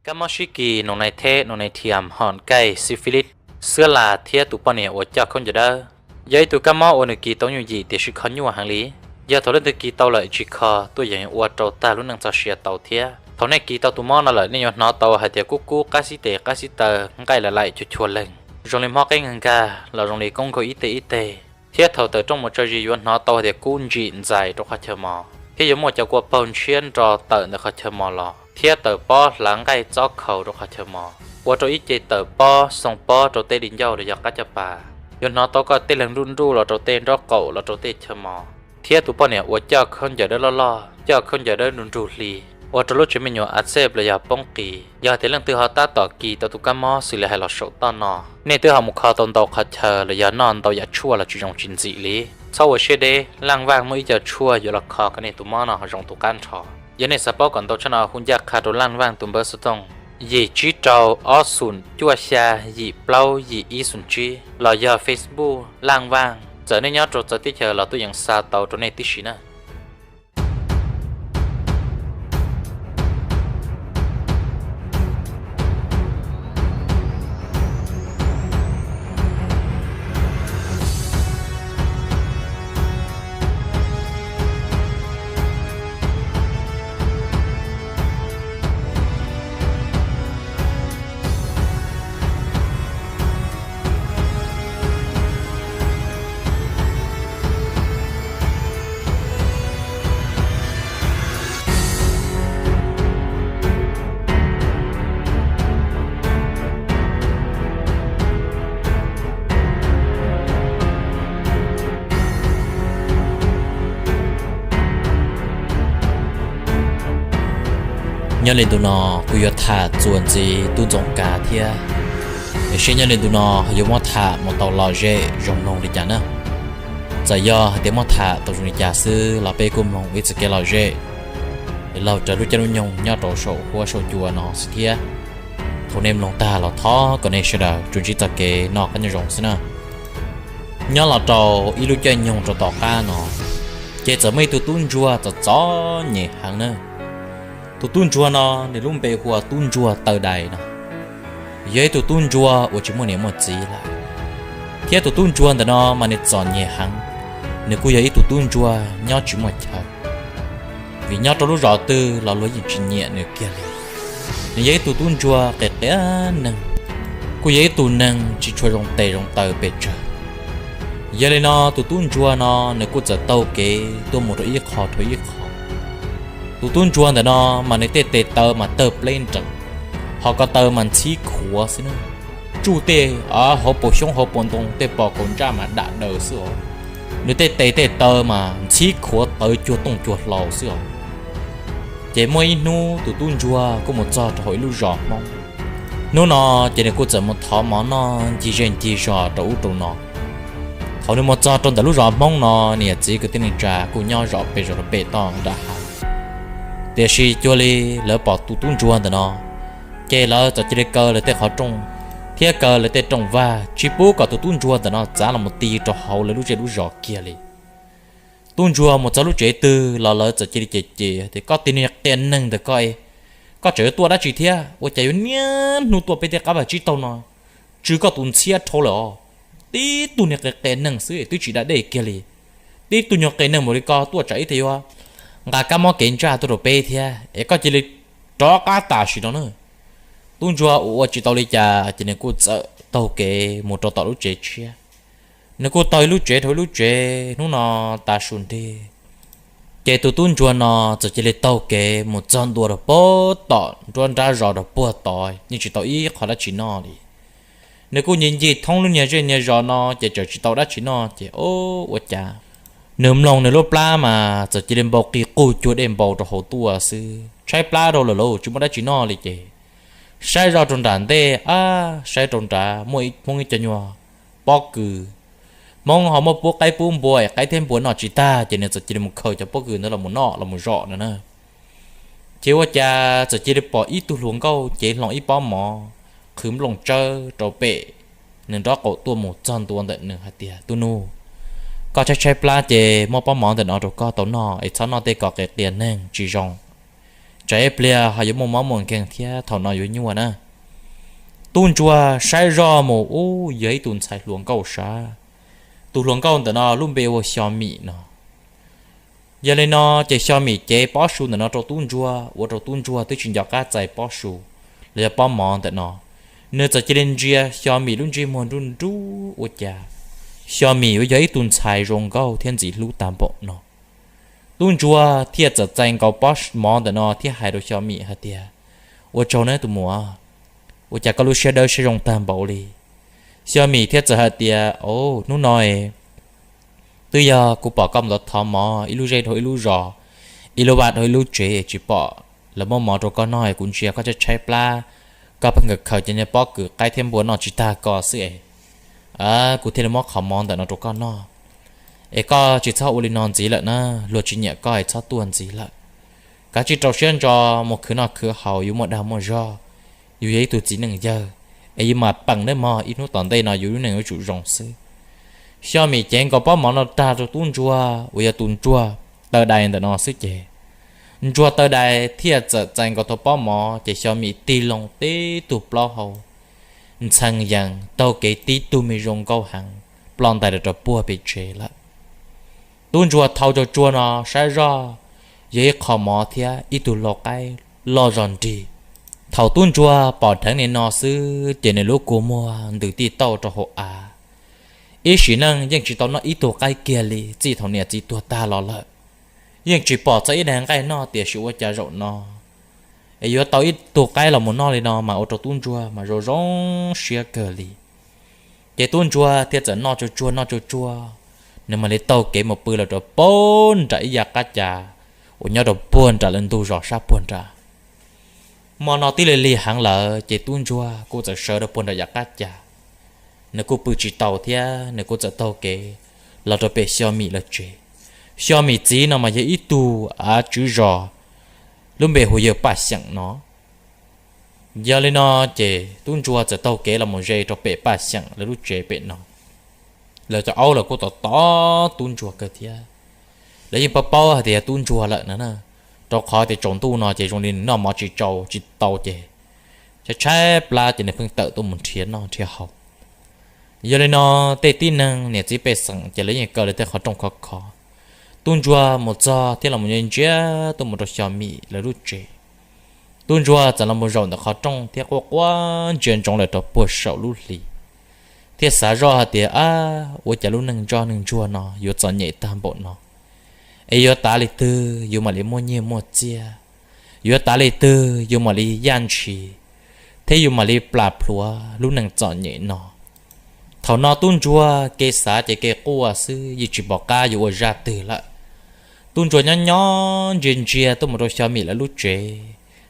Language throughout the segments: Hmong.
Kab mob sib kis nus nais theb, nus nais thiam, hom kaij, syphilis, xwab las thiab tus poj niam uas coj khaub ncaws dawb yog ib tug kab mob uas nws kis tau nyuj yim tiam sis kho nyuaj heev li. Yog thaum leej twg kis tau lawm tsis kho tuaj yeem ua rau tag lub neej txoj sia tau thiab. Thaum nej kis tau tus mob no lawm nej yuav hnov tau hais tias kub kub qab xib tes qab xib taw, nqaij laim laim chua chua leeg, zoo li mob qeeb nkag nkag los zoo li koob nkaug ib teg ib teg. Thiab thaum tawm rooj mus tso zis yuav hnov tau hais tias kub ntsim ntxais rau qhov chaw mos, thiab yuav muaj cov kua paug ntshiab nro tawm ntawm qhov chaw mos los, thiab tawm pob hlav nqaij txob khaus rau qhov chaw mos, ua rau ib ce tawm pob xoo pob rau tej li ncauj los yog qab caj pas. Yuav hnov tau koj tej leeg nruj nruj los rau tej nraub qaum los rau tej chaw mos, thiab tus poj niam uas coj khaub ncaws dawb loj loj, coj khaub ncaws dawb nrug nrug hli, ua rau lub tsev me nyuam a txej los yog poob qis. Yog hais tias leej twg ho tab tom kis tau tus kab mob xws li hais los saum toj no, nej twb ho mus kho tau ntau qhov chaw los yog noj ntau yam tshuaj los tsis zoo tsis ntxim li. Txhob ua siab deb, Laj Vaj muaj ib co tshuaj yuav los kho kom nej tus mob no ho zoo tus qab nrho. Yog nej xav paub kom ntau tshaj no hu ncaj qha rau Laj Vaj tus npawb xov tooj yim tsib rau ob xoom cuaj xya yim plaub yim ib xoom tsib los yog Facebook Laj Vaj. Txawm nej nyob rau txawv teb chaws los tuaj yeem xa tau rau nej tib si na. Nyob li ntu no kuv yuav tham txuas ntxiv tub Ntxoov Kav thiab, tiam sis nyob li ntu no yuav muab tham mus tau lom zem zoo mloog li cas na. Txawm yog hais tias muab tham tau zoo li cas xwb los peb kuj mloog ib txoj kev lom zem, es laug raws lub caij lub nyoog nyob rau saum huab saum cua no xwb thiab. Thaum nej mloog tag los thov kom nej sawv daws tsuas ntsib txoj kev noj qab nyob zoo xwb na. Nyob los rau ib lub caij nyoog rau tom qab no, ces txawm muaj ib tug tub ntsuag txom txom nyem heev na. Tus tub ntsuag no nws lub npe hu ua tub ntsuag Taw Dais no, yog ib tug tub ntsuag uas tsis muaj niam muaj txiv lawm, thiab tus tub ntsuag ntawm no mas nws txom nyem heev. Nws kuj yog ib tug tub ntsuag nyob tsis muaj chaw, vim nyob rau lub zos twg los luag yeej tsis nyiam nws kiag li. Nws yog ib tug tub ntsuag qias qias neeg, kuj yog ib tug neeg tsis tshua zoo tes zoo taw pes tsawg. Yog li no tus tub ntsuag no nws kuj txawm taug kev tuaj mus rau ib qho dhau ib qho. Tus tub ntsuag ntawm no mas nws tej tes taw mas tawg pleb nrees, ho ko taw mas ntxhib khuav xwb na. Tsuj tej hauv paus xyoob hauv paus ntoo tej pos kaus ntsaj mas dam daws xwb os. Nws tej tes tej taw mas ntxhib khuav tawv cuag tooj cuag hlau xwb os. Ces muaj ib hnub tus tub ntsuag kuj mus txog rau hauv ib lub zos Hmoob. Hnub no ces nws kuj txawm mus thov mov noj ncig zej ncig zos rau ub rau no. Thaum nws mus txog rau ntawm lub zos Hmoob no, niam txiv kwv tij neej tsa kuj nyob zov pem zov rau pem toj nram hav. Tiam sis cuag li lawv pom tus tub ntsuag ntawm no, ces lawv txawm cia li kaw lawv tej qhov rooj thiab kaw lawv tej rooj vag tsis pub kom tus tub ntsuag ntawm no txav los mus ti rau hauv lawv lub zej lub zos kiag li. Tub ntsuag mus txog lub tsev twg los lawv txawm cia li cem cem tias, koj tus niag qias neeg ntawm koj, koj tseem yuav tuaj dab tsi thiab? Ua cas yuav niaj hnub tuaj peb tej qab vaj tsib taug no, tsw koj tus ntxhiab dhau lawm os. Tib tug niag qias qias neeg xwb twb tsis da dej kiag li. Tib tug nyuag qias neeg npaum li koj tuaj tsam ib teg yuav nqa kab mob kev ntsaj tuaj rau peb thiab es koj cia li rov qab tam sim no na. Tub ntsuag ua ua tsis tau li cas ces nws kuj txawm taug kev mus rau tom lub tsev tshiab. Nws kuj taug ib lub tsev dhau ib lub tsev hnub no tas su nrig, ces tus tub ntsuag no txawm cia li taug kev mus txog ntua rau puag tom nruab nrab zos rau puag tod yeej tsis tau ib qho dab tsi noj li. Nws kuj ncig ncig thoob lub niag zej niag zos no ces tseem tsis tau dab tsi noj ces o, ua cas nws mloog nws lub plab mas txawm cia li npau qig qug cuag dej npau rau hauv tuaj xwb. Tshaib plab rau lawm lauj, tsis muaj dab tsi noj li ces saib zoj rau nram ntej, ab, saib rau nrad muaj ib Hmoob ib co nyuag pob kws. Hmoob ho muaj pub qaib pub npua es qaib thiab npua noj tsis tag ces nws txawm cia li mus khaws cov pob kws ntawd los mus noj los mus zom no na. Ces ua cas txawm cia li pom ib tug hluas nkauj cev hlo ib pob mov qhwv nplooj tsawb rau pem nws nraub qaum tuaj mus txog ntua ntawm nws hais tias, tub nug, koj tshaib tshaib plab ces muab pob mov ntawm no rau koj tau noj es txhob noj tej kom qias qias neeg tsis zoo. Tsam ib pliag ho yuav muaj mob muaj nkeeg thiab thaum no yuav nyuaj na. Tub ntsuag saib zoj mus ub yog ib tug ntxhais hluas nkauj sav. Tus hluas nkauj ntawm no lub npe ua Xyo Mim no. Yog li no ces Xyo Mim cev pob su ntawm no rau tub ntsuag ua rau tub ntsuag twb tsis nco qab txais pob su los yog pob mov ntawm no. Nws txawm cia li ntsia Xyo Mim lub ntsej muag nruj nruj ua cas Xyo Mim yuav yog ib tug ntxhais zoo nkauj thiab ntxim hlub tag npaum no. Tub ntsuag thiaj txawm txais nkaus pob mov ntawm no thiab hais rau Xyo Mim hais tias, ua tsaug nawb tus muam, ua cas koj lub siab dawb siab zoo tag npaum li. Xyo Mim thiaj txawm hais tias, o, hnub no twb yog kuv pom koj mus thov mov ib lub zej dhau ib lub zos, ib lub vaj dhau ib lub tsev tsis pom lawv muab mov rau koj noj es kuv ntsia koj tshaib tshaib plab, koj pheej khaws khaws cov niag pob kws qaib thiab npua noj tsis tag ko xwb es kuv thiaj li muab qhov mov ntawm no rau koj noj. Es koj tsis txhob ua li no ntxiv lawm na, luag tsis nyiam koj es txhob tuaj ntxiv lawm. Kav tsij rau siab ntso mus khwv noj khwv haus, yuav muaj dag muaj zog, yus yog ib tug txiv neej yawg, es yus mam peem nawb mog, ib hnub tom ntej no yus lub neej yuav tsum zoo xwb. Xyo Mim cev nkaus pob mov no rau tub ntsuag uas yog tus ntsuag taw dais ntawm no xwb ces ntsuag taw dais thiaj txawm txais nkaus tau pob mov ces Xyo Mim tig loo tib tug plaub hau ntxhee yees taug kev tib tug me zoo nkauj heev ploj ntais rau puag pem tsev lawm. Tub ntsuag thau tsuag tsuag no saib zoj yog ib qho mov thiab ib tug lau qaib loj zog nrig. Thaum tub ntsuag pom dheev li no xwb ces nws lub kua muag ntws tij tauj rau hauv av. Ib sim neej yeej tsis tau noj ib tug qaib kiag li txij thaum niam txiv tuag tag los lawm. Yeej tsis pom txog ib daig nqaij noj tiam sis ua cas zaum no es yuav tau ib tug qaib los mus noj li no mas ua rau tub ntsuag mas zoo zoo siab kawg li. Ces tub ntsuag thiaj txawm noj tsuag tsuag noj tsuag tsuag, nws mam li taug kev mus pw los rau puag nram ib yav qab cas uas nyob rau puag nram lawv ntug zos sab puag nrad. Hmo no twb lig lig heev lawm ces tub ntsuag kuj txawm sawv rau puag nram yav qab cas, nws kuj pw tsis tau thiab nws kuj txawm taug kev los rau pem Xyo Mim lawv tsev. Xyo Mim txiv no mas yog ib tug av tswv zos lub npe hu yawg Paj Xyeem no. Yog li no ces tub ntsuag txawm taug kev los mus ze rau pem Paj Xyeem lawv lub tsev pem no. Lawv cov aub los kuj tos tos tub ntsuag kawg thiab. Lawv yeej paub paub hais tias yog tub ntsuag lawm no na, rau qhov tias tsaus ntuj no ces zoo li nws noj mov tsis tsau tsis tau ces tshaib tshaib plab ces nws pheej tawm tuaj mus nrhiav noj nrhiav haus. Yog li no tej tib neeg niam txiv pej xeem ces lawv yeej kaw lawv tej qhov rooj khov khov. Tub ntsuag mus txog thiab los mus ntsia ntsia tuaj mus rau Xyo Mim lawv lub tsev. Tub ntsuag txawm los mus zaum ntawm qhov rooj thiab quaj quaj ntsia ntsoov lawm rau puag saum lub hli, thiaj xav zoj hais tias, ab, ua cas lub neej ntsoj neej ntsuag no yuav txom nyem tag npaum no, es yuav tav li twg yus mam li muaj nyiaj muaj txiaj, yuav tav li twg yus mam li yaj ntshis thiab yus mam li plam plhuav lub neej txom nyem no. Thaum no tub ntsuag kev xav ces kev quaj xwb yeej tsis pom qab yuav ua zaj twg lawm. Tub ntsuag nyob nyob ntsia ntsia tuaj mus rau Xyo Mim lawv lub tsev,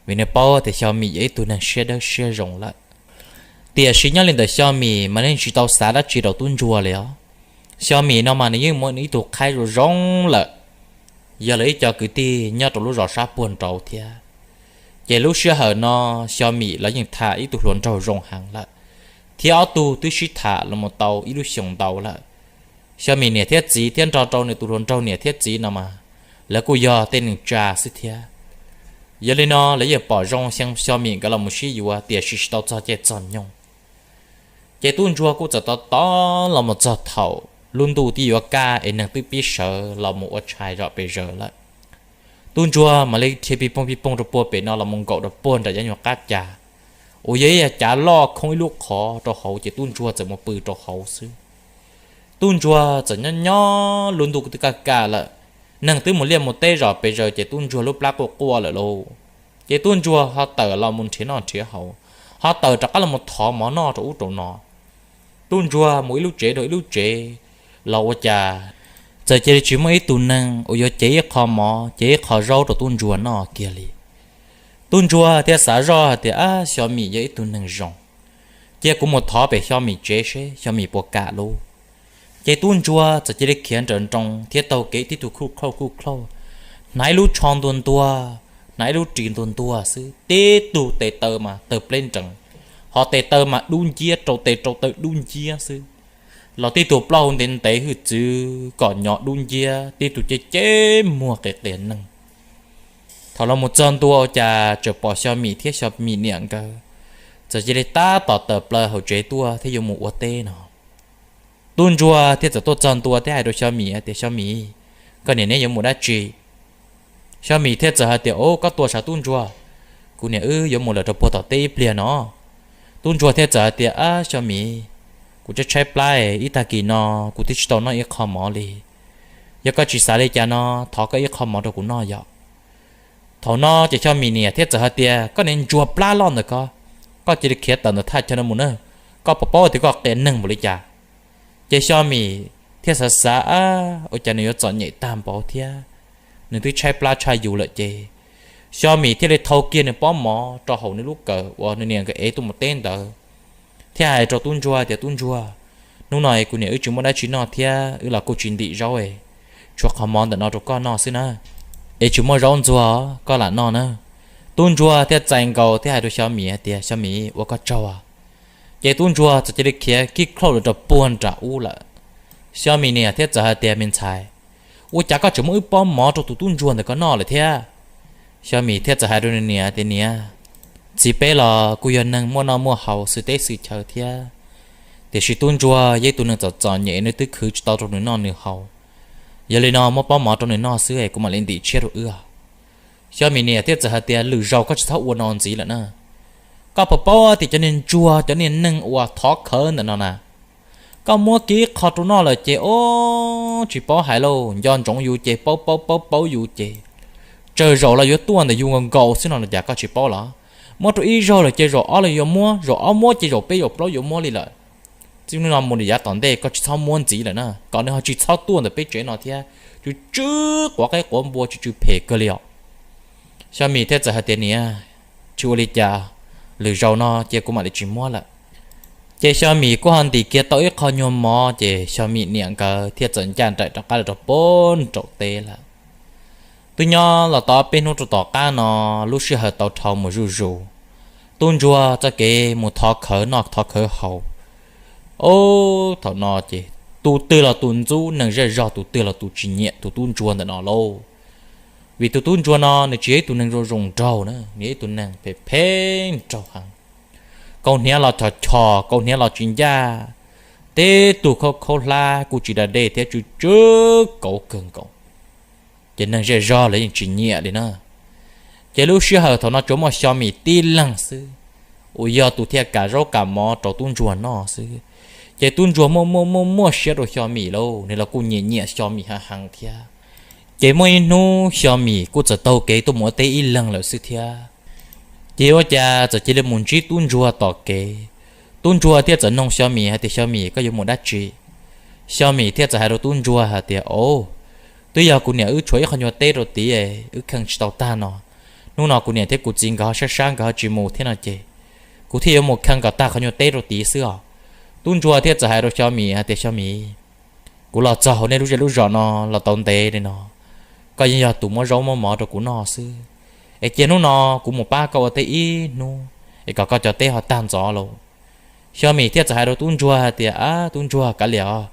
vim nws paub tias Xyo Mim yog ib tug neeg siab dawb siab zoo lawm. Tiam sis nyob li ntawm Xyo Mim mas nws tsis tau xav dab tsi rau tub ntsuag li os. Xyo Mim no mas nws yeej muaj ib tug qhaib zoo zoo lawm, yog lawv ib co kwv tij nyob rau lub zos sab puag nraud thiab. Ces lub sij hawm no Xyo Mim los yeej tham ib tug hluas nraug zoo heev lawm, thiab ob tug twb sib tham los mus tau ib lub xyoos ntau lawm. Xyo Mim niam thiab txiv thiab nrog rau nws tus hluas nraug niam thiab txiv no mas lawv kuj yog tej neeg tsa xwb thiab. Yog li no lawv yeej pom zoo xyoo Xyo Mim nkawd los mus sib yuav tiam sis tsis tau txog caij txog nyoog. Ces tub ntsuag kuj txawm tos tos los mus txog thaum lub ntuj twb yuav kaj es neeg twb pib sawv los mus ua tshais zom pes zaws lawm. Tub ntsuag mam li dhia pij poog pij poog rau puag pem no los mus nkaum rau puag nram yav nyuag qab cas uas yog ib yav cav loj khoob ib lub qhov rau hauv ces tub ntsuag txawm mus pw rau hauv xwb. Tub ntsuag txawm nyob nyob lub ntuj twb kaj kaj lawm, neeg twb mus liaj mus teb zom pes zaws ces tub ntsuag lub plab quaj quaj lawm lauj. Ces tub ntsuag ho tawm los mus nrhiav noj nrhiav haus, ho tawm rov qab los mus thov mov noj rau ub rau no. Tub ntsuag mus ib lub tsev rau ib lub tsev los ua cas txawm cia li tsis muaj ib tug neeg uas yuav cev ib qho mov cev ib qho zaub rau tub ntsuag noj kiag li. Tub ntsuag thiaj xav zoj hais tias, ab, Xyo Mim yog ib tug neeg zoo, cia kuv mus thov pem Xyo Mim tsev seb Xyo Mim puas kam lauj. Ces tub ntsuag txawm cia li khiav nrawm nroos thiab taug kev tib tug khuj khauj khuj khauj, hnav ib lub tsho ntuag ntuag, hnav ib lub ris ntuag ntuag xwb, tib tug tes taw mas tawg pleb nrees, ho tes taw mas dub nciab, rau tes rau taw dub nciab xwb, los tib tug plaub hau ntev ntev hwj txwv kom nyo dub nciab, tib tug ceb ceb muag qias qias neeg. Thaum los mus txog ntua ua cas tseem pom Xyo Mim thiab Xyo Mim niam nkawd txawm cia li tab tom tawm plaws hauv tsev tuaj thiab yuav mus ua teb no. Tub ntsuag thiaj txawm tuaj txog ntua thiab hais rau Xyo Mim tias, Xyo Mim, koj niam neb yuav mus dab tsi? Xyo Mim thiaj txawm hais tias, Au, koj tuaj sav tub ntsuag, kuv niam wb yuav mus lawm rau puag tom teb ib pliag no. Tub ntsuag thiaj txawm hais tias, Ab Xyo Mim, kuv tshaib tshaib plab, ib tag kis no kuv twb tsis tau noj ib qho mov li. Yog koj tsis xav li cas no, thov koj ib qho mov rau kuv noj yom. Thaum no ces Xyo Mim niam thiaj txawm hais tias, Koj niag ntsuag plab loj ntawm koj, koj cia li khiav tawm ntawm thaj chaw no mus na. Koj puas paub tias koj qias neeg npaum li cas? Ces Xyo Mim thiaj xav xav, Ab, ua cas nws yuav txom nyem tag npaum thiab, nws twb tshaib plab tshaj yus lawm. Ces Xyo Mim thiaj li thau kiag nws pob mov rau hauv nws lub kawm uas nws niam nkawd ev tuaj mus teb ntawd, thiab hais rau tub ntsuag tias, Tub ntsuag, hnub no kuv niam wb tsis muaj dab tsi noj thiab wb los kuj tsis ntim zaub, tshuav qhov mov ntawm no rau koj noj xwb na, es tsis muaj zaub ntxuag, koj lam noj na. Tub ntsuag thiaj txais nkaus thiab hais rau Xyo Mim hais tias, Xyo Mim, ua koj tsaug. Ces tub ntsuag txawm cia li khiav kij khauj lawm rau puag nram ub lawm. Xyo Mim niam thiaj txawm hais tias, Me ntxhais, ua cas koj tseem muab wb pob mov rau tus tub ntsuag ntawm koj noj lawm thiab? Xyo Mim thiaj txawm hais rau nws niam tias, Niam, txiv peb los kuj yog neeg muaj noj muaj haus xwm teb xwm chaw thiab, tiam sis tub ntsuag yog ib tug neeg txom txom nyem, nws twb khwv tsis tau rau nws noj nws haus. Yog li no muab pob mov rau nws noj xwb es kuv mam li ntim tshiab rau wb. Xyo Mim niam thiaj txawm hais tias, Lwm zaus koj tsis txhob ua no ntxiv lawm na. Koj puas paub tias cov niag ntsuag, cov niag neeg uas thov khawv ntawm no na, koj muab kiag ib qho rau noj lawm ces, o, tsis paub hais lauj, nco ntsoov yus ces paub paub paub paub yus ces, tsawg zaus los yuav tuaj ntawm yus nkaus nkaus xwb no los cas koj tsis paub los? Muab rau ib zaug lawm ces zaum ob los yuav muab, zaum ob muab ces zaum peb zaum plaub yuav muab li lawm. Txij hnub no mus rau yav tom ntej koj tsis txhob muab ntxiv lawm na, kom nws ho tsis txhob tuaj ntawm peb tsev no thiab. Tsw tsw quav qaib quav npua tsw tsw phem kawg li os. Xyo Mim thiaj txawm hais tias, Niam, tsis ua li cas, lwm zaus no ces kuv mam li tsis muab lawm. Ces Xyo Mim kuj ho ntim kiag tau ib qho nyuag mov ces Xyo Mim niam nkawd thiaj txawm ncaj nraim rov qab los rau puag nraum teb lawm. Twb nyob los tau peb hnub rau tom qab no, lub sij hawm tau dhau mus zuj zus, tub ntsuag txoj kev mus thov khawv noj thov khawv haus, o, thaum no ces tus twg los tus ntxub neeg zej zog, tus twg los tus tsis nyiam tus tub ntsuag ntawm no lauj. Vim tus tub ntsuag no nws tsis yog ib tug neeg zoo zoo nraug na, nws yog ib tug neeg phem phem nraug heev. Kaus hniav los chos chos, kaus hniav los tsis ncaj, tib tug khaub khaub hlab kuj tsis da dej thiab tsw tsw kauv kawg nkaus. Ces neeg zej zog lawv yeej tsis nyiam li na. Ces lub sij hawm thaum no tsuas muaj Xyo Mim tib leeg xwb uas yog tus thiaj kam zaub kam mov rau tub ntsuag noj xwb. Ces tub ntsuag muaj muaj muaj muaj siab rau Xyo Mim lauj, nws los kuj nyiam nyiam Xyo Mim heev heev thiab. Ces muaj ib hnub Xyo Mim kuj txawm taug kev tuaj mus ua teb ib leeg lawm xwb thiab. Ces ua cas txawm cia li mus ntsib tub ntsuag tom kev. Tub ntsuag thiaj txawm noog Xyo Mim hais tias, Xyo Mim, koj yuav mus dab tsi? Xyo Mim thiaj txawm hais rau tub ntsuag hais tias, O, twb yog kuv niam wb tshuav ib qho nyuag teb rau tid, wb kheej tsis tau tag no. Hnub no kuv niam thiab kuv txiv nkawd ho sab sab nkawd ho tsis mus thiab no ces kuv thiaj yuav mus kheej kom tag qhov nyuag teb rau tid xwb os. Tub ntsuag thiaj txawm hais rau Xyo Mim hais tias, Xyo Mim, kuv los txog hauv nej lub zej lub zos no los tau ntev li no, koj yeej yog tus muab zaub muab mov rau kuv noj xwb, es cia hnub no kuv mus pab koj ua teb ib hnub es kom koj cov teb ho tag ntxov lauj. Xyo Mim thiaj txawm hais rau tub ntsuag hais tias, Ab, tub ntsuag, kav liam os,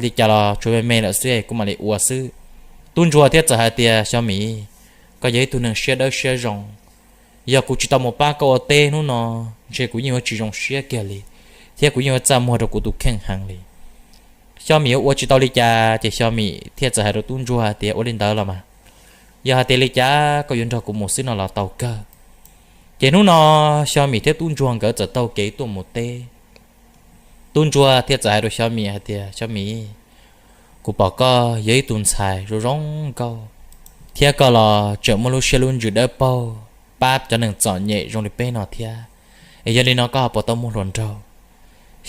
li cas los tshuav me me lawm xwb, kuv mam li ua xwb. Tub ntsuag thiaj txawm hais tias, Xyo Mim, koj yog ib tug neeg siab dawb siab zoo, yog kuv tsis tau mus pab koj ua teb hnub no, ntshe kuv yeej yuav tsis zoo siab kiag li, thiab kuv yeej yuav txaj muag rau kuv tus kheej heev li. Xyo Mim ua tsis tau li cas ces Xyo Mim thiaj txawm hais rau tub ntsuag hais tias, Ua li ntawd los mas, yog hais tias li cas koj yuav nrog kuv mus xwb no los tau kawg. Ces hnub no Xyo Mim thiab tub ntsuag nkawd txawm taug kev tuaj mus teb. Tub ntsuag thiaj txawm hais rau Xyo Mim hais tias, Xyo Mim, kuv pom koj yog ib tug ntxhais zoo zoo nkauj, thiab koj los tseem muaj lub siab lub ntsws dawb paug pab cov neeg txom nyem zoo li peb no thiab, es yog li no koj ho puas tau muaj hluas nraug?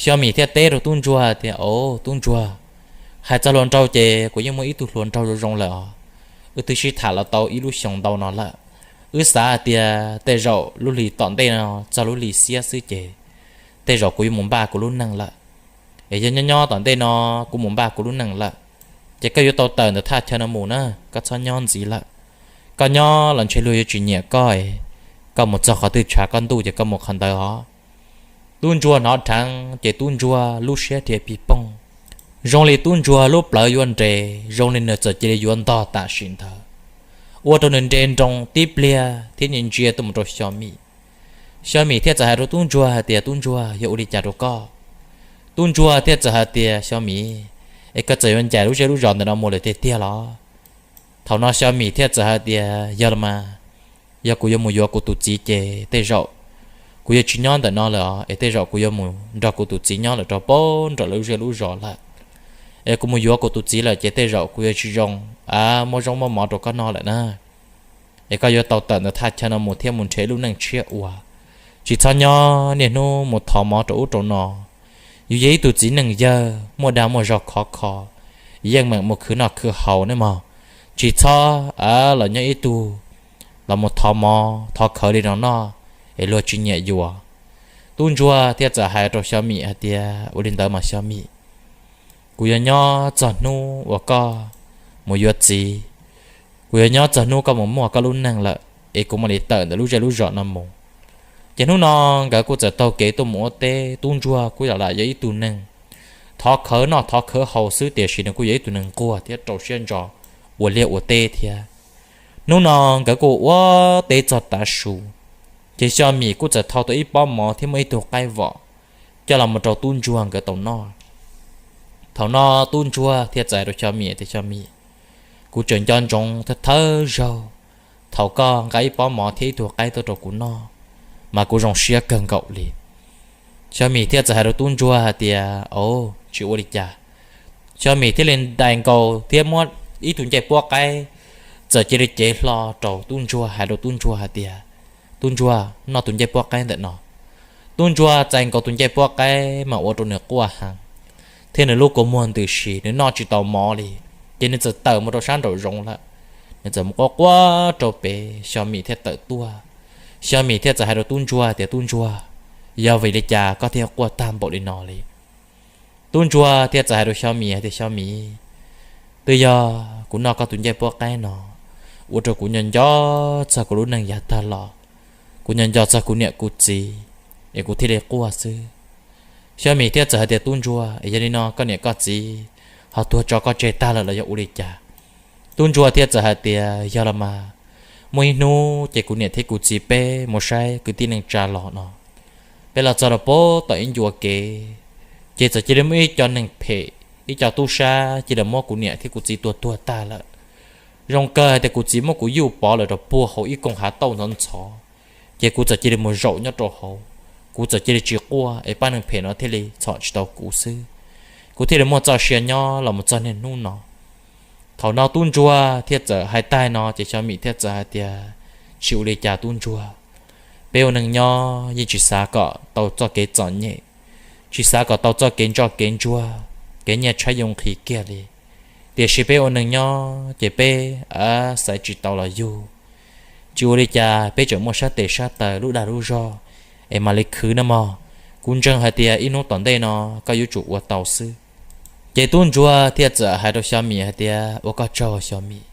Xyo Mim thiaj teb rau tub ntsuag tias, O, tub ntsuag, hais txog hluas nraug ces kuv yeej muaj ib tug hluas nraug zoo zoo lawm os. Wb twb sib tham los tau ib lub xyoo ntau no lawm. Wb xav hais tias tej zaum lub hlis tom ntej no txog lub hlis xiab xwb ces tej zaum kuv yuav mus npaj kuv lub neej lawm. Es yog nyob nyob tom ntej no kuv mus npaj kuv lub neej lawm, ces koj yuav tau tawm ntawm thaj chaw no mus na, koj txhob nyob ntxiv lawm. Koj nyob los ntshe luag yuav tsis nyiam koj, koj mus txog qhov twg tshav koj ntuj ces koj mus qhov ntawd os. Tub ntsuag hnov dheev ces tub ntsuag lub siab dhia pig poog, zoo li tub ntsuag lub plawv yuav nres, zoo li nws txawm cia li yuav ntog tam sim ntawd. ua rau nws nres nroos tib pliag thiab ntsia ntsia tuaj mus rau Xyo Mim. Xyo Mim thiaj txawm hais rau tub ntsuag hais tias, Tub ntsuag, yog ua li cas rau koj? Tub ntsuag thiaj txawm hais tias, Xyo Mim, es koj txawm yuav ncaim lub zej lub zos ntawm no mus lawm tiag tiag los? Thaum no Xyo Mim thiaj txawm hais tias, Yog los mas, yog kuv yuav mus yuav kuv tus txiv ces tej zaum kuv yuav tsis nyob ntawm no lawm os, es tej zaum kuv yuav mus nrog kuv tus txiv nyob lawm rau pem nram lub zej lub zos lawm. Es kuv mus yuav kuv tus txiv lawm ces tej zaum kuv yuav tsis zoo, a, muab zaub muab mov rau koj noj lawm na. Es koj yuav tau tawm ntawm thaj chaw no mus thiab mus nrhiav lub neej tshiab ua, tsis txhob nyob niaj hnub mus thov mov rau ub rau no. Yus yog ib tug txiv neej yawg muaj dag muaj zog khov kho, yeej meem mus khwv noj khwv haus ne mog. Tsis txhob, a, los nyob ib tug los mus thov mov thov khawv li no noj, es luag tsis nyiam yus. Tub ntsuag thiaj txawm hais rau Xyo Mim hais tias, Ua li ntawd mas Xyo Mim, kuv yuav nyob txog hnub uas koj mus yuav txiv, kuv yuav nyob txog hnub koj mus muaj koj lub neej lawm, es kuv mam li tawm ntawm lub zej lub zos no mus. Ces hnub no nkawd kuj txawm taug kev tuaj mus ua teb. Tub ntsuag kuj yam li yog ib tug neeg thov khawv noj thov khawv haus xwb, tiam sis nws kuj yog ib tug neeg nquag thiab rau siab ntso ua liaj ua teb thiab. Hnub no nkawd kuj ua teb txog tav su, ces Xyo Mim kuj txawm thau tau ib pob mov thiab muaj ib tug qaib vom coj los mus rau tub ntsuag nkawd tau noj. Thaum no tub ntsuag thiaj txawm hais rau Xyo Mim tias, Xyo Mim, kuv tseem nco ntsoov thawj thawj zaug thaum koj nqa ib pob mov thiab ib tug qaib tuaj rau kuv noj, mas kuv zoo siab kawg nkaus li. Xyo Mim thiaj txawm hais rau tub ntsuag hais tias, Au, tsis ua li cas. Xyo Mim thiaj li ntais nkaus thiab muab ib tug ncej puab qaib txawm cia li cev hlo rau tub ntsuag, hais rau tub ntsuag hais tias, Tub ntsuag, noj tus ncej puab qaib ntawm no. Tub ntsuag txais nkaus tus ncej puab qaib mas ua rau nws quaj heev, thiab nws lub kua muag ntws si, nws noj tsis tau mov li. Ces nws txawm tawm mus rau sab nraum zoov lawm, nws txawm mus quaj quaj rau pem, Xyo Mim thiaj tawm tuaj. Xyo Mim thiaj txawm hais rau tub ntsuag tias, Tub ntsuag, yog vim li cas koj thiaj quaj tag npaum li no li? Tub ntsuag thiaj txawm hais rau Xyo Mim hais tias, Xyo Mim, twb yog kuv noj koj tus ncej puab qaib no ua rau kuv nco nco txog kuv lub neej yav tag los, kuv nco nco txog kuv niam kuv txiv, es kuv thiaj li quaj xwb. Xyo Mim thiaj txawm hais tias, Tub ntsuag, es yog li no koj niam koj txiv ho tuag tso koj tseg tag lawm los yog ua li cas? Tub ntsuag thiaj txawm hais tias, Yog los mas, muaj ib hnub ces kuv niam thiab kuv txiv peb mus saib kwv tij neej tsa los no, peb los txog rau pem tom ib ncua kev, ces txawm cia li muaj ib co neeg phem, ib co tub sab cia li muab kuv niam thiab kuv txiv tua tuag tag lawm. Zoo kawg hais tias kuv txiv muab kuv yuj pov lawm rau puag hauv ib koog hav tauj ntxhov ntxhov, ces kuv txawm cia li mus zaum nyob rau hauv. Kuv txawm cia li tsis quaj, es pab neeg phem no thiaj li txhom tsis tau kuv xwb. Kuv thiaj li muaj txoj sia nyob los mus txog niaj hnub no. Thaum no tub ntsuag thiaj txawm hais tag no ces Xyo Mim thiaj txawm hais tias, Tsis ua li cas tub ntsuag, peb ua neeg nyob yeej tsis xav kom tau txoj kev txom nyem, tsis xav kom tau txoj kev ntsoj kev ntsuag, kev nyiaj tshaib yooj nqhis kiag li. Tiam sis peb ua neeg nyob ces peb xaiv tsis tau los yug. Tsis ua li cas, peb tseem muaj sab tes sab taw lub dag lub zog es mam li khwv nawb mog. Kuv ntseeg hais tias ib hnub tom ntej no koj yuav tsum ua tau xwb. Ces tub ntsuag thiaj txawm hais rau Xyo Mim hais tias, Ua koj tsaug Xyo Mim.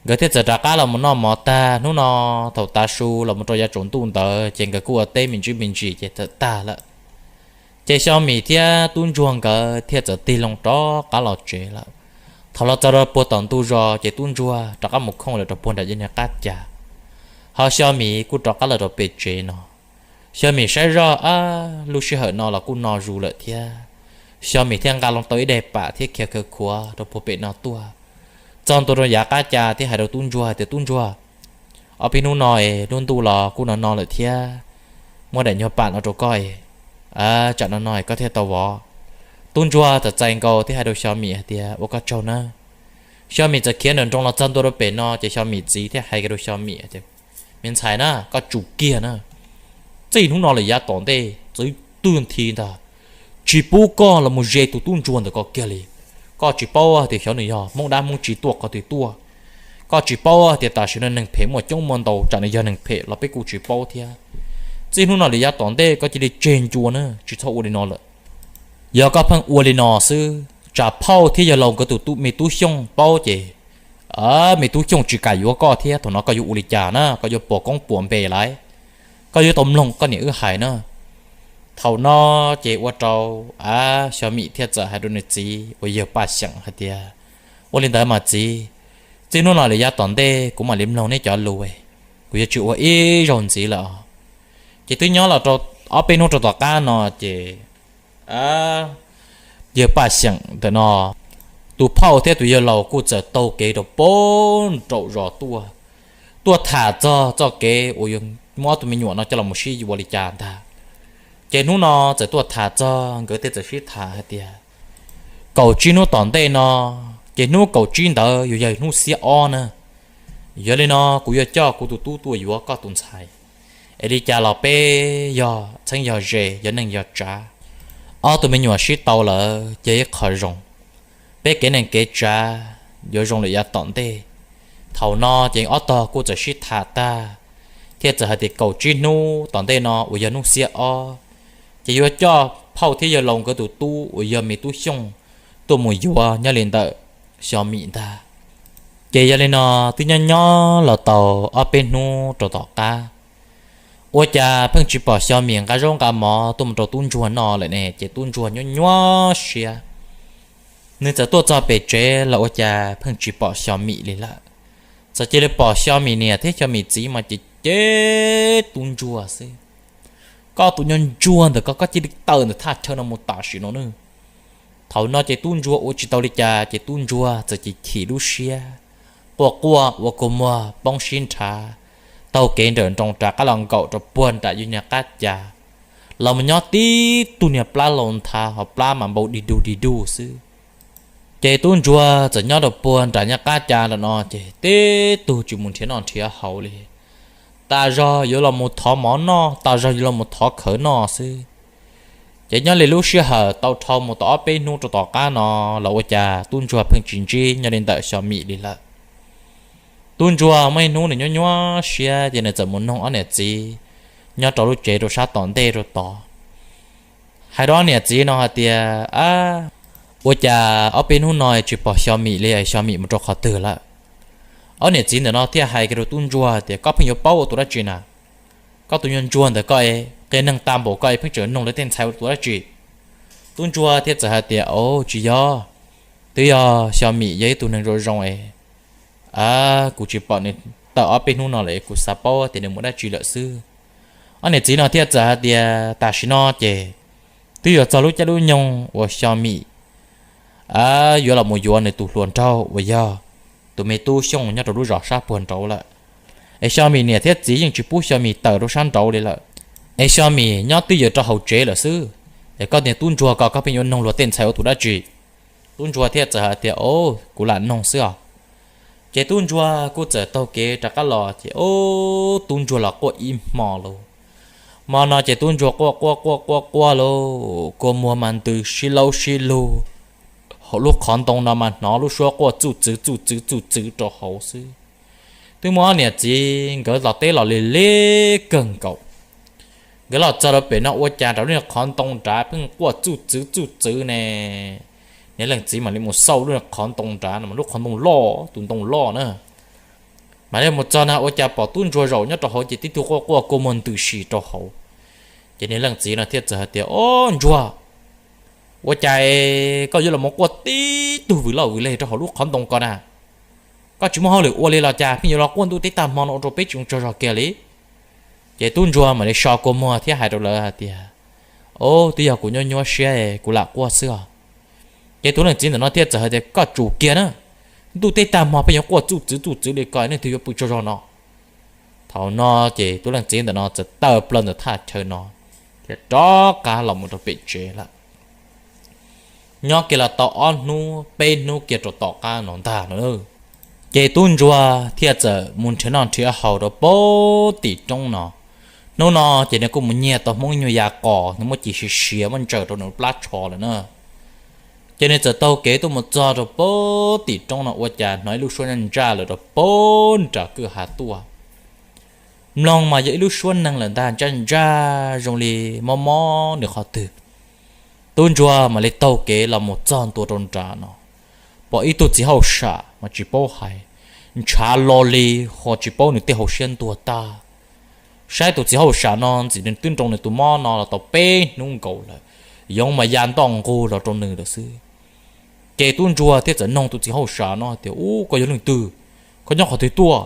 Nkawd thiaj txawm rov qab los mus noj mov tag. Hnub no thaum tav su los mus rau yav tsaus ntuj ntawd ces nkawd kuj ua teb me ntsis me ntsis ces txawm tag lawm. Ces Xyo Mim thiab tub ntsuag nkawd thiaj txawm tig loo rov qab los tsev lawm. Thaum los txog rau puag tom ntug zos ces tub ntsuag rov qab mus khooj lawm rau puag nram yej niag qab ca, ho Xyo Mim kuj rov qab los rau pem tsev no. Xyo Mim saib zoj, ab, lub sij hawm no los kuj no zus lawm thiab. Xyo Mim thiaj nqa loo tau ib daim pam thiab khiav khawv khuav rau puag pem no tuaj, txog ntua rau yav qab ca thiab hais rau tub ntsuag hais tias, Tub ntsuag, ob peb hnub no es lub ntuj los kuj no no lawm thiab, muab daim nyuag pam no rau koj es tsam no no es koj thiaj tau vov. Tub ntsuag txawm txais nkaus thiab hais rau Xyo Mim hais tias, Ua koj tsaug nawb. Xyo Mim txawm khiav nram nroos los txog ntua rau pem no ces Xyo Mim txiv thiaj hais rau Xyo Mim tias, Me ntxhais na, koj tsum kiag na. Txij hnub no lawm yav tom ntej txwv twg nthi ntag, tsis pub koj los mus ze tus tub ntsuag ntawm ko kiag li. Koj tsis paub tias xyov nws yog Hmoob dab Hmoob tsi tuaj qhov twg tuaj. Koj tsis paub tias tam sim no neeg phem muaj coob muaj ntau, tsam nws yog neeg phem los peb kuj tsis paub thiab. Txij hnub no lawm yav tom ntej koj cia li tseg ncua na, tsis txhob ua li no lawm. Yog koj pheej ua li no xwb, tsam phauj thiab yawg laus nkawd tus me tub Xyooj paub ces me tub Xyooj tsis kam yuav koj thiab, thaum no koj yuav ua li cas na, koj yuav puas koob puas npe lawm. Koj yuav tau mloog koj niam wb hais na. Thaum no ces ua rau, a, Xyo Mim thiaj txawm hais rau nws txiv uas yog Paj Xyeem hais tias, Ua li ntawd mas txiv, Txij hnub no lawm yav tom ntej kuv mam li mloog nej cov lus, kuv yuav tsis ua ib zaug ntxiv lawm os. Ces twb nyob los rau ob peb hnub rau tom qab no ces yawg Paj Xyeem ntawm no tus phauj thiab tus yawg laus kuj txawm taug kev rau pem nraum zos tuaj, tuaj tham txog txoj kev uas yog muab ob tug me nyuam no coj los mus sib yuav li cas ntag. Ces hnub no txawm tuaj tham txog, nkawd thiaj txawm sib tham hais tias kaum tsib hnub tom ntej no, ces hnub kaum tsib ntawd yuav yog hnub xiab ob na. Yog li no kuv yuav coj kuv tus tub tuaj yuav koj tus ntxhais, es li cas los peb yog txheeb yog ze, yog neej yog tsav, ob tug me nyuam sib tau lawm ces ib qho zoo, peb kev neej kev tsav yuav zoo lawm yav tom ntej. Thaum no ces ob tog kuj txawm sib tham tag, thiaj txawm hais tias kaum tsib hnub tom ntej no uas yog hnub xiab ob, ces yuav coj phauj thiab yawg laus nkawd tus tub uas yog me tub Xyooj tuaj mus yuav nyob li ntawm Xyo Mim ntag. Ces yog li no twb nyob nyob los tau ob peb hnub rau tom qab, ua cas pheej tsis pom Xyo Mim nqa zaub nqa mov tuaj mus rau tub ntsuag noj lawm ne, ces tub ntsuag nyuaj nyuaj siab. Nws txawm tuaj txog pem tsev los ua cas pheej tsis pom Xyo Mim li lawm. Txawm cia li pom Xyo Mim niam thiab Xyo Mim txiv mas ces cem tub ntsuag xwb. Koj tus nyuag ntsuag ntawm koj, koj cia li tawm ntawm thaj chaw no mus tam sim no nawb. Thaum no ces tub ntsuag ua tsis tau li cas ces tub ntsuag txawm chim chim lub siab, quaj quaj ua kua muag poob sib nrhav, taug kev nrawm nroos rov qab los nkaum rau puag nram yus niag qab cas, los mus nyob tib tug niag plab laus nthav, hos plab mas npau dig dug dig dug xwb. Ces tub ntsuag txawm nyob rau puag nram nyab qab cas ntawm no ces tib tug tsis mus nrhiav noj nrhiav haus li. Tas zog yuav los mus thov mov noj, tas zog yuav los mus thov khawv noj xwb. Ces nyob li lub sij hawm tau dhau mus tau ob peb hnub rau tom qab no los ua cas tub ntsuag pheej tsis ntsib nyob li ntawm Xyo Mim li lawm. Tub ntsuag muaj ib hnub nws nyuaj nyuaj siab ces nws txawm mus noog ob niam txiv nyob rau lub tsev rau sab tom ntej rau tod, hais rau ob niam txiv no hais tias, Ab, ua cas ob peb hnub no tsis pom Xyo Mim li, Xyo Mim mus rau qhov twg lawm? Ob niam txiv ntawm no thiaj hais kiag rau tub ntsuag tias, Koj pheej yuav paub ua tus dab tsi na? Koj tus nyuag ntsuag ntawm koj es qias neeg tag npaum koj es pheej tseem noog lawv tej ntxhais ua tus dab tsi? Tub ntsuag thiaj txawm hais tias, Au, tsis yog, twb yog Xyo Mim yog ib tug neeg zoo zoo es kuv tsis pom nws tau ob peb hnub no lawm es kuv xav paub tias nws mus dab tsi lawm xwb. Ob niam txiv no thiaj txawm hais tias, Tam sim no ces twb yuav txog lub caij lub nyoog uas Xyo Mim yuav los mus yuav nws tus hluas nraug uas yog tus me tub Xyooj nyob rau lub zos sab puag nraud lawm. Es Xyo Mim niam thiab txiv yeej tsis pub Xyo Mim tawm rau sab nraud li lawm. Es Xyo Mim nyob twj ywm rau hauv tsev lawm xwb. Es koj niag tub ntsuag ko, koj pheej yuav noog luag tej ntxhais ua tus dab tsi? Tub ntsuag thiaj txawm hais tias, Au, kuv lam noog xwb os. Ces tub ntsuag kuj txawm taug kev rov qab los ces, au, tub ntsuag los quaj ib hmo lauj. Hmo no ces tub ntsuag quaj quaj quaj quaj quaj lauj, kua muag mas ntws sib laub sib lug, hauv lub qhov ntoo no mas hnov lub suab quaj txuj txwv txuj txwv txuj txwv rau hauv xwb. Twb muaj ob niam txiv nkawd los teb los li li kawg nkaus. Nkawd los txog rau pem no ua cas nram lub qhov ntoo nrad pheej quaj txuj txwv txuj txwv ne. Niag leej txiv mam li mus xauj lub qhov ntoo nrad no, lub qhov ntoo loj, tus ntoo loj na. Mam li mus txog na ua cas pom tub ntsuag zaum nyob rau hauv ces tib tug quaj quaj kua muag ntws si rau hauv. Ces niag leej txiv no thiaj txawm hais tias, Au, ntsuag, ua cas koj yuav los mus quaj tib tug vwm loj vwm leg rau hauv lub qhov ntoo ko na? Koj tsis muaj hauj lwm ua li los cas pheej yuav los quaj ntuj teb tag hmo no ua rau peb tsis zoo tsaug zog kiag li? Ces tub ntsuag mam li so kua muag thiab hais rau lawv hais tias, Au, twb yog kuv nyuaj nyuaj siab, kuv lam quaj xwb os. Ces tus leej txiv ntawm no thiaj txawm hais tias, Koj tsum kiag na, ntuj teb tag hmo pheej yuav quaj txuj txwv txuj txwv li ko, nej twg yuav pw tsaug zog no? Thaum no ces tus leej txiv ntawm no txawm tawm plaws ntawm thaj chaw no thiab rov qab los mus rau pem tsev lawm. Nyob kiag los tau ob hnub peb hnub kiag rau tom qab no ntag no, ces tub ntsuag thiaj txawm mus nrhiav noj nrhiav haus rau pem tim roob no. Hnub no ces nws kuj mus nyiag tau hmoob nyuag ya qos, nws muab ci siav siav muab ntsaws rau nws plab tsho lawm na. Ces nws txawm taug kev tuaj mus txog rau pem tim roob no ua cas hnov ib lub suab ntsaj ntsaj lawm rau pem nram kwj ha tuaj. Mloog mas yog ib lub suab neeg lawm ntag, ntsaj ntsaj zoo li mob mob nws qhov twg. Tub ntsuag mam li taug kev los mus txog ntua rau nram no, pom ib tug txiv hauj sam mas tsis paub hais, ntshav lo li, ho tsis paub nws tej hauv siab ntuag tag. Saib tus txiv hauj sam no ntxim nws twb nroo nws tus mob no los tau peb hnub nkaus lawm, yoov mas ya ntoj nqug los rau nws lawm xwb. Ces tub ntsuag thiaj txawm noog tus txiv hauj sam no tias, Ub, koj yog leej twg? Koj nyob qhov twg tuaj?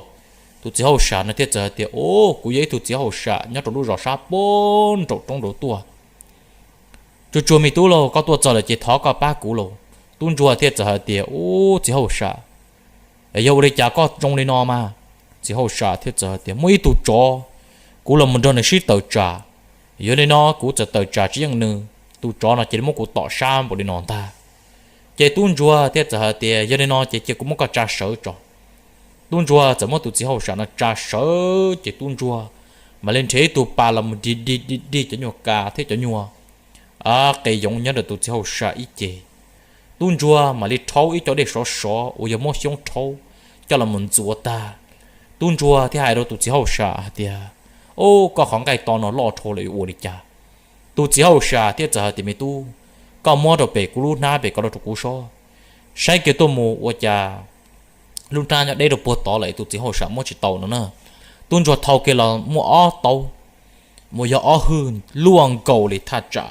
Tus txiv hauj sam no thiaj txawm hais tias, Ub, kuv yog ib tug txiv hauj sam nyob rau lub zos sab pem nraum roob nraud tuaj. Tsuag tsuag me tub lauj, koj tuaj txog lawm ces thov koj pab kuv lauj. Tub ntsuag thiaj txawm hais tias, Ub, txiv hauj sam, yog ua li cas koj zoo li no mas? Txiv hauj sam thiaj txawm hais tias, Muaj ib tug tsov, kuv los mus nrog nws sib tawm tsam. Yog li no kuv txawm tawm tsam tsis yeej nws, tus tsov no cia li muab kuv tom sab npaum li no ntag. Ces tub ntsuag thiaj txawm hais tias, Yog li no ces cia kuv muab koj tsa sawv tso. Tub ntsuag txawm muab tus txiv hauj sam no tsa sawv ces tub ntsuag mam li nrhiav ib tug pas los mus dig dig dig dig cov nyuag kas thiab cov nyuag qe yoov nyob ntawm tus txiv hauj sam ib ce. Tub ntsuag mam li rhaub ib co dej sov sov uas yog muab xyoob rhaub coj los mus ntxuav tag. Tub ntsuag thiaj hais rau tus txiv hauj sam hais tias, Ub, koj qhov nqaij to no loj dhau lawm yuav ua li cas? Tus txiv hauj sam thiaj txawm hais tias, Me tub, koj muab rau pem kuv lub hnab pem ko rau kuv sob, saib kiag tuaj mus ua cas lub hnab nyob deb rau puag tod lawm, tus txiv hauj sam muab tsis tau no na. Tub ntsuag thau kiag los muaj ob taub, uas yog ob hwj luaj nkaus li thaj tsam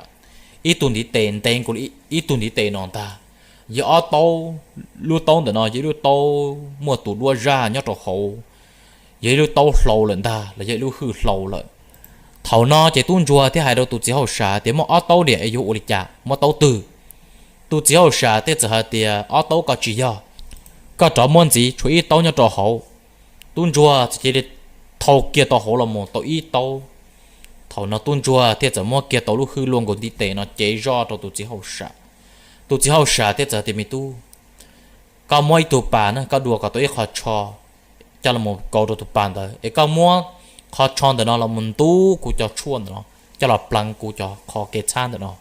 ib tug ntiv tes, ntev nkaus li ib tug ntiv tes no ntag. Yog ob taub, lub taub ntawm no yog ib lub taub muaj tus duab zaj nyob rau hauv, yog ib lub taub hlau lawm ntag los yog ib lub hwj hlau lawm. Thaum no ces tub ntsuag thiaj hais rau tus txiv hauj sam tias, Muaj ob taub diam es yuav ua li cas, muab taub twg? Tus txiv hauj sam thiaj txawm hais tias, Ob taub ko tsis yog, koj rov muab ntxiv tshuav ib taub nyob rau hauv. Tub ntsuag txawm cia li thau kiag tau hauv los mus tau ib taub. Thaum no tub ntsuag thiaj txawm muab kiag tau lub hwj luaj nkaus ntiv tes no cev zoj rau tus txiv hauj sam. Tus txiv hauj sam thiaj txawm tias, Me tub, koj muab ib tug pas na, koj dua kom tau ib qho tsho coj los mus kaus rau tus pas ntawd, es koj muab qhov tsho ntawm no los mus ntub kuv cov tshuaj ntawm no, coj los pleev kuv cov qho kev txhab ntawm no.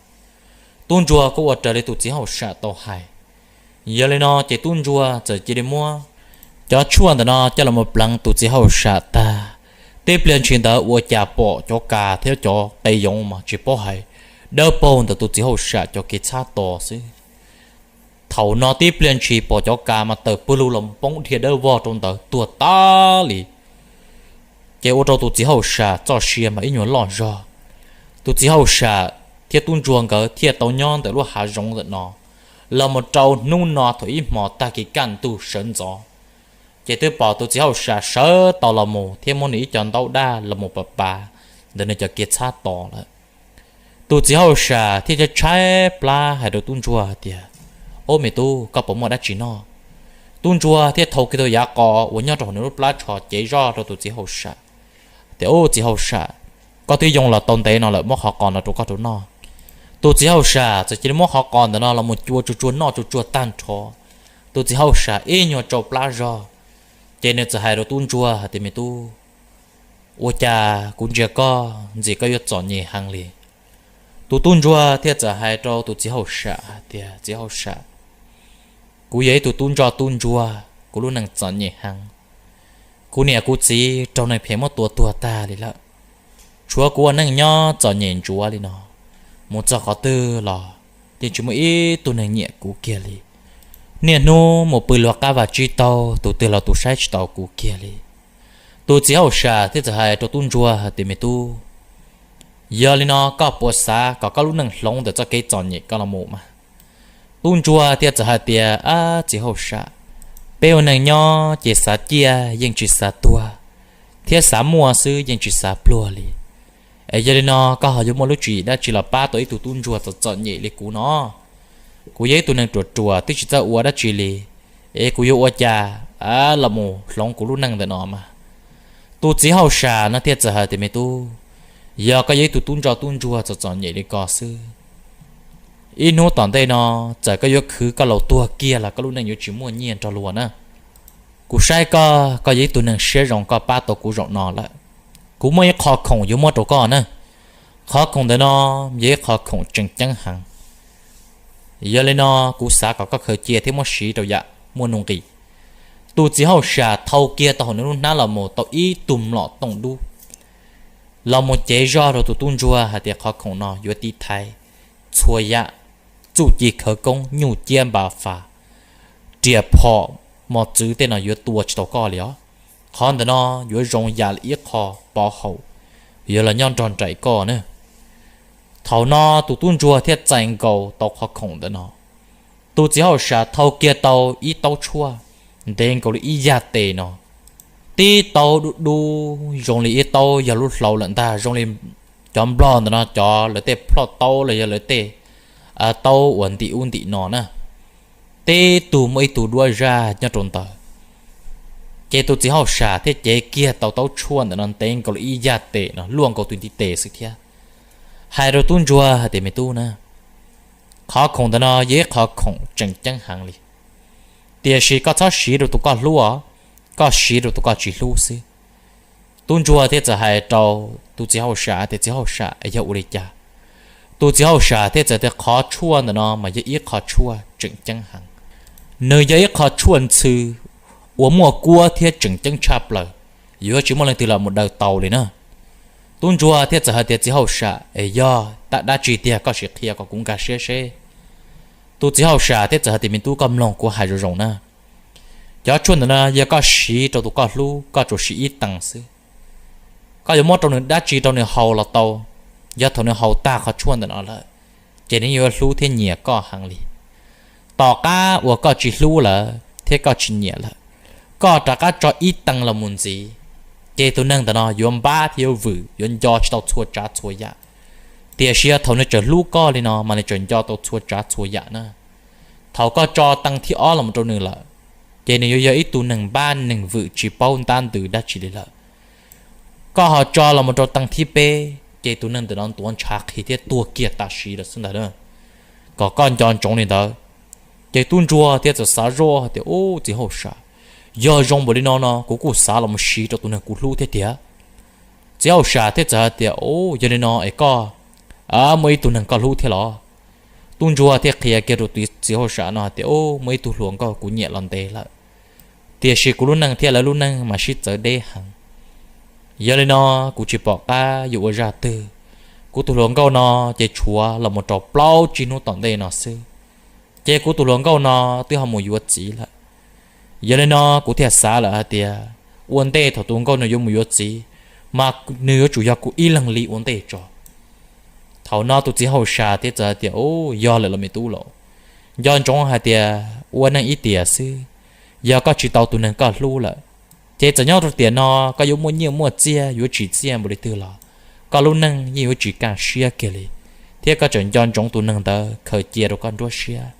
Tub ntsuag kuj ua raws li tus txiv hauj sam tau hais. Yog li no ces tub ntsuag txawm cia li muab cov tshuaj ntawm no coj los mus pleev tus txiv hauj sam tag. Tib pliag ntshis ntawd ua cas pom cov kas thiab cov qe yoov mas tsis paub hais, dawb paug ntawm tus txiv hauj sam cov kev txhab tos xwb. Thaum no tib pliag ntshis pom cov kas mas tawm pwg lug los poob dhia dawb vog rau ntawd tuag tas li. Ces ua rau tus txiv hauj sam txoj sia mas ib nyuag loj zog. Tus txiv hauj sam thiab tub ntsuag nkawd thiaj tau nyob ntawm lub hav zoov ntawm no los mus rau hnub no thaum ib hmos tag kis kaj ntug sawv ntxov. Ces twb pom tus txiv hauj sam sawv tau los mus thiab muab nws ib co ntaub daj los mus pav pav ntawm nws cov kev txhab tos lawm. Tus txiv hauj sam thiaj tshaib tshaib plab hais rau tub ntsuag hais tias, Ob, me tub, koj puas muaj dab tsi noj? Tub ntsuag thiaj thau kiag tau yav qos uas nyob rau hauv nws lub plab tsho cev zoj rau tus txiv hauj sam tias, Ob, txiv hauj sam, koj twb yoo los tau ntev no lawm, muab qhov qos no rau koj rau noj. Tus txiv hauj sam txawm cia li muab qhov qos ntawm no los mus cua tsuag tsuag noj tsuag tsuag tag nrho. Tus txiv hauj sam ib nyuag tsau plab zog, ces nws txawm hais rau tub ntsuag hais tias, Me tub, ua cas kuv ntsia koj ntxim koj yuav txom nyem heev li? Tus tub ntsuag thiaj txawm hais rau tus txiv hauj sam hais tias, Txiv hauj sam, kuv yog ib tug tub ntsoj tub ntsuag, kuv lub neej txom nyem heev. Kuv niam kuv txiv raug neeg phem muab tua tuag tag li lawm. Tshuav kuv ua neej nyob txom nyem ntsuav li no, mus txog qhov twg los yeej tsis muaj ib tug neeg nyiam kuv kiag li. Niaj hnub mus pw luag qab vaj tsib taug, tus twg los tus saib tsis taus kuv kiag li. Tus txiv hauj sam thiaj txawm hais rau tub ntsuag hais tias, Me tub, yog li no koj puas xav kom koj lub neej hloov ntawm txoj kev txom nyem ko los mus mas? Tub ntsuag thiaj txawm hais tias, Ab, txiv hauj sam, peb ua neeg nyob ces xav ciaj yeej tsis xav tuag, thiab xav muaj xwb yeej tsis xav pluag li. Es yog li no koj ho yuav muaj lub tswv yim dab tsi los pab tau ib tug tub ntsuag txom txom nyem li kuv no? Kuv yog ib tug neeg ruam ruam twb tsis txawj ua dab tsi li, es kuv yuav ua cas los mus hloov kuv lub neej ntawm no mas? Tus txiv hauj sam no thiaj txawm hais tias, Me tub, yog koj yog ib tug tub ntsoj tub ntsuag txom txom nyem li ko xwb, ib hnub tom ntej no txawm koj yuav khwv koj laus tuag kiag los koj lub neej yuav tsis muaj nyiaj nrog luag na. Kuv saib koj, koj yog ib tug neeg siab zoo, koj pab tau kuv zaum no lawm. Kuv muaj ib qho khoom yuav muab rau koj na. Qhov khoom ntawm no yog ib qho khoom tseem ceeb heev. Yog li no kuv xav kom koj khaws cia thiab muab siv rau yam muaj nuj nqis. Tus txiv hauj sam thau kiag tau hauv nws lub hnab los mus tau ib tug mlom tooj dub los mus cev zoj rau tus tub ntsuag hais tias, Qhov khoom no yuav tiv thaiv txhua yam, txuj ci khawv koob, nyuj ciab npa fas, riam phom, mos txwv tej no yuav tua tsis tau koj li os. Qhov ntawm no yuav zoo yam li ib qho pov haum yuav los nyob nrog nraim koj na. Thaum no tus tub ntsuag thiaj txais nkaus tau qhov khoom ntawm no. Tus txiv hauj sam thau kiag tau ib taub tshuaj ntev nkaus li ib yaj tes no, tib taub dub dub zoo li ib taub yog lub hlau lawm ntag, zoo li cov nplog ntawm no cov lawv tej plhoj taub los yog lawv tej taub uas ntim ub ntim no na. Tib tug muaj ib tug duab zaj nyob rau ntawd. Ces tus txiv hauj sam thiaj cev kiag tau taub tshuaj ntawm no ntev nkaus li ib yaj tes no luaj nkaus tus ntiv tes xwb thiab, hais rau tub ntsuag hais tias, Me tub na, qhov khoom ntawm no yog ib qhov khoom tseem ceeb heev li, tiam sis koj txhob siv rau tus koj hlub os, koj siv rau tus koj tsis hlub xwb. Tub ntsuag thiaj txawm hais rau tus txiv hauj sam tias, Txiv hauj sam, yog ua li cas? Tus txiv hauj sam thiaj txawm tias, Qhov tshuaj ntawm no mas yog ib qho tshuaj tseem ceeb heev, nws yog ib qho tshuaj ntxhw uas muaj kuab thiab tseem ceeb tshaj plaws, yuav tsis muaj leej twg los mus daws tau li na. Tub ntsuag thiaj txawm hais tias, Txiv hauj sam, es yog tam dab tsi tiag koj sim qhia kom kuv nkag siab seb. Tus txiv hauj sam thiaj txawm hais tias, Me tub, koj mloog kuv hais zoo zoo na. Cov tshuaj ntawm no yog koj siv rau tus koj hlub, koj tsuas siv ib teev xwb. Koj yuav muab rau nws dab tsi rau nws haus los tau, yog thaum nws haus tag qhov tshuaj ntawm no lawm, ces nws yuav hlub thiab nyiam koj heev li. Tom qab uas koj tsis hlub lawm thiab koj tsis nyiam lawm, koj rov qab tso ib teev los mus ntxiv, ces tus neeg ntawm no yuav npab thiab yuav vwm, yuav nco tsis tau txhua tsav txhua yam. Tiam sis yog thaum nws tseem hlub koj li no mas nws tseem nco tau txhua tsav txhua yam na. Thaum koj tso teev thib ob los mus rau nws lawm, ces nws yuav yog ib tug neeg npab neeg vwm tsis paub ntab ntws dab tsi li lawm. Koj ho tso los mus rau teev thib peb, ces tus neeg ntawm no ntuav ntshav qhi thiab tuag kiag tam sim lawm xwb ntag. Kom koj nco ntsoov li ntawd. Ces tub ntsuag thiaj txawm xav zoj hais tias, Ub, txiv hauj sam, yog zoo npaum li no no kuv kuj xav los mus siv rau tus neeg kuv hlub thiab tiag. Txiv hauj sam thiaj txawm hais tias, Ub, yog li no es koj muaj ib tug neeg koj hlub thiab los? Tub ntsuag thiaj qhia kiag rau txiv hauj sam no hais tias, Ub, muaj ib tug hluas nkauj kuv nyiam los ntev lawm, tiam sis kuv lub neej thiab lawv lub neej mas sib txawv deb heev. Yog li no kuv tsis pom qab yuav ua zaj twg. Kuv tus hluas nkauj no ces tshuav los mus rau plaub tsib hnub tom ntej no xwb, ces kuv tus hluas nkauj no twb ho mus yuav txiv lawm. Yog li no kuv thiaj xav lawm hais tias ua ntej thaum tus nkauj no yuav mus yuav txiv, mas nws yuav tsum yog kuv ib leeg li ua ntej tso. Thaum no tus txiv hauj sam thiaj txawm hais tias, Ub, yog lawm los me tub los, nco ntsoov hais tias ua neej ib tiam xwb, yog koj tsis tau tus neeg koj hlub lawm, ces txawm nyob rau tiam no koj yuav muaj nyiaj muaj txiag yuav tsim txiaj npaum li twg los koj lub neej yeej yuav tsis kaj siab kiag li, thiab koj tseem nco ntsoov tus neeg ntawd khaws cia rau koj nruab siab.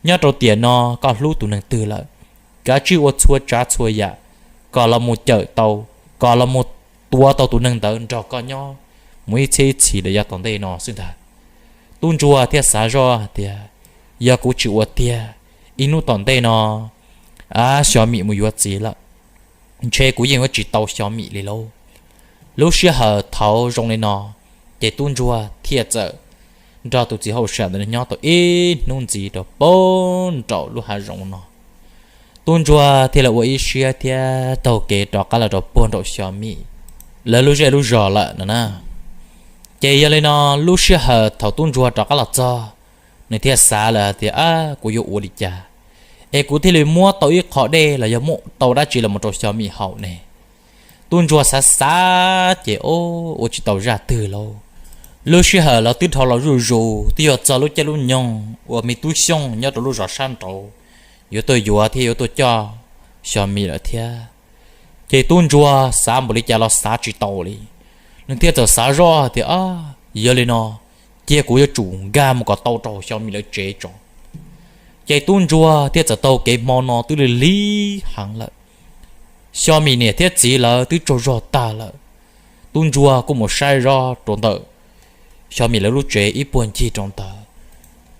Nyob rau tiam no koj hlub tus neeg twg lawm, kav tsij ua txhua tsav txhua yam kom los mus cawm tau, kom los mus tuav tau tus neeg ntawd nrog koj nyob mus ib txhiab ib txhis los yav tom ntej no xwb ntag. Tub ntsuag thiaj xav zoj hais tias, Yog kuv tsis ua tiag, ib hnub tom ntej no Xyo Mim mus yuav txiv lawm, ntshe kuv yeej yuav tsis tau Xyo Mim li lauj. Lub sij hawm thaud zoo li no, ces tub ntsuag thiaj txawm nrog tus txiv hauj sam ntawd nyob tau ib hnub ntxiv rau puag nraum lub hav zoov no. Tub ntsuag thiaj li ua ib siab thiab taug kev rov qab los rau puag nraum Xyo Mim lawv lub zej lub zos lawm no na. Ces yog li no, lub sij hawm thaum tub ntsuag rov qab los txog, nws thiaj xav lawm hais tias, Ab, kuv yuav ua li cas es kuv thiaj li muab tau ib qho dej los yog muab tau dab tsi los mus rau Xyo Mim haus ne? Tub ntsuag xav xav ces, Ub, ua tsis tau zaj twg lauj. Lub sij hawm lawv twb dhau los zuj zus, twb yuav txog lub caij lub nyoog uas me tub Xyooj nyob rau lub zos sab nraud yuav tuaj yuav thiab yuav tuaj coj Xyo Mim lawm thiab. Ces tub ntsuag xav npaum li cas los xav tsis tau li. Nws thiaj txawm xav zoj tias, Yog li no, cia kuv yuav tsum nkag mus kom tau rau Xyo Mim lawv tsev tso. Ces tub ntsuag thiaj txawm taug kev, hmo no twb lig lig heev lawm, Xyo Mim niam thiab txiv lawv twb tsaug zog tag lawm. Tub ntsuag kuj mus saib zoj rau ntawm Xyo Mim lawv lub tsev ib puag ncig rau ntawd,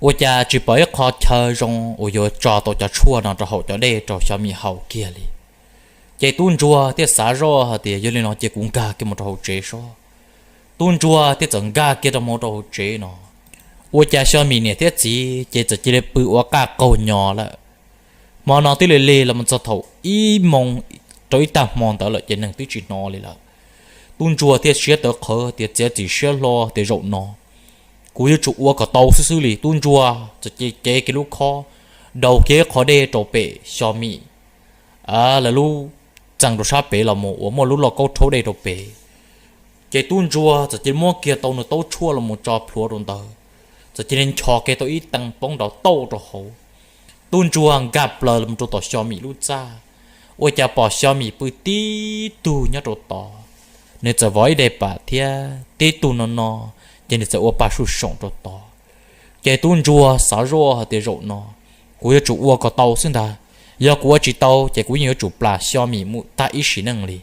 ua cas tsis pom ib qho chaw zoo uas yuav tso tau cov tshuaj no rau haus cov dej rau Xyo Mim haus kiag li. Ces tub ntsuag thiaj xav zoj hais tias, Yog li no cia kuv nkag kiag mus rau hauv tsev seb. Tub ntsuag thiaj txawm nkag kiag rau mus rau hauv tsev no, ua cas Xyo Mim niam thiab txiv ces txawm cia li pw ua qaj qaug nyo lawm. Hmo no twb lig lig los mus txog thaum ib moos rau ib tag hmo ntawd lawm ces neeg twb tsis hnov li lawm. Tub ntsuag thiaj siab tawv qhawv tias, Txiav txim siab hlo tias zaum no kuv yuav tsum ua kom tau xwb xwb li. Tub ntsuag txawm cev kiag lub khob, daus kiag ib qho dej rau pem Xyo Mim lawv lub txee rau sab pem los mus uas muaj lub lauj kaub rhaub dej rau pem. Ces tub ntsuag txawm cia li muab kiag tau nws taub tshuaj los mus tso plhuav rau ntawd, txawm cia li nchos kiag tau ib tee poob nrov tauj rau hauv. Tub ntsuag nkag plaws los rau tom Xyo Mim lub txaj, ua cas pom Xyo Mim pw tib tug nyob rau tod, nws txawm vov ib daim pam thiab tib tug no no, ces nws txawm ua pa sum soom rau tod. Ces tub ntsuag xav zoj hais tias zaum no kuv yuav tsum ua kom tau xwb ntag, yog kuv ua tsis tau ces kuv yeej yuav tsum plam Xyo Mim mus tag ib sim neej li.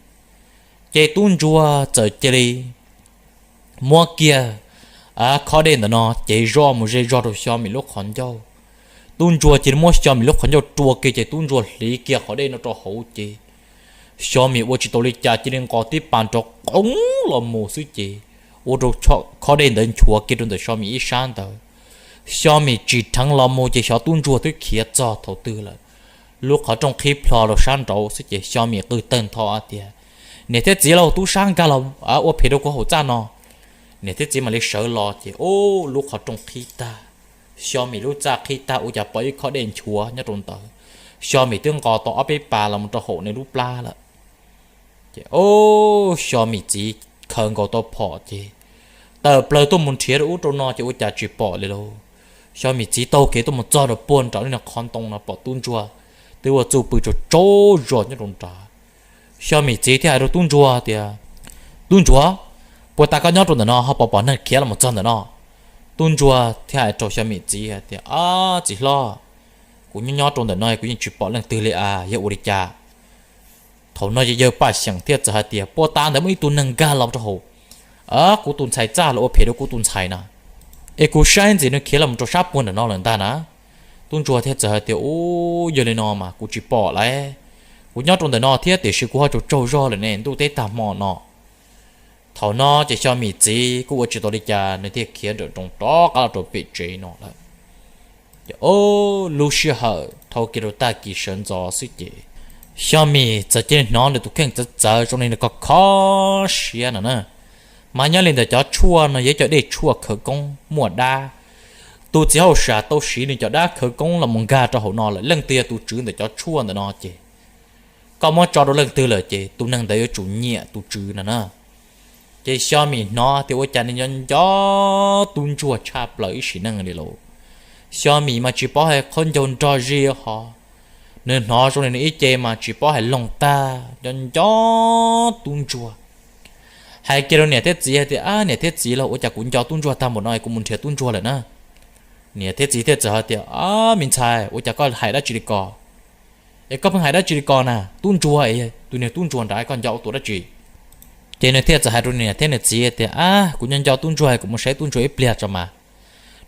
Ces tub ntsuag txawm cia li muab kiag khob dej ntawm no cev zoj mus ze zog rau Xyo Mim lub qhov ncauj. Tub ntsuag cia li muab Xyo Mim lub qhov ncauj rua kiag ces tub ntsuag hliv kiag qhov dej no rau hauv ces Xyo Mim ua tsis tau li cas cia li nqos tib pas nrov qoob los mus xwb ces ua rau khob dej ntawd nchuav kiag rau ntawm Xyo Mim ib sab ntawd. Xyo Mim tsim dheev los mus ces xyov tub ntsuag twb khiav txog thaum twg lawm. Lub qhov rooj qhib plho rau sab nraud xwb ces Xyo Mim qw tawg ntho tias, niam thiab txiv lauj, tub sab nkag los ua phem rau kuv hauv txaj no. Niam thiab txiv mam li sawv los ces ub, lub qhov rooj qhib tag, Xyo Mim lub txaj qhib tag ua cas pom ib khob dej nchuav nyob rau ntawd. Xyo Mim twb nqos tau ob peb pas los mus rau hauv nws lub plab lawm. Ces ub, Xyo Mim txiv khaws nkaus tau phom ces tawm plaws tuaj mus nrhiav rau ub rau no ces ua cas tsis pom li lauj. Xyo Mim txiv taug kev tuaj mus txog rau puag nram li no qhov ntoo no pom tub ntsuag twb ua txuj pw tsaug tsaug zog nyob rau nrad. Xyo Mim txiv thiaj hais rau tub ntsuag tias, tub ntsuag, puas tas koj nyob rau ntawm no ho pom pom neeg khiav los txog ntawm no? Tub ntsuag thiaj hais rau Xyo Mim txiv hais tias, ab txiv hlob, kuv nyob nyob rau ntawm no kuv yeej tsis pom leej twg li as, yog ua li cas? Thaum no ces yawg Paj Xyeem thiaj txawm hais tias, puas tas ntawd muaj ib tug neeg nkag los rau hauv kuv tus ntxhais txaj los ua phem rau kuv tus ntxhais na, es kuv saib ntxim nws khiav los rau sab puag nram no lawm ntag na. Tub ntsuag thiaj txawm hais tias, ub, yog li no mas kuv tsis pom lauj, kuv nyob rau ntawm no thiab tiam sis kuv ho tsaug tsaug zog lawm ne, ntuj teb tag hmo no. Thaum no ces Xyo Mim txiv kuj ua tsis tau li cas nws thiaj khiav nrawm nroos rov qab los rau pem tsev no lawm. Ces ub, lub sij hawm dhau kiag rau tag kis sawv ntxov xwb ces Xyo Mim txawm cia li hnov nws tus kheej txawv txawv zoo li nws kho kho siab no na. Mas nyob li ntawm cov tshuaj no yog cov dej tshuaj khawv koob muaj dab. Tus txiv hauj sam tau siv nws cov dab khawv koob los mus nkag rau hauv no lawm, leej twg yog tus tswv ntawm cov tshuaj ntawm no ces koj muab tso rau leej twg lawm ces tus neeg ntawd yuav tsum nyiam tus tswv no na. Ces Xyo Mim hnov tias ua cas nws nco nco tub ntsuag tshaj plaws ib sim neej li lauj. Xyo Mim mas tsis paub hais qhaub ncaug nrog zig ho, nws hnov zoo li nws ib ce mas tsis paub hais loog tag, nco nco tub ntsuag. Hais kiag rau niam thiab txiv hais tias, ab niam thiab txiv lauj, ua cas kuv nco tub ntsuag tag npaum no kuv mus nrhiav tub ntsuag lawm na. Niam thiab txiv thiaj txawm hais tias, ab me ntxhais, ua cas koj hais dab tsi li ko? Es koj pheej hais dab tsi li ko na? Tub ntsuag, tus niag tub ntsuag nrad koj nco ua tus dab tsi? Ces nws thiaj txawm hais rau niam thiab nws txiv tias, ab kuv nco nco tub ntsuag, kuv mus saib tub ntsuag ib pliag tso mas.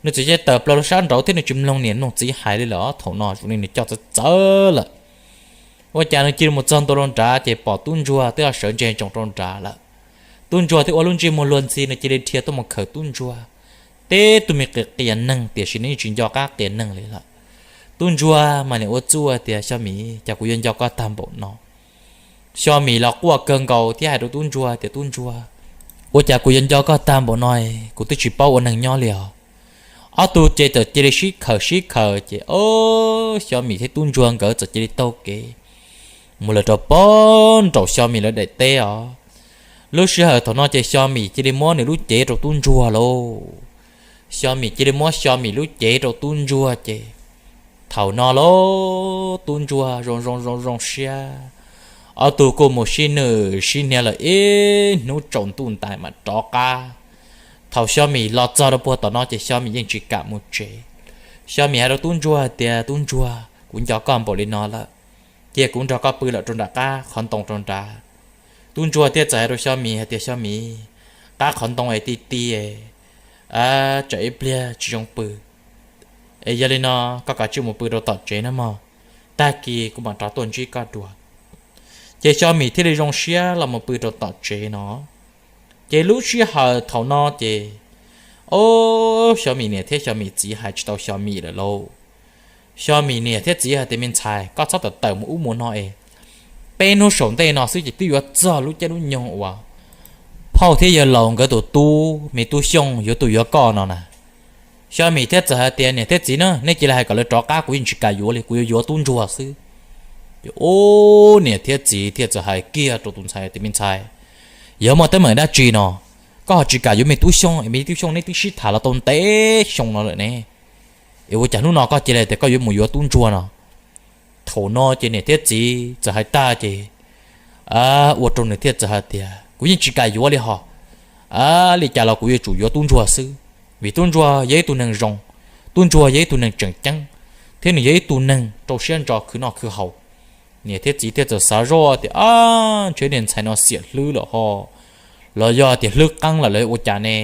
Nws txawm cia li tawm plaws rau sab nraud thiab nws tsis mloog niam mloog txiv hais li lawm, thaum no zoo li nws coj txawv txawv lawm. Ua cas nws cia li mus txog ntua rau nrad ces pom tub ntsuag twb sawv ntsees ntsoos rau nrad lawm. Tub ntsuag twb ua lub ntsej muag luag ntxhi, nws cia li dhia tuaj mus khawm tub ntsuag. Teb tug me qias qias neeg tiam sis nws yeej tsis nco qab qias neeg li lawm. Tub ntsuag mas niam ua txuj tias, Xyo Mim, cas kuv yuav nco koj tag npaum no? Xyo Mim los quaj kawg nkaus thiab hais rau tub ntsuag tias, tub ntsuag, ua cas kuv yuav nco koj tag npaum no, kuv twb tsis paub ua neeg nyob li os. Ob tug ces txawm cia li sib khawm sib khawm ces ob, Xyo Mim thiab tub ntsuag nkawd txawm cia li taug kev mus lawm rau puag nraum Xyo Mim lawv daim teb os. Lub sij hawm thaum no ces Xyo Mim cia li muab nws lub cev rau tub ntsuag lauj. Xyo Mim cia li muab Xyo Mim lub cev rau tub ntsuag ces thaum no lauj, tub ntsuag zoo zoo zoo zoo siab. Ob tug kuj mus sib nws sib hnia lawm ib hnub tsaus ntuj ntais mas rov qab. Thaum Xyo Mim los txog rau puag tom no ces Xyo Mim yeej tsis kam mus tsev. Xyo Mim hais rau tub ntsuag hais tias, tub ntsuag, kuv nco koj npaum li no lawm, cia kuv nrog koj pw lawm rau nram qab qhov ntoo rau nrad. Tub ntsuag thiaj txawm hais rau Xyo Mim hais tias, Xyo Mim, qab qhov ntoo es ti ti, tsam ib pliag tsis zoo pw, es yog li no koj kav tsij mus pw rau tom tsev na mog, tag kis kuv mam rov tuaj ntsib koj dua. Ces Xyo Mim thiaj li zoo siab los mus pw rau tom tsev no. Ces lub sij hawm thaum no ces, o, Xyo Mim niam thiab Xyo Mim txiv hais tsis tau Xyo Mim lawm lauj. Xyo Mim niam thiab txiv hais tias, me ntxhais, koj txhob tawm tawm mus ub mus no es, peb hnub saum ntej no xwb ces twb yuav txog lub caij lub nyoog uas phauj thiab yawg laus nkawd tus tub me tub Xyooj yuav tuaj yuav koj no na. Xyo Mim thiaj txawm hais tias, niam thiab txiv na, nej cia li hais kom lawv rov qab, kuv yeej tsis kam yuav li, kuv yuav yuav tub ntsuag xwb. Ces ub, niam thiab txiv thiaj txawm hais kiag rau tus ntxhais tias, me ntxhais, yog muaj teeb meem dab tsi no, koj ho tsis kam yuav me tub Xyooj es me tub Xyooj neb twb sib tham los tau ntev xyoo no lawm ne, es ua cas hnub no koj cia li tias koj yuav mus yuav tub ntsuag no? Thaum no ces niam thiab txiv txawm hais tag ces ua rau nws thiaj txawm hais tias, kuv yeej tsis kam yuav li hos, li cas los kuv yuav tsum yuav tub ntsuag xwb, vim tub ntsuag yog ib tug neeg zoo, tub ntsuag yog ib tug neeg tseem ceeb, thiab nws yog ib tug neeg rau siab ntso khwv noj khwv haus. Niam thiab txiv thiaj txawm xav zoj tias, ab, ntshe niag ntxhais no xiam hlwb lawm hos, los yog tias hlwb qeeb lawm los ua cas ne?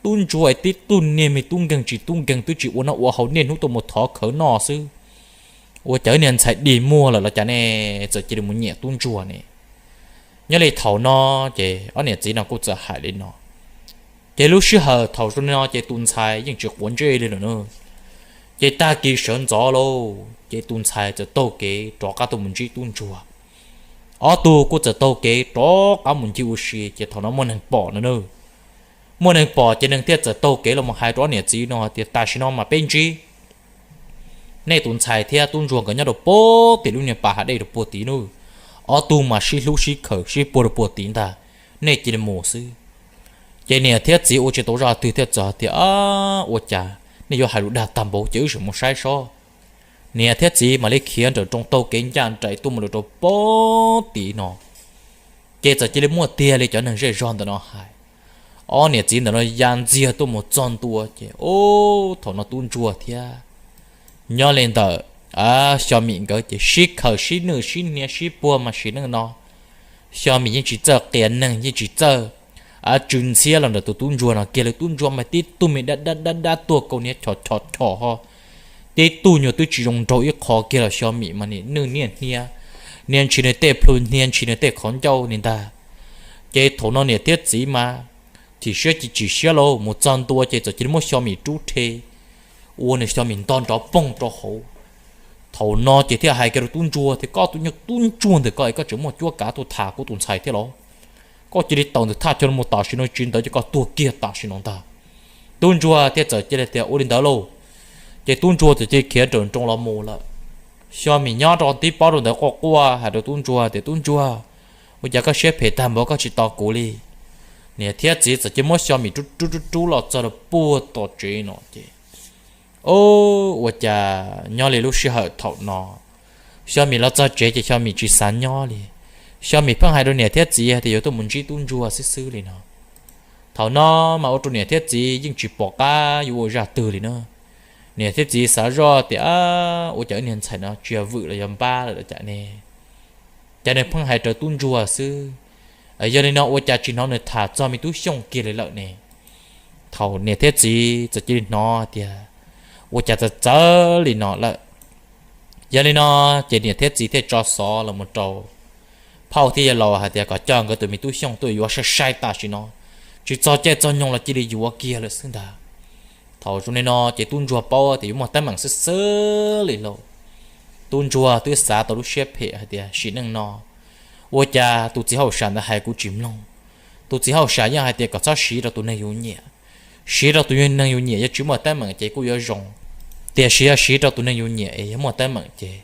Tub ntsuag tib tug niag me tub nkeeg tsis tub nkeeg twb tsis ua noj ua haus, niaj hnub tuaj mus thov khawv noj xwb, ua cas niag ntxhais dig muag lawm los cas ne? Txawm cia li mus nyiam tub ntsuag ne. Nyob li thaum no ces ob niam txiv no kuj txawm hais li no. Ces lub sij hawm thaum zoo li no ces tus ntxhais yeej tsis quav ntsej li lawm na. Ces tag kis sawv ntxov lauj ces tus ntxhais txawm taug kev rov qab tuaj mus ntsib tub ntsuag. Ob tug kuj txawm taug kev rov qab mus ncig ua si ces thaum no muaj neeg pom no na. Muaj neeg pom ces neeg thiaj txawm taug kev los mus hais rau ob niam txiv no tias, tam sim no mas peb ntsib nej tus ntxhais thiab tub ntsuag nkawd nyob rau puag tim lub niag pas hav dej rau puag tid nawb. Ob tug mas sib hlub sib khawm sib puag rau puag tid ntag, nej cia li mus xwb. Ces niam thiab txiv ua tsis tau zaj twg thiaj txawm tias, ua cas nej yuav hais lus dag tag npaum ces wb sim mus saib sob. Niam thiab txiv mam li khiav nrawm nroos taug kev ncaj nraim tuaj mus rau puag tid no. Ces txawm cia li muaj tiag li cov neeg zej zog ntawm no hais. Ob niam txiv ntawm no ya ntxiag tuaj mus txog ntua ces, ub, thaum no tub ntsuag thiab nyob li ntawm Xyo Mim nkawd ces sib khawm sib nwj sib hnia sib puag mas sim neej no Xyo Mim yeej tsis txawj qias neeg, yeej tsis txawj tsw ntxhiab los ntawm tus tub ntsuag no kiag li. Tub ntsuag mas tib tug me dab dab dab dab tuag kaus hniav chos chos chos ho, tib tug nyuag twb tsis zoo nraug ib qho kiag los Xyo Mim mas nim nwj niaj hnia, hnia ntshis nws tej plhu, hnia ntshis nws tej qhov ncauj li ntag. Ces thaum no niam thiab txiv mas chim siab ces chim siab lauj, mus txog ntua ces txawm cia li muab Xyo Mim rub rhe ua nws Xyo Mim nto nrov poog rau hauv. Thaum no ces thiaj hais kiag rau tub ntsuag tias, koj tus nyuag tub ntsuag ntawm koj es koj tseem muaj cuab kav tuaj tham kuv tus ntxhais thiab los? Koj cia li tawm ntawm thaj chaw no mus tam sim no, tsis ntawd ces koj tuag kiag tam sim no ntag. Tub ntsuag thiaj txawm cia li tias ua li ntawd lauj. Ces tub ntsuag txawm cia li khiav nrawm nroos los mus lawm. Xyo Mim nyob rau tib pob rau ntawd quaj quaj hais rau tub ntsuag tias, tub ntsuag, ua cas koj siab phem tag npaum koj tsis tos kuv li? Niam thiab txiv txawm cia li muab Xyo Mim rub rub rub rub los txog rau puag tom tsev no ces, ub, ua cas nyob li lub sij hawm thaum no Xyo Mim los txog tsev ces Xyo Mim tsis xav nyob li. Xyo Mim pheej hais rau niam thiab txiv tias yuav tuaj mus ntsib tub ntsuag xwb xwb li no. Thaum no mas ua rau niam thiab txiv yeej tsis pom qab yuav ua zaj twg li na. Niam thiab txiv xav zoj tias, ua cas wb niag ntxhais no tsis yog vwm los yog npab lawm los cas ne? Cas nws pheej hais raws tub ntsuag xwb? Yog li no ua cas tsis hnov nws tham txog me tub Xyooj kiag li lawm ne? Thaum niam thiab txiv txawm cia li hnov tias ua cas txawv txawv li no lawm. Yog li no ces niam thiab txiv thiaj tso xov los mus rau phauj thiab yawg laus hais tias kom coj nkawd tus me tub Xyooj tuaj yuav sai sai tam sim no, tsis txog caij txog nyoog los cia li yuav kiag lawm xwb ntag. Thaum zoo li no ces tub ntsuag paub tias yuav muaj teeb meem xwb xwb li lauj. Tub ntsuag twb xav tau lub siab phem hais tias sim neej no ua cas tus txiv hauj sam ntawd hais kuv tsis mloog. Tus txiv hauj sam yeej hais tias kom txhob siv rau tus neeg yus nyiam, siv rau tus neeg yus nyiam yog tsis muaj teeb meem ces kuj yuav zoo, tiam sis yog siv rau tus neeg yus nyiam es yog muaj teeb meem ces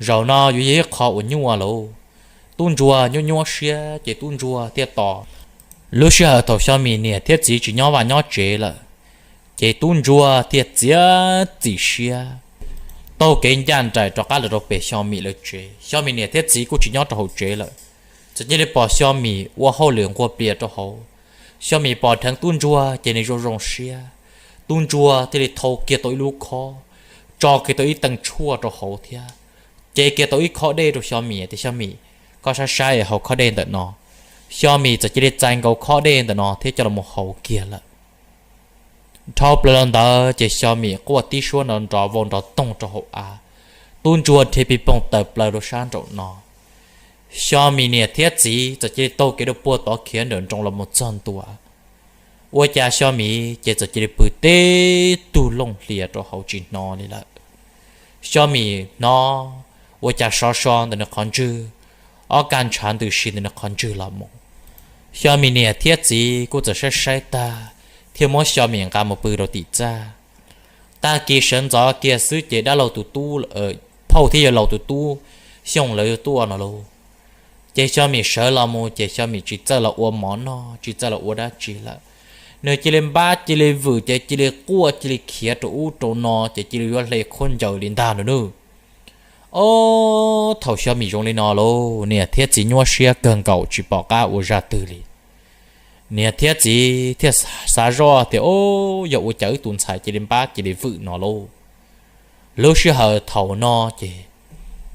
zaum no yuav yog ib qho uas nyuaj lauj. Tub ntsuag nyuaj nyuaj siab ces tub ntsuag thiaj tos. Lub sij hawm thaum Xyo Mim niam thiab txiv tsis nyob vaj nyob tsev lawm, ces tub ntsuag thiaj txiav txim siab taug kev ncaj nraim rov qab los rau pem Xyo Mim lawv tsev. Xyo Mim niam thiab txiv kuj tsis nyob rau hauv tsev lawm, txawm cia li pom Xyo Mim ua hauj lwm nquag plias rau hauv. Xyo Mim pom dheev tub ntsuag ces nws zoo zoo siab. Tub ntsuag thiaj li thau kiag tau ib lub khob, tso kiag tau ib teev tshuaj rau hauv thiab cev kiag tau ib khob dej rau Xyo Mim tias, Xyo Mim, koj saib saib hauv khob dej ntawm no. Xyo Mim txawm cia li txais nkaus khob dej ntawm no thiab coj los haus kiag lawm. Dhau plaws los ntawd ces Xyo Mim quaj tib suab nrov nrov vau nrov toog rau hauv av. Tub ntsuag rhe pis poog tawm plaws rau sab nraum no. Xyo Mim niam thiab txiv txawm cia li taug kev rau puag tod khiav nrawm nroos los mus txog ntua. Ua cas Xyo Mim ces txawm cia li pw teb tug looj hlias rau hauv tsis hnov li lawm. Xyo Mim hnov ua cas sov so ntawm nws qhov ntswg, ob kag ntshav ntws si ntawm nws qhov ntswg los mus. Xyo Mim niam thiab txiv kuj txawm saib saib tag thiaj muab Xyo Mim nqa mus pw rau tim txaj. Tag kis sawv ntxov kiag xwb ces dab laug tus tub, phauj thiab yawg laus tus tub Xyooj lawv tuaj no lauj. Ces Xyo Mim sawv los mus ces Xyo Mim tsis txawj los ua mov noj tsis txawj los ua dab tsi lawm. Nws cia li npab cia li vwm ces cia li quaj cia li khiav rau ub rau no ces cia li yuav hle khaub ncaws li ntag no nawb. Ob, thaum Xyoo Mim zoo li no lauj, niam thiab txiv nyuaj siab kawg nkaus tsis pom qab ua zaj twg li. Niam thiab txiv thiaj xav zoj tias, Ob, yog ua cas wb tus ntxhais cia li npab cia li vwm no lauj? Lub sij hawm thaum no ces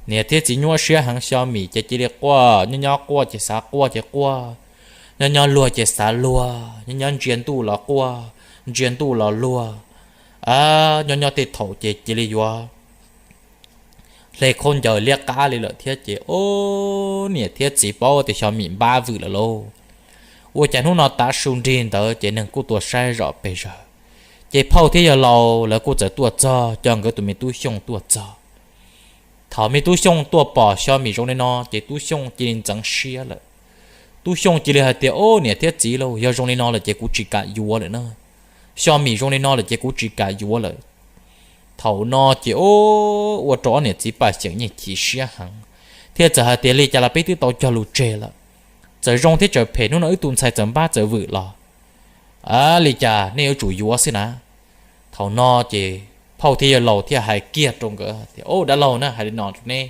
niam thiab txiv nyuaj siab heev, Xyoo Mim ces cia li quaj, nyob nyob quaj ces xav quaj ces quaj, nyob nyob luag ces xav luag, nyob nyob ntsia ntuj los quaj, ntsia ntuj los luag. Nyob nyob tej thaum ces cia li yuav hle khaub ncaws liab qab li lawm thiab ces, ob, niam thiab txiv paub tias Xyoo Mim npab vwm lawm lauj. Ua cas hnub no tav su nrig ntawd ces neeg kuj tuaj saib zom pes zaws, ces phauj thiab yawg laus lawv kuj txawm tuaj txog, coj nkawd tus me tub Xyooj tuaj txog. Thaum me tub Xyooj tuaj pom Xyoo Mim zoo li no ces tub Xyooj cia li ntxeev siab lawm. Tub Xyooj cia li hais tias, Ob, niam thiab txiv lauj, yog zoo li no lawm ces kuv tsis kam yuav lawm na. Xyoo Mim zoo li no lawm ces kuv tsis kam yuav lawm. Thaum no ces, ob, ua rau ob niam txiv Paj Xyeem yeej chim siab heev, thiaj txawm hais tias, Li cas los peb twb tau cog lus tseg lawm, txawm zoo thiab txawm phem hnub no wb tus ntxhais txawm npab txawm vwm los li cas nej yuav tsum yuav xwb na. Thaum no ces phauj thiab yawg laus thiaj hais kiag rau nkawd tias, Ob, dab laug na, hais li no rau neb,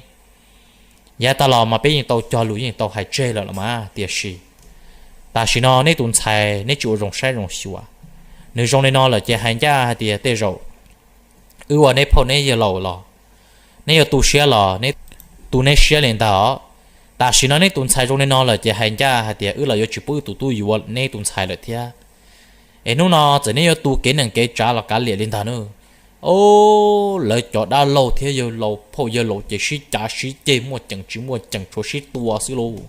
yav tag los mas peb yeej tau cog lus yeej tau hais tseg lawm los mas, tiam sis tam sim no neb tus ntxhais neb tsis ua zoo saib zoo xyuas, nws zoo li no lawm ces hais ncaj hais tias tej zaum wb ua neb phauj neb yawg laus los neb yuav tu siab los neb tu neb siab li ntag. Tam sim no neb tus ntxhais zoo li no lawm ces hais ncaj hais tias wb los yuav tsis pub wb tus tub yuav neb tus ntxhais lawm thiab. Es hnub no txawm neb yuav tu kev neeg kev tsav los kav liam li ntag na. Ob, lawv cov dab laug thiab yawg laus phauj yawg laus ces sib cav sib ceg muaj ceem tsis muaj ceem tshuav sib tua xwb lauj.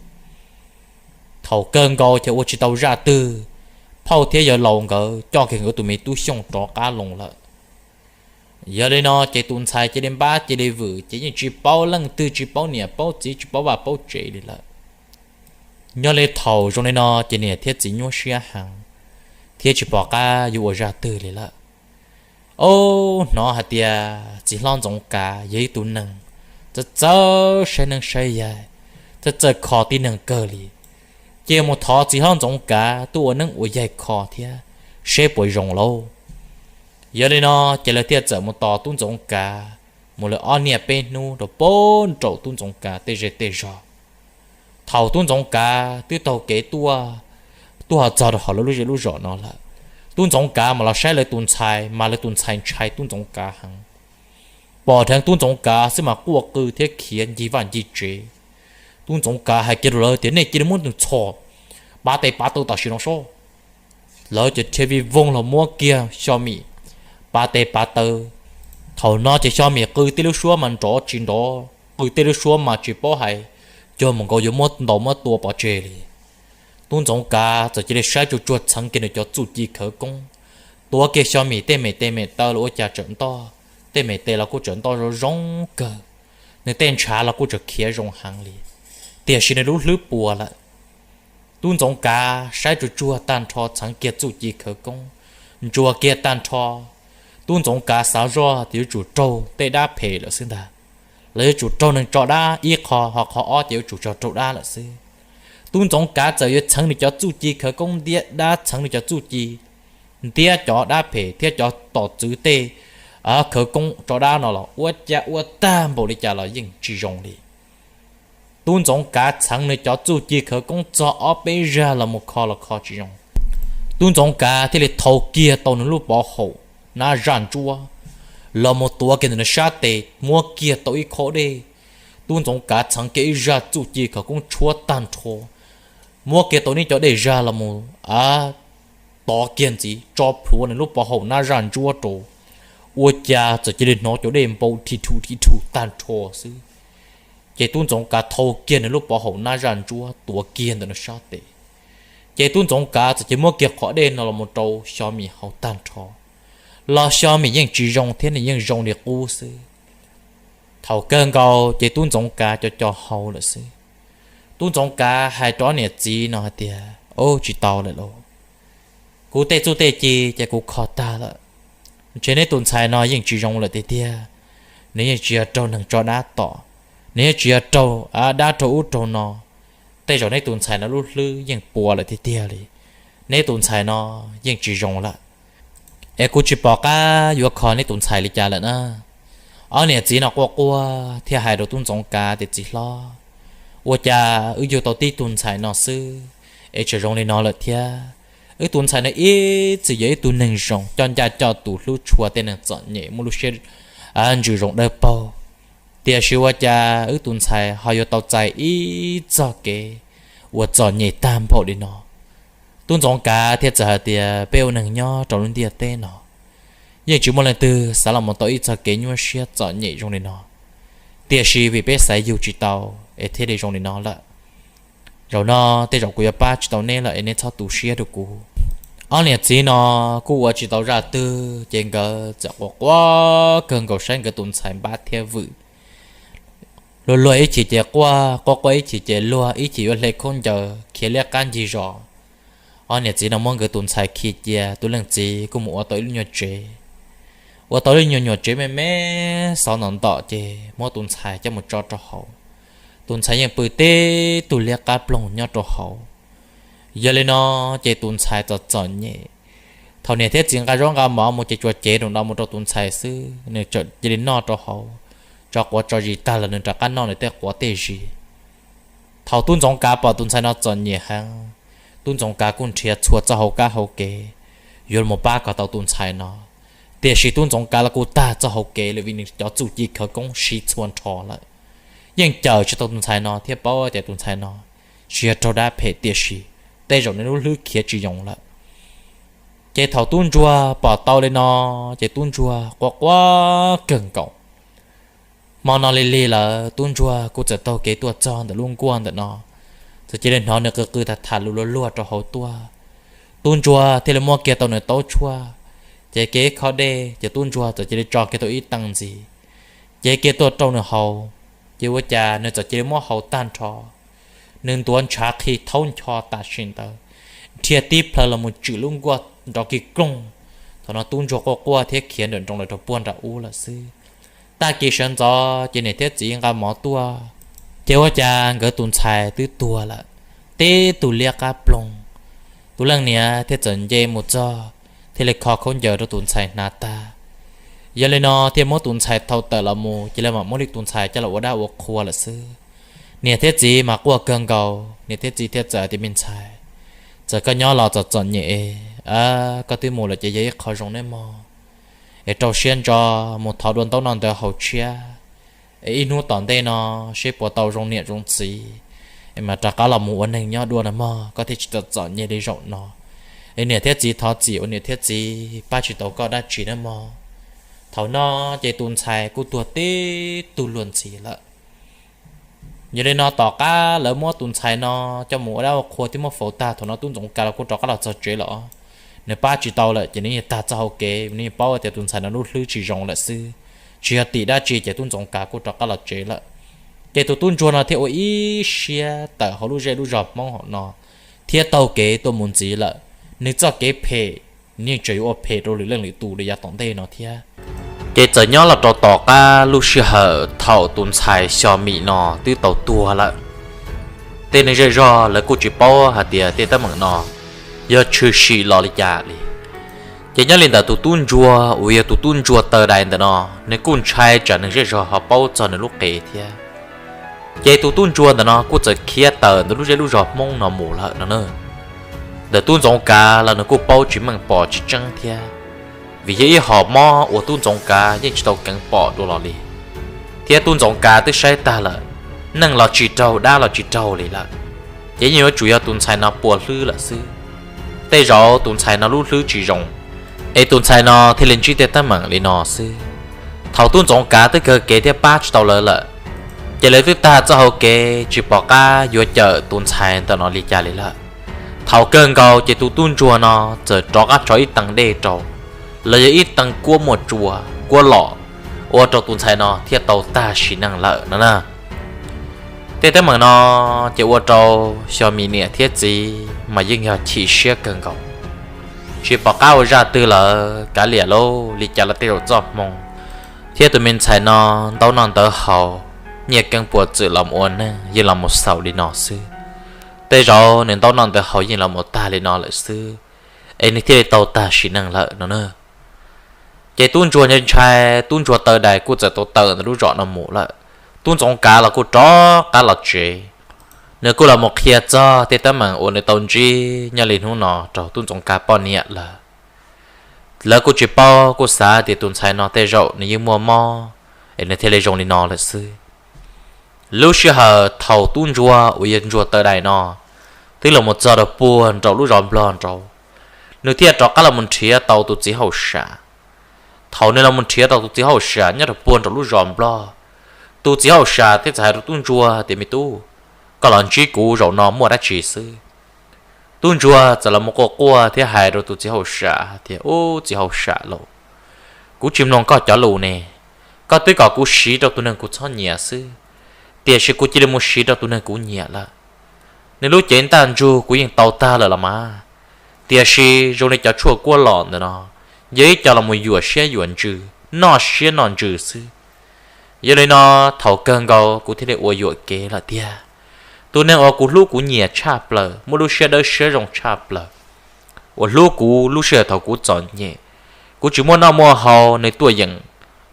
Thaum kawg nkaus ces ua tsis tau zaj twg, phauj thiab yawg laus nkawd coj kiag nkawd tus me tub Xyooj rov qab loo lawm. Yog li no ces tus ntxhais cia li npab cia li vwm ces yeej tsis paub leej twg, tsis paub niam paub txiv, tsis paub vaj paub tsev li lawm. Nyob li thaum zoo li no ces niam thiab txiv nyuaj siab heev thiab tsis pom qab yuav ua zaj twg li lawm. Ob, hnov hais tias txiv hlob Ntxoov Kav yog ib tug neeg txawj txawj saib neeg saib yaig, txawj txawj kho tib neeg kawg li. Cia mus thov txiv hlob Ntxoov Kav tuaj ua neeb ua yaig kho thiab seb puas zoo lauj. Yog li no ces lawv thiaj txawm mus tos tub Ntxoov Kav mus lawm ob niaj peb hnub rau puag nraum tub Ntxoov Kav tej zej tej zog. Thaum tub Ntxoov Kav twb taug kev tuaj, tuaj ho txog rau hauv lawv lub zej lub zos no lawm, tub Ntxoov Kav mam los saib lawv tus ntxhais mas lawv tus ntxhais ntshai tub Ntxoov Kav heev. Pom dheev tub Ntxoov Kav xwb mas quaj qw thiab khiav ncig vaj ncig tsev. Tub Ntxoov Kav hais kiag rau lawv tias, Nej cia li muab nws txhom pav tes pav taw tam sim no sob. Lawv ces thiaj vij voog los muab kiag Xyo Mim pav tes pav taw. Thaum no ces Xyo Mim qw tej lub suab mas nrov tsis nrov, qw tej lub suab mas tsis paub hais cuag mus nkaus yuav muab ntaus muab tua pov tseg li. Tub Ntxoov Kav txawm cia li saib tsuag tsuag txheev kiag nws cov txuj ci khawv koob, tuav kiag Xyo Mim tej me tes me taw los ua cas tseem ntoj, tej me tes los kuj tseem ntoj zoo zoo kawg, nws tej ntshav los kuj tseem khiav zoo heev li, tiam sis nws lub hlwb puas lawm. Tub Ntxoov Kav saib tsuag tsuag tag nrho txheev kiag txuj ci khawv koob, ntsuas kiag tag nrho. Tub Ntxoov Kav xav zoj tias yuav tsum raug tej dab phem lawm xwb ntag, los yuav tsum raug neeg tso dab ib qho, ho qhov ob ces yuav tsum raug dab lawm xwb. Tub Ntxoov Kav txawm yuav txheev nws cov txuj ci khawv koob ntiab dab, txheev nws cov txuj ci ntiab cov dab phem thiab cov tom txwv tej khawv koob tso dab no los ua cas ua tag npaum li cas los yeej tsis zoo li. Tub Ntxoov Kav txheev nws cov txuj ci khawv koob txog ob peb zag los mus kho los kho tsis zoo. Tub Ntxoov Kav thiaj li thau kiag tau nws lub pov haum nab zaj ntsuab los mus tuav kiag ntawm nws sab tes, muab kiag tau ib khob dej. Tub Ntxoov Kav txheev kiag ib zaj txuj ci khawv koob tshuab tag nrho, muab kiag tau neb cov dej zag los mus tov kiag ntxiv tso plhuav nws lub pov haum nab zaj ntsuab rau. Ua cas txawm cia li hnov cov dej npau rhi rhu rhi rhu tag nrho xwb. Ces Tub Ntxoov Kav thau kiag nws lub pov haum nab zaj ntsuab tuav kiag ntawm nws sab tes. Ces Tub Ntxoov Kav txawm cia muab kiag qhov dej no los mus rau Xyo Mim haus tag nrho, los Xyo Mim yeej tsis zoo thiab, nws yeej zoo li qub xwb. Thaum kawg nkaus ces Tub Ntxoov Kav co co haus lawm xwb. Tub Ntxoov Kav hais rau niam txiv no hais tias, Ub, tsis tau lawm lauj, kuv tej txuj tej ci ces kuv kho tag lawm. Ntshe neb tus ntxhais no yeej tsis zoo lawm tiag tiag, nws yeej tsis yog raug neeg tso dab tom, nws yeej tsis yog raug dab raug ub raug no. Tej zaum neb tus ntxhais no lub hlwb yeej puas lawm tiag tiag li, neb tus ntxhais no yeej tsis zoo lawm. Es kuv tsis pom qab yuav kho neb tus ntxhais li cas lawm na. Ob niam txiv no quaj quaj thiaj hais rau tub Ntxoov Kav tias, Txiv hlob, ua cas wb yug tau tib tug ntxhais no xwb es tseem zoo li no lawm thiab? Wb tus ntxhais no ib txwm yog ib tug neeg zoo, coj ncaj coj tus, hlub tshua tej neeg txom nyem, muaj lub siab ntsws zoo dawb paug, tiam sis ua cas wb tus ntxhais ho yuav tau txais ib txoj kev uas txom nyem tag npaum li no? Tub Ntxoov Kav thiaj txawm hais tias, Peb ua neeg nyob rau lub ntiaj teb no yeej tsis muaj leej twg xav los mus tau ib txoj kev nyuaj siab txom nyem zoo li no, tiam sis vim peb xaiv yug tsis tau es thiaj li zoo li no lawm. Zaum no tej zaum kuv yuav pab tsis tau neb lawm es neb txhob tu siab rau kuv. Ob niam txiv no kuj ua tsis tau zaj twg ces nkawd txawm quaj quaj kawg nkaus saib nkawd tus ntxhais npab thiab vwm. Luag luag ib chim ces quaj, quaj quaj ib chim ces luag, ib chim yuav hle khaub ncaws khiav liab qab ncig zos. Ob niam txiv no muab nkawd tus ntxhais khi cia, tus leej txiv kuj mus ua tau ib lub nyuag tsev, ua tau lub nyuag nyuam tsev me me xov ntom ntom ces muab tus ntxhais coj mus tso rau hauv. Tus ntxhais yeej pw tib tug liab qab ploog nyob rau hauv. Yog li no ces tus ntxhais txom txom nyem. Thaum niam thiab txiv nqa zaub nqa mov mus ces tsuas cev rau no mus rau tus ntxhais xwb, nws txawm cia li noj rau hauv, tso quav tso zis tag los nws rov qab noj nws tej quav tej zis. Thaum tub Ntxoov Kav pom tus ntxhais no txom nyem heev, tub Ntxoov Kav kuj nrhiav txhua txoj hauv kab hauv kev yuav mus pab kom tau tus ntxhais no, tiam sis tub Ntxoov Kav los kuj tag txoj hauv kev lawm vim nws cov txuj ci khawv koob siv txhua nrho lawm, yeej cawm tsis tau tus ntxhais no thiab paub tias tus ntxhais no tsis yog raug dab phem tiam sis tej zaum nws lub hlwb khiav tsis zoo lawm. Ces thaum tub ntsuag pom tau li no ces tub ntsuag quaj quaj kawg nkaus. Hmo no lig lig lawm tub ntsuag kuj txawm taug kev tuaj txog ntawm lub nkuaj ntawm no, txawm cia li hnov nws qw qw tham tham lus luag luag rau hauv tuaj. Tub ntsuag thiaj li muab kiag tau nws taub tshuaj, ces kiag ib khob dej ces tub ntsuag txawm cia li tso kiag tau ib tee ntxiv, ces kiag tuaj rau nws haus. Ces ua cas nws txawm cia li muab haus tag nrho, nws ntuav ntshav qhi thaub ncho tam sim ntawd, dhia tib plhaw los mus tswm lub nkuaj nrov kig kloog. Thaum no tub ntsuag quaj quaj thiab khiav nrawm nroos lawm rau puag nram ub lawm xwb. Tag kis sawv ntxov ces niam thiab txiv nqa mov tuaj, ces ua cas nkawd tus ntxhais twb tuag lawm, tib tug liab qab ploog. Tus leej niam thiaj txawm nce mus txog, thiaj li kho khaub ncaws rau tus ntxhais hnav tag. Yog li no thiaj muab tus ntxhais thau tawm los mus, ces lawv mam muab li tus ntxhais coj los ua dab ua qhua lawm xwb. Niam thiab txiv mas quaj kawg nkaus, niam thiab txiv thiaj txawm tias, Me ntxhais, txawm koj nyob los txom txom nyem, koj twb mus lawm ces yog ib qho zoo nawb mog. Es rau siab ntso mus thov dua ntaub noj ntawv haus tshiab, es ib hnub tom ntej no seb puas tau zoo niam zoo txiv, es mam rov qab los mus ua neeg nyob dua na mog, koj thiaj tsis txom txom nyem li zaum no. Es niam thiab txiv thov txim uas niam thiab txiv pab tsis tau koj dab tsi nawb mog. Thaum no ces tus ntxhais kuj tuag tib tug luag ntxhi lawm. Yog li no tom qab lawv muab tus ntxhais no coj mus ua dab ua qhua thiab muab faus tag, thaum no tub Ntxoov Kav los kuj rov qab los txog tsev lawm. Nws pab tsis tau lawm ces nws yeej tag txoj hau kev, nws yeej paub tias tus ntxhais no lub hlwb tsis zoo lawm xwb, tsis yog tim dab tsi ces tub Ntxoov Kav kuj rov qab los tsev lawm. Ces tus tub ntsuag no thiaj ua ib siab tawm hauv lub zej lub zog Hmoob hauv no thiab taug kev tuaj mus ntxiv lawm. Nws txoj kev phem, nws yeej tseem yuav ua phem rau lwm leej lwm tus li yav tom ntej no thiab. Ces txawm nyob los rau tom qab lub sij hawm thaum tus ntxhais Xyo Mim no twb tau tuag lawm, tej neeg zej zog lawv kuj tsis paub hais tias tej teeb meem no yog tshwm sim los li cas li. Ces nyob li ntawm tus tub ntsuag uas yog tus tub ntsuag taw dais ntawm no, nws kuj ntshai tsam neeg zej zog ho paub txog nws lub qe thiab. Ces tus tub ntsuag ntawm no kuj txawm khiav tawm ntawm lub zej lub zog Hmoob no mus lawm no na. Ntawm tub Ntxoov Kav los nws kuj paub tsis meej pom tsis tseeb thiab, vim yog ib hom mob uas tub Ntxoov Kav yeej tsis tau keev pom dua los li. Thiab tub Ntxoov Kav twb saib tag lawm, neeg los tsis raug dab los tsis raug li lawm, ces yeej yuav tsum yog tus ntxhais no puas hlwb lawm xwb. Tej zaum tus ntxhais no lub hlwb tsis zoo, es tus ntxhais no thiaj li ntsib tej teeb meem li no xwb. Thaum tub Ntxoov Kav twb kawg kev thiab pab tsis tau lawv lawm, ces lawv twb tag txoj hau kev tsis pom qab yuav cawm tus ntxhais ntawm no li cas li lawm. Thaum kawg nkaus ces tus tub ntsuag no txawm rov qab tso ib tee dej rau, los yog ib tee kuab muaj tsua, kuab lom, ua rau tus ntxhais no thiaj tau tag sim neej lawm no na. Tej teeb meem no ces ua rau Xyo Mim niam thiab txiv mas yeej yog chim siab kawg nkaus, tsis pom qab ua zaj twg lawm, kav liam lauj, li cas los tej zaum txoj hmoo thiab tus me ntxhais no ntaub noj ntawv haus, nyiaj keeb puas txwm los ua neej yeej los mus xaus li no xwb. Tej zaum nws ntaub noj ntawv haus yeej los mus tag li no lawm xwb, es nws thiaj li tau tag sim neej lawm no na. Ces tub ntsuag ntshai ntshai, tub ntsuag taw dais kuj txawm tau tawm ntawm lub zos no mus lawm. Tub ntxoov kav los kuj rov qab los tsev, nws kuj los mus qhia txog tej teeb meem uas nws tau ntsib nyob li hnub no rau tub ntxoov kav poj niam lawm. Lawv kuj tsis paub, kuj xav tias tus ntxhais no tej zaum nws yeej muaj mob es nws thiaj li zoo li no lawm xwb. Lub sij hawm thaum tub ntsuag uas yog ntsuag taw dais no twb los mus txog rau puag nraum lub zos nplog nraud, nws thiaj rov qab los mus nrhiav tau tus txiv hauj sam. Thaum nws los mus nrhiav tau tus txiv hauj sam nyob rau puag nraum lub zos nplog, tus txiv hauj sam thiaj txawm hais rau tub ntsuag tias, Me tub, koj los ntsib kuv zaum no muaj dab tsi xwb? Tub ntsuag txawm los mus quaj quaj thiab hais rau tus txiv hauj sam tias, Ub, txiv hauj sam lauj, kuv tsis mloog koj cov lus ne. Koj twb kom kuv siv rau tus neeg kuv txhob nyiam xwb, tiam sis kuv cia li mus siv rau tus neeg kuv nyiam lawm. Nws lub cev ntaj ntsug kuv yeej tau tag lawm los mas, tiam sis zoo li cov tshuaj kuab los ntawm no yog ib co los mus yuam siab yuam ntsws, noj siab noj ntsws xwb. Yog li no, thaum kawg nkaus kuv thiaj li ua yuam kev lawm tiag. Tus neeg uas kuv hlub kuv nyiam tshaj plaws, muaj lub siab dawb siab zoo tshaj plaws, uas hlub kuv lub sij hawm thaum kuv txom nyem, kuv tsis muaj noj muaj haus, nws tuaj yeem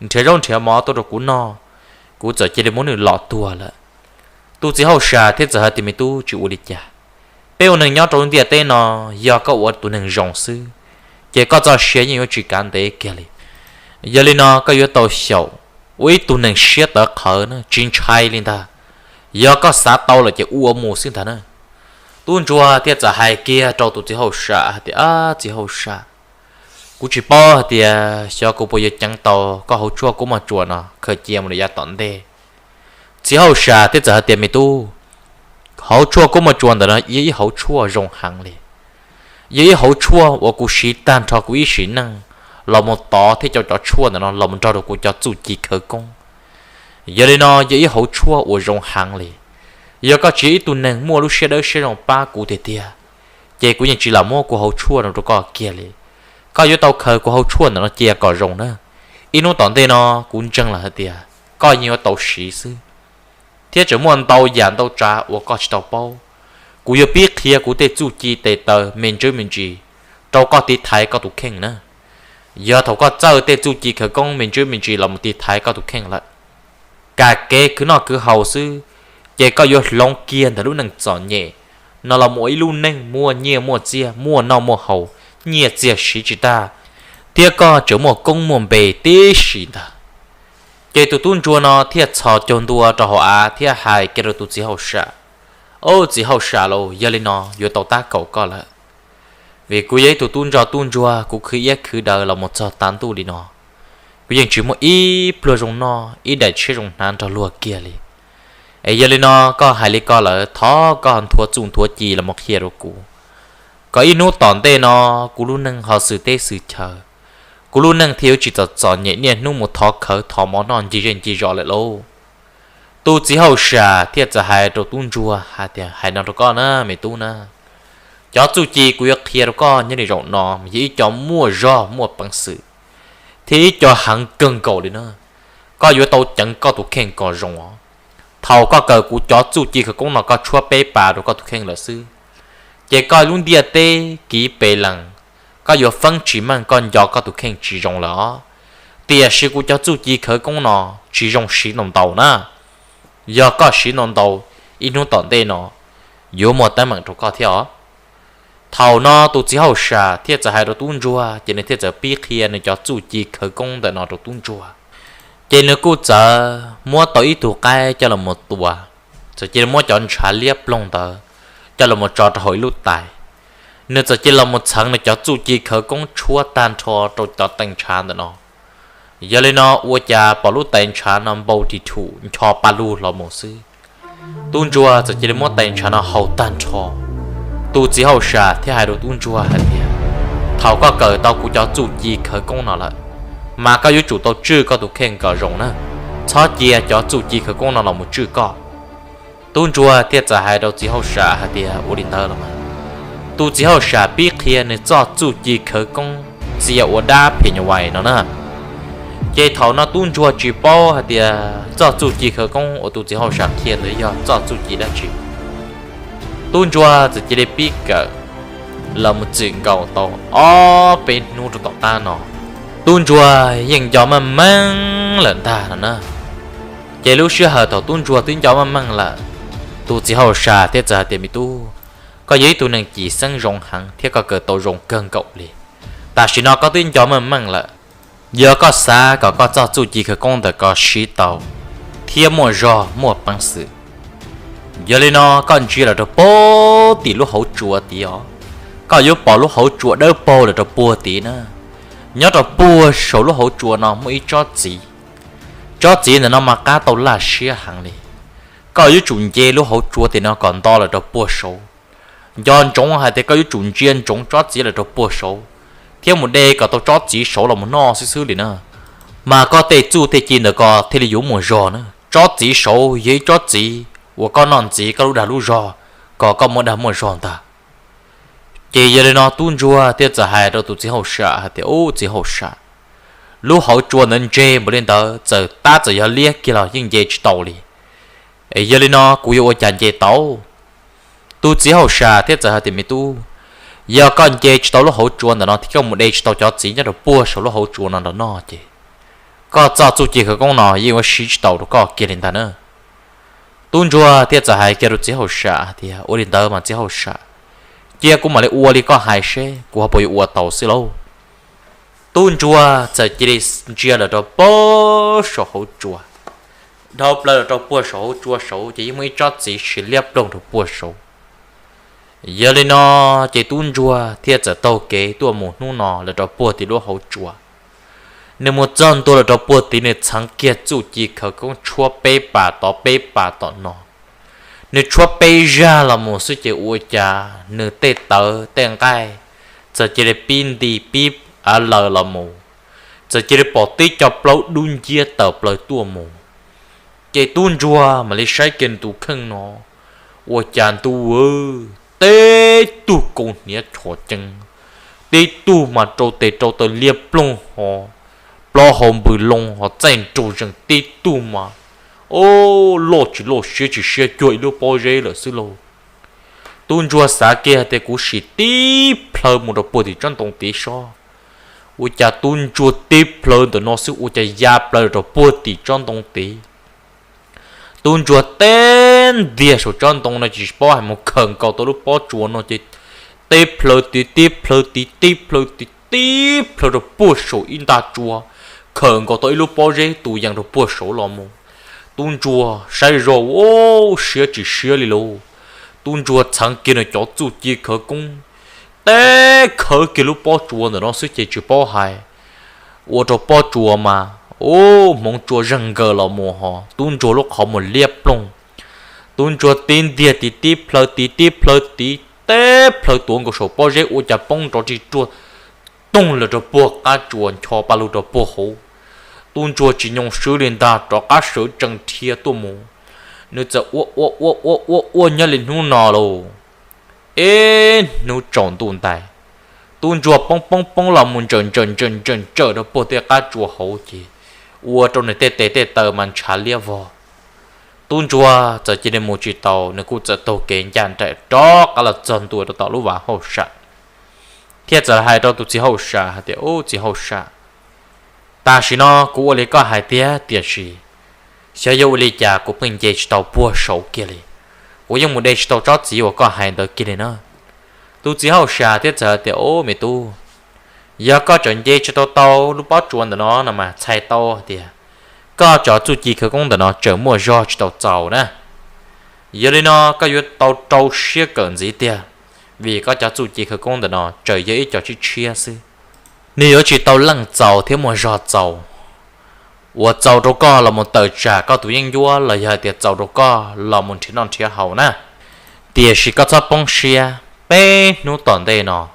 nrhiav zaub nrhiav mov tuaj rau kuv noj, kuv txawm cia li muab nws lom tuag lawm. Tus txiv hauj sam thiaj txawm hais tias, Me tub, tsis ua li cas. Peb ua neeg nyob rau lub ntiaj teb no, yog koj ua tus neeg zoo xwb, ces koj txoj sia yeej yuav tsis kav ntev kiag li. Yog li no koj yuav tau xyaum ua ib tug neeg siab tawv qhawv na, tsis ntshai li ntag. Yog koj xav tau lawm ces ua mus xwb ntag na. Tub ntsuag thiaj txawm hais kiag rau tus txiv hauj sam hais tias, Ab, txiv hauj sam, kuv tsis paub hais tias xyov kuv puas yuav ceev tau koj hauv tshuaj kuab maj tsuas no khaws cia mus rau yav tom ntej. Txiv hauj sam thiaj txawm hais tias, Me tub, hauv tshuaj kuab maj tsuas ntawm no yog ib hauv tshuaj zoo heev li. Yog ib hauv tshuaj uas kuv siv tag nrho kuv ib sim neej los mus tov thiab coj cov tshuaj ntawm no los mus nrog rau kuv cov txuj ci khawv koob. Yog li no yog ib hauv tshuaj uas zoo heev li. Yog koj tsis yog ib tug neeg muaj lub siab dawb siab zoo pab kuv tiag tiag, ces kuv yeej tsis lam muab kuv hauv tshuaj no rau koj kiag li. Koj yuav tau khaws kuv hauv tshuaj ntawm no cia kom zoo na. Ib hnub tom ntej no kuv ntseeg lawm hais tias koj yeej yuav tau siv xwb, thiab tseem muaj ntau yam ntau tsav uas koj tsis tau paub. Kuv yuav pib qhia kuv tej txuj ci tes taw me ntsis me ntsis rau koj tiv thaiv koj tus kheej na. Yog thaum koj txawj tej txuj ci khawv koob me ntsis me ntsis los mus tiv thaiv koj tus kheej lawm, kam kev khwv noj khwv haus xwb, ces koj yuav hloov kiag ntawm lub neej txom nyem no los mus ua ib lub neej muaj nyiaj muaj txiaj, muaj noj muaj haus, nyiaj txiag siv tsis tag, thiab koj tseem muaj koob muaj npe tib si ntag. Ces tus tub ntsuag no thiaj txhos caug ntua rau hauv av thiab hais kiag rau tus txiv hauj sam, Au, txiv hauj sam lauj, yog li no yuav tau tab kaum koj lawm. Vim kuv yog ib tug tub ntsoj tub ntsuag, kuv khwv iab khwv daws los mus txog tav ntuj li no, kuv yeej tsis muaj ib pluag zoo noj, ib daim tshiab zoo hnav nrog luag kiag li. Es yog li no, koj hais li ko lawm, thov koj nthuav txuj nthuav ci los mus qhia rau kuv, kom ib hnub tom ntej no kuv lub neej ho xwm teb xwm chaw, kuv lub neej thiaj yuav tsis txom txom nyem niaj hnub mus thov khawv thov mov noj ncig zej ncig zos lawm lauj. Tus txiv hauj sam thiaj txawm hais rau tub ntsuag hais tias, Hais no rau koj na me tub na, cov txuj ci kuv yuav qhia rau koj nyob li zaum no yog ib co muaj zog muaj peev xwm, thiab ib co heev kawg nkaus li na. Koj yuav tau ceev koj tus kheej kom zoo os. Thaum koj kawm kuv cov txuj ci khawv koob no koj tshuab peb pas rau koj tus kheej lawm xwb, ces koj lub ntiaj teb kiv pes lees, koj yuav feeb tsis meej, koj nco koj tus kheej tsis zoo lawm os. Tiam sis kuv cov txuj ci khawv koob no tsis zoo siv ntau ntau na. Yog koj siv ntau ntau, ib hnub tom ntej no yuav muaj teeb meem rau koj thiab os. Thaum no tus txiv hauj sam thiaj txawm hais rau tub ntsuag, ces nws thiaj txawm pib qhia nws cov txuj ci khawv koob ntawm no rau tub ntsuag. Ces nws kuj txawm muab tau ib tug qaib coj los mus tua, txawm cia li muab cov ntshav liab ploog ntawd coj los mus tso rau hauv ib lub tais. Nws txawm cia li los mus txheev nws cov txuj ci khawv koob tshuab tag nrho rau cov tais ntshav ntawm no. Yog li no ua cas pom lub tais ntshav no npau ris thum ncho pa lug los mus xwb. Tub ntsuag txawm cia li muab tais ntshav no haus tag nrho. Tus txiv hauj sam thiaj hais rau tub ntsuag hais tias, Thaum koj kawm tau kuv cov txuj ci khawv koob no lawm, mas koj yuav tsum tau tswj koj tus kheej kom zoo na, txhob cia cov txuj ci khawv koob no los mus tswj koj. Tub ntsuag thiaj txawm hais rau txiv hauj sam hais tias, Ua li ntawd los mas. Tus txiv hauj sam pib qhia nws txoj txuj ci khawv koob txia ua dab phim nyuj vais no na. Ces thaum no tub ntsuag tsis paub hais tias txoj txuj ci khawv koob uas tus txiv hauj sam qhia ntawd yog txoj txuj ci dab tsi. Tub ntsuag txawm cia li pib kawm los mus txwm nkaus tau ob peb hnub rau tom qab no, Tub ntsuag yeej nco meej meej lawm ntag no na. Ces lub sij hawm thaum tub ntsuag twb nco meej meej lawm, tus txiv hauj sam thiaj txawm hais tias, Me tub, koj yog ib tug neeg cim xeeb zoo heev thiab koj kawm tau zoo kawg nkaus li. Tam sim no koj twb nco meej meej lawm, yog koj xav kom koj txoj txuj ci khawv koob ntawm ko siv tau thiab muaj zog muaj peev xwm, yog li no koj ntsia lawm rau puag tim lub hauv tsua tid os. Koj yuav pom lub hauv tsua dawb paug lawm rau puag tid na. Nyob rau puag saum lub hauv tsua no muaj ib tsob txiv. Tsob txiv ntawm no mas qab tau laj siab heev li. Koj yuav tsum nce lub hauv tsua tim no kom nto lawm rau puag saud. Nco ntsoov hais tias koj yuav tsum ntsia ntsoov tsob txiv lawm rau puag saud, thiab mus de kom tau tsob txiv saud los mus noj xwb xwb li na. Mas koj tej txuj tej ci ntawm ko thiaj li yuav muaj zog na. Tsob txiv saud yog ib tsob txiv uas koj noj ntxiv koj lub dag lub zog, kom koj muaj dag muaj zog ntag. Ces yog li no tub ntsuag thiaj txawm hais rau tus txiv hauj sam hais tias, Ub, txiv hauj sam, lub hauv tsua ntawd ntseg npaum li ntawd, txawm tab txawm yog liab kiag los yeej nce tsis tau li. Es yog li no kuv yuav ua cas nce tau? Tus txiv hauj sam thiaj txawm hais tias, Me tub, yog koj nce tsis tau lub hauv tsua ntawm no thiab koj mus de tsis tau cov txiv nyob rau puag saum lub hauv tsua no nrog noj ces koj txoj txuj ci khawv koob no yeej yuav siv tsis tau rau koj kiag li ntag na. Tub ntsuag thiaj txawm hais kiag rau txiv hauj sam hais tias, Ua li ntawd mas txiv hauj sam, cia kuv mam li ua li koj hais seb kuv ho puas yuav ua tau xwb lauj. Tub ntsuag txawm cia li ntsia lawm rau puag saum hauv tsua. Dhau plaws lawm rau puag saum hauv tsua saud ces yeej muaj ib tsob txiv siv liab ploog rau puag saud. Yog li no ces tub ntsuag thiaj txawm taug kev tuaj mus hnub no lawm rau puag tim lub hauv tsua. Nws mus txog ntua lawm rau puag tid, nws txheev kiag txuj ci khawv koob tshuab peb pas tod peb pas tom no. Nws tshuab peb zaj los mus xwb ces ua cas nws tej tawv tej nqaij txawm cia li pib nti pib av laws los mus, txawm cia li pom tib co plaub dub nciab tawm plaws tuaj mus. Ces tub ntsuag mam li saib kiag nws tus kheej no, ua cas ntu, tib tug kaus hniav chov ceeb, tib tug mas rau tes rau taw liab ploog ho, plaub hau npws loo ho txaij nraug zeeg, tib tug mas, o, loj tsis loj siab tsis siab cuag ib lub pob zeb lawm xwb lauj. Tub ntsuag xav kiag hais tias kuv sim tib plhaw mus rau puag tim tsob ntoo tid sob. Ua cas tub ntsuag tib plhaw ntawm no xwb ua cas ya plaws rau puag tim tsob ntoo tid. Tub ntsuag teb ntiag saum tsob ntoo no ces tsis paub hais mus khawm nkaus tau lub pob tsuas no ces tib plhaw tid, tib plhaw tid, tib plhaw tid, tib plhaw rau puag saum ib nta tsua, khawm nkaus tau ib lub pob zeb tus yees rau puag saud los mus. Tub ntsuag saib zoj, siab tsis siab li lauj. Tub ntsuag txheev kiag nws cov txuj ci khawv koob, teb khawb kiag lub pob tsuas ntawm no xwb ces tsis paub hais ua rau pob tsuas mas, u, hmoov tsua zeeg nkaws los mus ho tub ntsuag lub qhov muag liab ploog. Tub ntsuag tib ntiag tid, tib plhaw tid, tib plhaw tid, teb plhaw tuav nkaus saum pob zeb ua cas poob nrov rig ruaj toog lawm rau puag qab tsuas, ncho pa lug rau puag hauv. Tub ntsuag tsis nyoo swb li ntag, rov qab sawv tsees dhia tuaj mus. Nws txawm ua ua ua ua ua ua nyob li hnub no lauj. Ib hnub tsaus ntuj ntais, tub ntsuag poob poob poob los mus ntsawm ntsawm ntsawm ntsawm ntsawm rau puag tej qab tsuas hauv ces ua rau nws tej tes tej taw mas ntshav liab vog. Tub ntsuag txawm cia li mus tsis tau, nws kuj txawm taug kev ncaj nraim rov qab los txog ntua rau tom lub vaj hauj sam, thiaj txawm hais rau tus txiv hauj sam hais tias, Ub, txiv hauj sam, tam sim no kuv ua li koj hais tiag, tiam sis xyov yog ua li cas kuv pheej nce tsis tau puag saud kiag li. Kuv yeej mus de tsis tau tsob txiv uas koj hais ntawd kiag li na. Tus txiv hauj sam thiaj txawm hais tias, Ub, me tub, yog koj tseem nce tsis tau tau lub pob tsuas ntawm no no mas txhais tau hais tias koj cov txuj ci khawv koob ntawm no tseem muaj zog tsis tau txaus na. Yog li no koj yuav tau rau siab kawm ntxiv tiag, vim koj cov txuj ci khawv koob ntawm no tseem yog ib co tshiab tshiab xwb. Nws yuav tsis tau leej txaus thiab muaj zog txaus uas txaus rau koj los mus tawm tsam koj tus yeeb ncuab los yog hais tias txaus rau koj los mus nrhiav noj nrhiav haus na. Tiam sis koj txhob poob siab, peb hnub tom ntej no,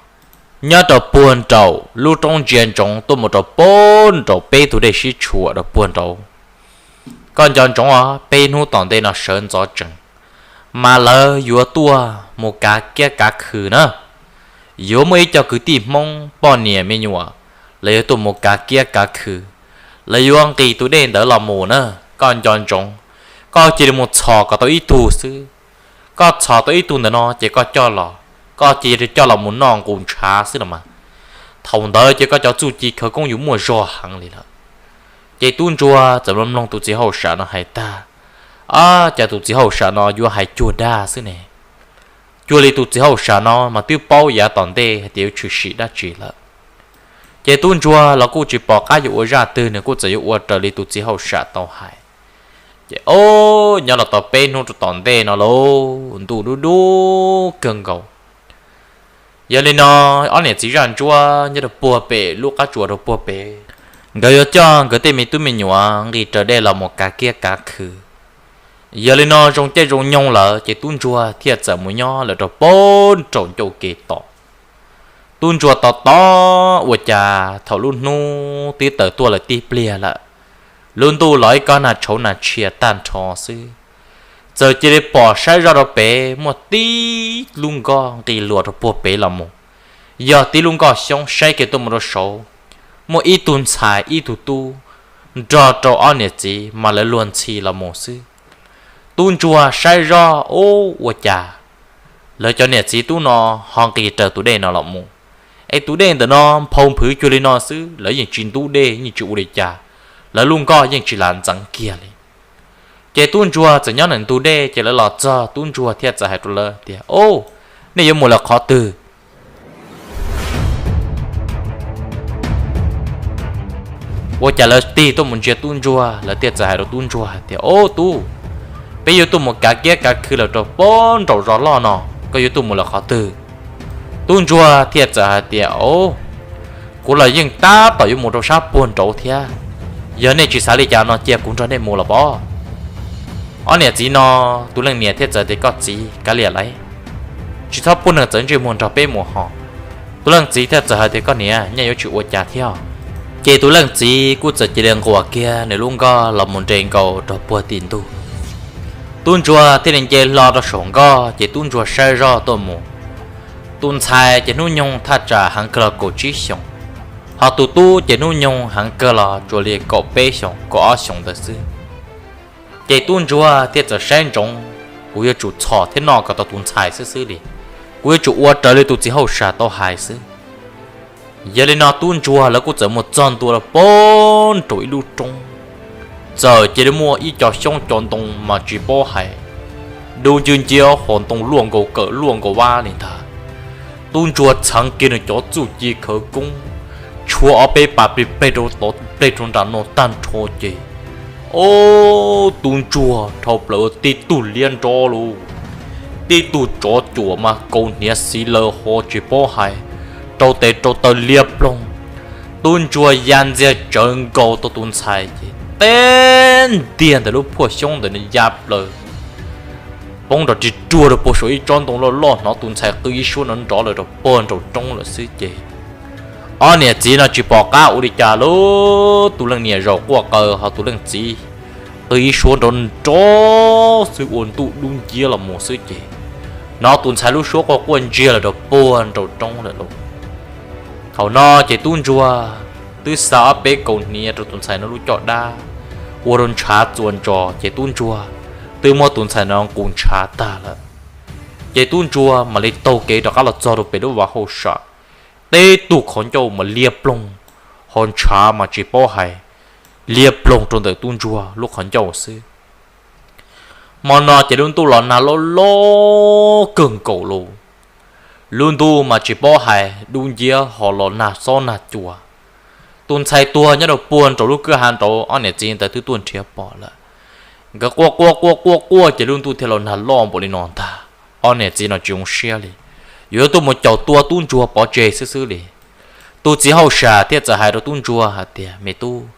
nyob rau puag nraum lub roob ntsia ntsoov tuaj mus rau puag nraum peb tug dej sib tshuam rau puag nraud, koj nco ntsoov os, peb hnub tom ntej no sawv ntxov tsees, mas lawv yuav tuaj mus kav kiab kav khw na. Yuav muaj ib co kwv tij Hmoob poj niam me nyuam, lawv yuav tuaj mus kav kiab kav khw, lawv yuav nqis tus dej ntawd los mus na. Koj nco ntsoov, koj cia li mus txhom kom tau ib tug xwb. Koj txhom tau ib tug ntawm no ces koj coj los, koj cia li coj los mus noj nqus ntshav xwb los mas. Thaum ntawd ces koj cov txuj ci khawv koob yuav muaj zog heev li lawm. Ces tub ntsuag txawm mloog mloog tus txiv hauj sam no hais tag, ab, cas tus txiv hauj sam no yuav hais cuag dag xwb ne. Cuag li tus txiv hauj sam no mas twb paub yav tom ntej hais tias yuav tshwm sim dab tsi lawm. Ces tub ntsuag los kuj tsis pom qab yuav ua zaj twg, nws kuj txawm yuav ua raws li tus txiv hauj sam tau hais. Ces ob, nyob los tau peb hnub rau tom ntej no lauj, ntuj dub dub kawg nkaus. Yog li no, ob niam txiv zaj ntsuab nyob rau puag pem lub qab tsuas rau puag pem, nkawd yuav coj nkawd tej me tub me nyuam nqis raws dej los mus kav kiab kav khw. Yog li no zoo caij zoo nyoog lawm ces tub ntsuag thiaj txawm mus nyob lawm rau puag nraum ncauj kev tod. Tub ntsuag tos tos ua cas thaum lub hnub twb tawm tuaj lawm tib pliag lawm, lub ntuj los ib kob nag tshauv nag tshia tag nrho xwb, txawm cia li pom saib zoj rau pem muaj tib lub nkoj nqis luas rau puag pem los mus. Yog tib lub nkoj xyoob, saib kiag tuaj mus rau saud, muaj ib tug ntxhais ib tug tub nrog rau ob niam txiv mas lawv luag ntxhi los mus xwb. Tub ntsuag saib zoj, ub, ua cas lawv cov niam txiv tub no ho nqis raws tus dej no los mus, es tus dej ntawm no nphau nphwv cuag li no xwb, lawv yeej tsis ntub dej yeej tsis ua li cas, lawv lub nkoj yeej tsis lam ntxeev kiag li. Ces tub ntsuag txawm nyob ntawm ntug dej, ces lawv los txog tub ntsuag thiaj txawm hais rau lawv tias, Ob, nej yuav mus lawm qhov twg? Ua cas lawv tig tuaj mus ntsia tub ntsuag, lawv thiaj txawm hais rau tub ntsuag hais tias, Ob tub, peb yuav tuaj mus kav kiab kav khw lawm rau puag nraum zos loj no, koj yuav tuaj mus lawm qhov twg? Tub ntsuag thiaj txawm hais tias, Ob, kuv los yeej tab tom yuav mus rau sab puag nraud thiab. Yog nej tsis xav li cas no cia kuv nrog nej mus los pob. Ob niam txiv no, tus leej niam thiaj txawm tias, Koj txiv, kav liam lauj, tsis txhob pub neeg txawv ntsej muag nrog peb mus hos. Tus leej txiv thiaj txawm hais tias, Koj niam, nyaj yuav tsis ua cas thiab. Ces tus leej txiv kuj txawm cia li nquas kiag nws lub nkoj los mus nres nkaus rau puag tim ntug. Tub ntsuag thiaj li nce hlo rau saum nkoj, ces tub ntsuag saib zoj tuaj mus. Tus ntxhais ces hnub nyoog thaj tsam heev kawg los kaum tsib xyoos, hos tus tub ces hnub nyoog heev kawg los tsuas li kaum peb xyoos kaum ob xyoos ntawd xwb. Ces tub ntsuag thiaj txawm saib ntsoov, Kuv yuav tsum txhom thiab noj kom tau tus ntxhais xwb xwb li. Kuv yuav tsum ua raws li tus txiv hauj sam tau hais xwb. Yog li no tub ntsuag lawv kuj txawm mus txog ntua rau puag nraum ib lub roob, txawm cia li muaj ib co xyoob co ntoo mas tsis paub hais, dub ncwb nciab, hos ntoo luaj nkaus kawm luaj nkaus vab li ntag. Tub ntsuag txheev kiag nws cov txuj ci khawv koob, tshuav ob peb pas plig pleg rau tod pleg rau nram no tag nrho ces, ob, tub ntsuag dhau plaws ua tib tug liab nrob lauj, tib tug tsov cuam mas kaus hniav xiv laws ho tsis paub hais, rau tes rau taw liab ploog. Tub ntsuag ya ntxiag tsawv nkaus tau tus ntxhais ces teb ntiag ntawm lub phuaj xyoob ntawd nws ya plaws poob nrov ris ruag rau puag saum ib tsob ntoo loj loj, hnov tus ntxhais qw ib suab nrov nrov lawm rau puag nraum roob lawm xwb ces ob niam txiv no tsis pom qab ua li cas lauj, tus leej niam zaum quaj qw hos tus leej txiv qw ib suab nrov nrov xwb ua ntuj dub nciab los mus xwb ces hnov tus ntxhais lub suab quaj quaj ntsiag lawm rau puag nraum roob lawm lauj. Thaum no ces tub ntsuag twb xa ob peb kaus hniav rau tus ntxhais no lub caj dab, ua rau ntshav txuas ntsos ces tub ntsuag twb muab tus ntxhais no nqus ntshav tag lawm. Ces tub ntsuag mam li taug kev rov qab los txog rau pem lub vaj hauj sam, teb tug qhov ncauj mas liab ploog, ho ntshav mas tsis paub hais, liab ploog rau ntawm tub ntsuag lub qhov ncauj xwb. Hmo no ces lub ntuj los nag loj loj kawg nkaus lauj, lub ntuj mas tsis paub hais, dub nciab ho los nag xob nag cua. Tus ntxhais tuag nyob rau puag nraum lub kwj ha nraud, ob niam txiv ntawd twb tuaj nrhiav pom lawm. Nkawd quaj quaj quaj quaj quaj ces lub ntuj thiaj los nag loj npaum li no ntag. Ob niam txiv no tsis zoo siab li, yuav tuaj mus caum tua tub ntsuag pov tseg xwb xwb li. Tus txiv hauj sam thiaj txawm hais rau tub ntsuag hais tias, Me tub,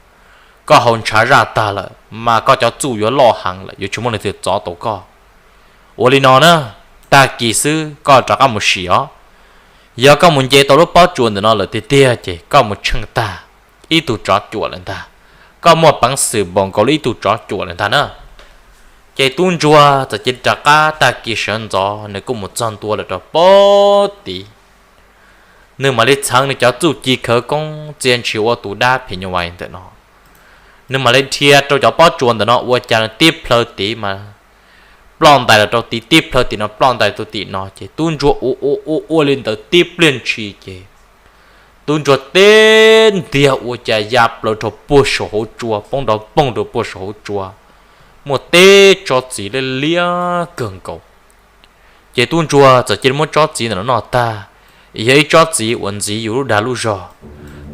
koj haus ntshav zaj tag lawm mas koj cov txuj yuav loj heev lawm, yuav tsis muaj leej twg txov tau koj. Ua li no na, tag kis xwb koj rov qab mus sim os. Yog koj mus nce tau lub pob tsuas ntawm no lawm tiag tiag ces koj mus tsheej tag ib tug tsov cuam lawm ntag. Koj muaj peev xwm npaum nkaus li ib tug tsov cuam lawm ntag na. Ces tub ntsuag txawm cia li rov qab tag kis sawv ntxov, nws kuj mus txog ntua lawm rau pob tid. Nws mam li txheev nws cov txuj ci khawv koob txia ntshis ua tus dab phim nyuj vais ntawm no. Nws mam li dhia rau cov pob tsuas ntawm no ua cas nws tib plhaw tid mas ploj ntais los rau tid, tib plhaw tim no ploj ntais rau tim no ces tub ntsuag ua ua ua ua li ntawd tib pliag ntshis ces Tub ntsuag teb ntiag ua cas ya plaws rau puag saum hauv tsua, poob nrov poog rau puag saum hauv tsua, muaj teb tsob txiv liab liab kawg nkaus. Ces tub ntsuag txawm cia li muab tsob txiv ntawm no noj tag, yog ib tsob txiv uas ntxiv yus lub dag lub zog.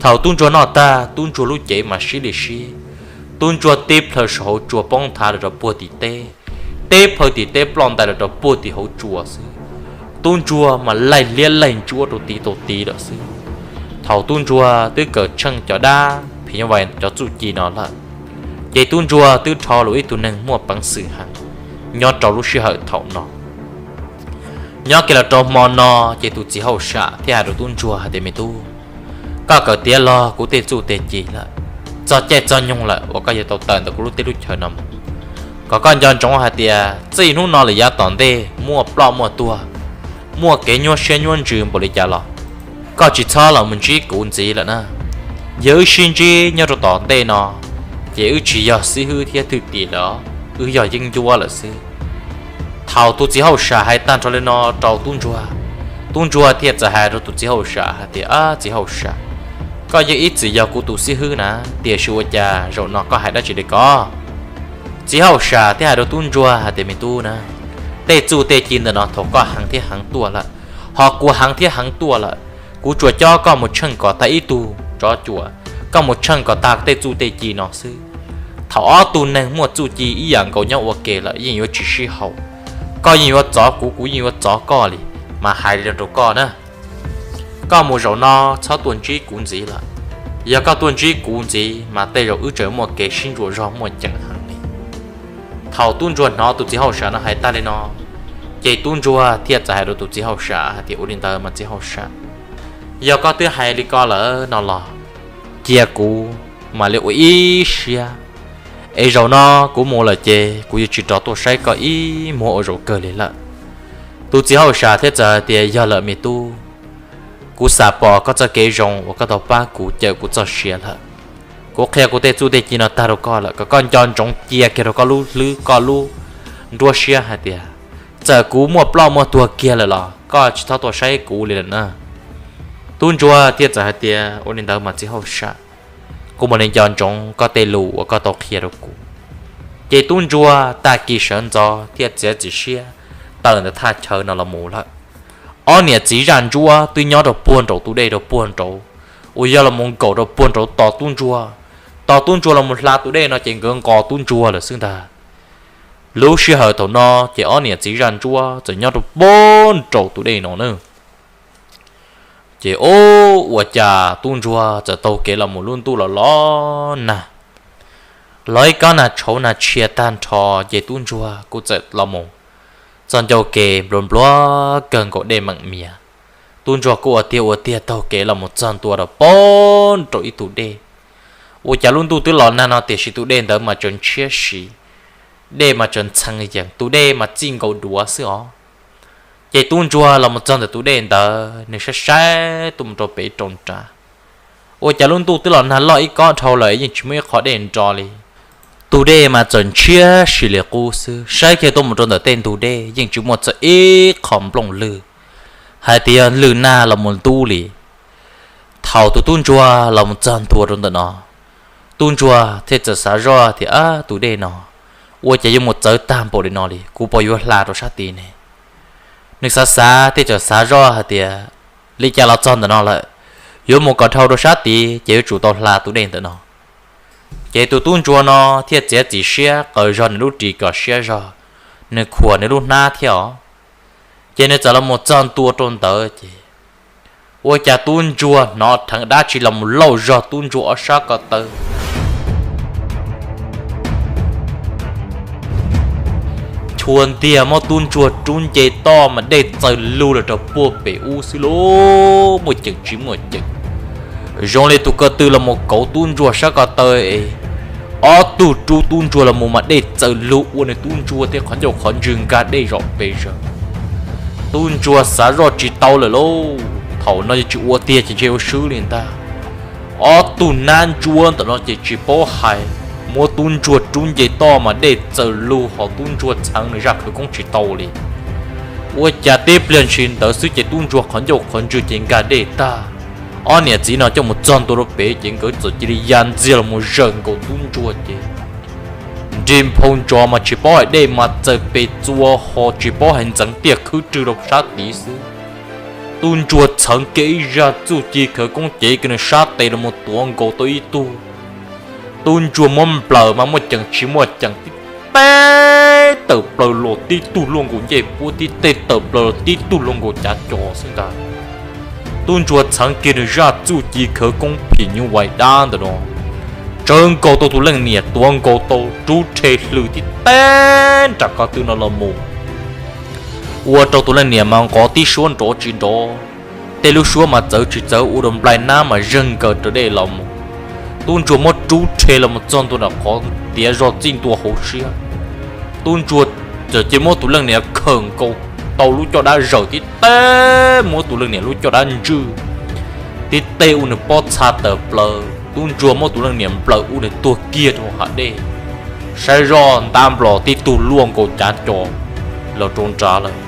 Thaum tub ntsuag noj tag, tub ntsuag lub cev mas sib li sib. Tub ntsuag tib plhaw saum hauv tsua poob nthav rau puag tim teb, teb plhaw tim teb ploj ntais rau puag tim hauv tsua xwb. Tub ntsuag mas laig liab laig ntsuab rau tid tau tid lawm xwb. Thaum tub ntsuag twb kawm tsheej cov dab phim nyuj vais cov txuj ci no lawm, ces tub ntsuag twb rho los ib tug neeg muaj peev xwm heev nyob rau lub sij hawm thaum no. Nyob kiag los rau hmo no, ces tus txiv hauj sam thiaj hais rau tub ntsuag hais tias, me tub, koj kawm tiav log kuv tej txuj tej ci lawm, txog caij txog nyoog lawm uas koj yuav tau tawm ntawm kuv lub teb lub chaw no mus. Kom koj nco ntsoov hais tias txij hnub no lawm yav tom ntej muaj ploj muaj tuag, muaj kev nyuaj siab nyuaj ntsws npaum li cas los koj tsis txhob los mus ntsib kuv ntxiv lawm na. Yog wb sib ntsib nyob rau tom ntej no, ces wb tsis yog xib hwb thiab thwj tim lawm, wb yog yeeb ncuab lawm xwb. Thaum tus txiv hauj sam hais tag nrho li no rau tub ntsuag, tub ntsuag thiaj txawm hais rau tus txiv hauj sam hais tias, ab txiv hauj sam, koj yeej ib txwm yog kuv tus xib hwb na, tiam sis ua cas zaum no koj hais dab tsi li ko? Txiv hauj sam thiaj hais rau tub ntsuag hais tias, me tub na, tej txuj tej ci ntawm no thaum koj heev thiab heev tuaj lawm, ho kuv heev thiab heev tuaj lawm, kuv tsuas cob koj mus tsheej kom tag ib tug tsov cuam, koj mus tsheej kom tag tej txuj tej ci no xwb. Thaum ob tug neeg muaj txuj ci ib yam nkaus nyob ua ke lawm yeej yuav tsis sib haum. Koj yeej yuav txov kuv, kuv yeej yuav txov koj li. Mas hais li no rau koj na, koj mus zaum no txhob tuaj ntsib kuv ntxiv lawm. Yog koj tuaj ntsib kuv ntxiv mas tej zaum wb tseem muaj kev sib ntsuas zog muaj ceem heev li. Thaum tub ntsuag hnov tus txiv hauj sam no hais tag li no, ces tub ntsuag thiaj txawm hais rau tus txiv hauj sam hais tias, ua li ntawd mas txiv hauj sam, yog koj twb hais li ko lawm no los cia kuv mam li ua ib siab, es zaum no kuv mus lawm ces kuv yuav tsis rov tuaj saib koj ib muag ua zaum kawg li lawm. Tus txiv hauj sam thiaj txawm hais tias, yog lawm me tub, kuv xam pom koj txoj kev zoo uas koj tau pab kuv cawm kuv txoj sia lawm. Kuv qhia kuv tej txuj tej ci no tag rau koj lawm, kom koj nco ntsoov cia kiag rau koj lub hlwb koj lub nruab siab hais tias, txawm kuv muaj ploj muaj tuag kiag lawm los koj tsis txhob tuaj saib kuv li lawm na. Tub ntsuag thiaj txawm hais tias, ua li ntawd mas txiv hauj sam, kuv mam li nco ntsoov koj tej lus uas koj tau qhia rau kuv. Ces tub ntsuag tag kis sawv ntxov thiaj txiav txim siab tawm ntawm thaj chaw no los mus lawm. Ob niam txiv zaj ntsuab twb nyob rau puag nraum tus dej rau puag nraud, uas yog los mus nkaum rau puag nraud tos tub ntsuag. Tos tub ntsuag los mus hla tus dej no ces nkawd nqos tub ntsuag lawm xwb ntag. Lub sij hawm thaum no ces ob niam txiv zaj ntsuab txawm nyob rau puag nraum tus dej no na. Ces ub, ua cas tub ntsuag txawm taug kev los mus lub ntuj los los nag, los ib kob nag tshauv nag tshia tag nrho, ces tub ntsuag kuj txawm los mus txog ncauj ke nplua nplua kawg nkaus dej meem mias. Tub ntsuag kuj ua tiag ua tiag taug kev los mus txog ntua rau puag nraum ib tug dej. Ua cas lub ntuj twb los nag no tiam sis tus dej ntawd mas tseem ntshiab si, dej mas tseem ntxhee yees, tus dej mas txij nkaus duav xwb os. Ces tub ntsuag los mus txog ntawm tus dej ntawd, nws saib saib tuaj mus rau pem rau nram, ua cas lub ntuj twb los nag loj ib kob dhau lawm yeej tsis muaj ib qho dej nro li. Tus dej mas txawm ntshiab si li qub xwb, saib kiag tuaj mus rau ntawm tej ntug dej yeej tsis muaj txog ib qho nplooj lwg hais tias yog lwg nag los mus ntub li. Thaum tus tub ntsuag los mus txog ntua rau ntawm no, tub ntsuag thiaj txawm xav zoj tias, ab, tus dej no ua cas yuav mus txawv tag npaum li no li, kuv puas yuav hla rau sab tid ne? Nws xav xav thiaj txawm xav zoj hais tias, li cas los txog ntawm no lawm, yuav mus kom dhau rau sab tid ces yuav tsum tau hla tus dej ntawm no. Ces tus tub ntsuag no thiaj txiav txim siab qaws zog nws lub ris kom siab zog, nws khuam nws lub hnab thiab os. Ces nws txawm los mus txog ntua rau ntawd ces ua cas tub ntsuag hnov dheev dab tsi los mus lauj zog tub ntsuag ob sab ko taw. Chua ntiag muab tub ntsuag rub nce toj mas dej txaws lug los rau puag pem ub xwb lauj, muaj ceem tsis muaj ceem. Zoo li tus ko tw los mus kauv tub ntsuag sab ko taw es ob tug rub tub ntsuag los mus mas dej txaws lug ua nws tub ntsuag tej qhov ncauj qhov ntswg nkag dej zom pes zaws. Tub ntsuag xav zoj tsis tau lawm lauj, thaum no yuav tsis ua tiag ces ntshe ua swb li ntag. Ob tug nab ntsuab ntawm no ces tsis paub hais, muab tub ntsuag rub nce toj mas dej txaws lug ho tub ntsuag txheev nws zaj khawv koob tsis tau li. Ua cas tib pliag ntshis ntawd xwb ces tub ntsuag qhov ncauj qhov ntswg ces nkag dej tag. Ob niam txiv no coj mus txog ntua rau pem ces nkawd txawm cia li ya ntxiag los mus zawm nkaus tub ntsuag ces nrig nphau ntsos mas tsis paub hais dej mas txawm pes txua ho tsis paub hais ntxeev tiaj khwb rwg rau sab tid xwb. Tub ntsuag txheev kiag ib zaj txuj ci khawv koob cev kiag nws sab tes los mus tuav nkaus tau ib tug. Tub ntsuag muab nplawm mas muaj ceem tsis muaj ceem tib teg tawm plaws los tib tug luaj nkaus ncej puab, tib teg tawm plaws los tib tug luaj nkaus cav co xwb ntag. Tub ntsuag txheev kiag nws zaj txuj ci khawv koob phim nyuj vais dab ntawm no, tsawv nkaus tau tus leej niam tuav nkaus tau rub rhe hlwm tib teg nram qab twg no los mus, ua rau tus leej niam mas nqov tib suab nrov tsis nrov, tej lub suab mas txawv tsis txawv ua rau nplai nab mas zeeg nkaws raws dej los mus. Tub ntsuag muab rub rhe los mus txog ntua nram qhov tiav zog txij ntua hauv siab. Tub ntsuag txawm cia muab tus leej niam khawm nkaus tau lub caj dab zawm tib teg, muab tus leej niam lub caj dab ntswj tib teg ua nws pob txha tawm plaws. Tub ntsuag muab tus leej niam nplawm ua nws tuag kiag rau hav dej, saib zoj ntab nplos tib tug luaj nkaus cav co los rau nrad lawm.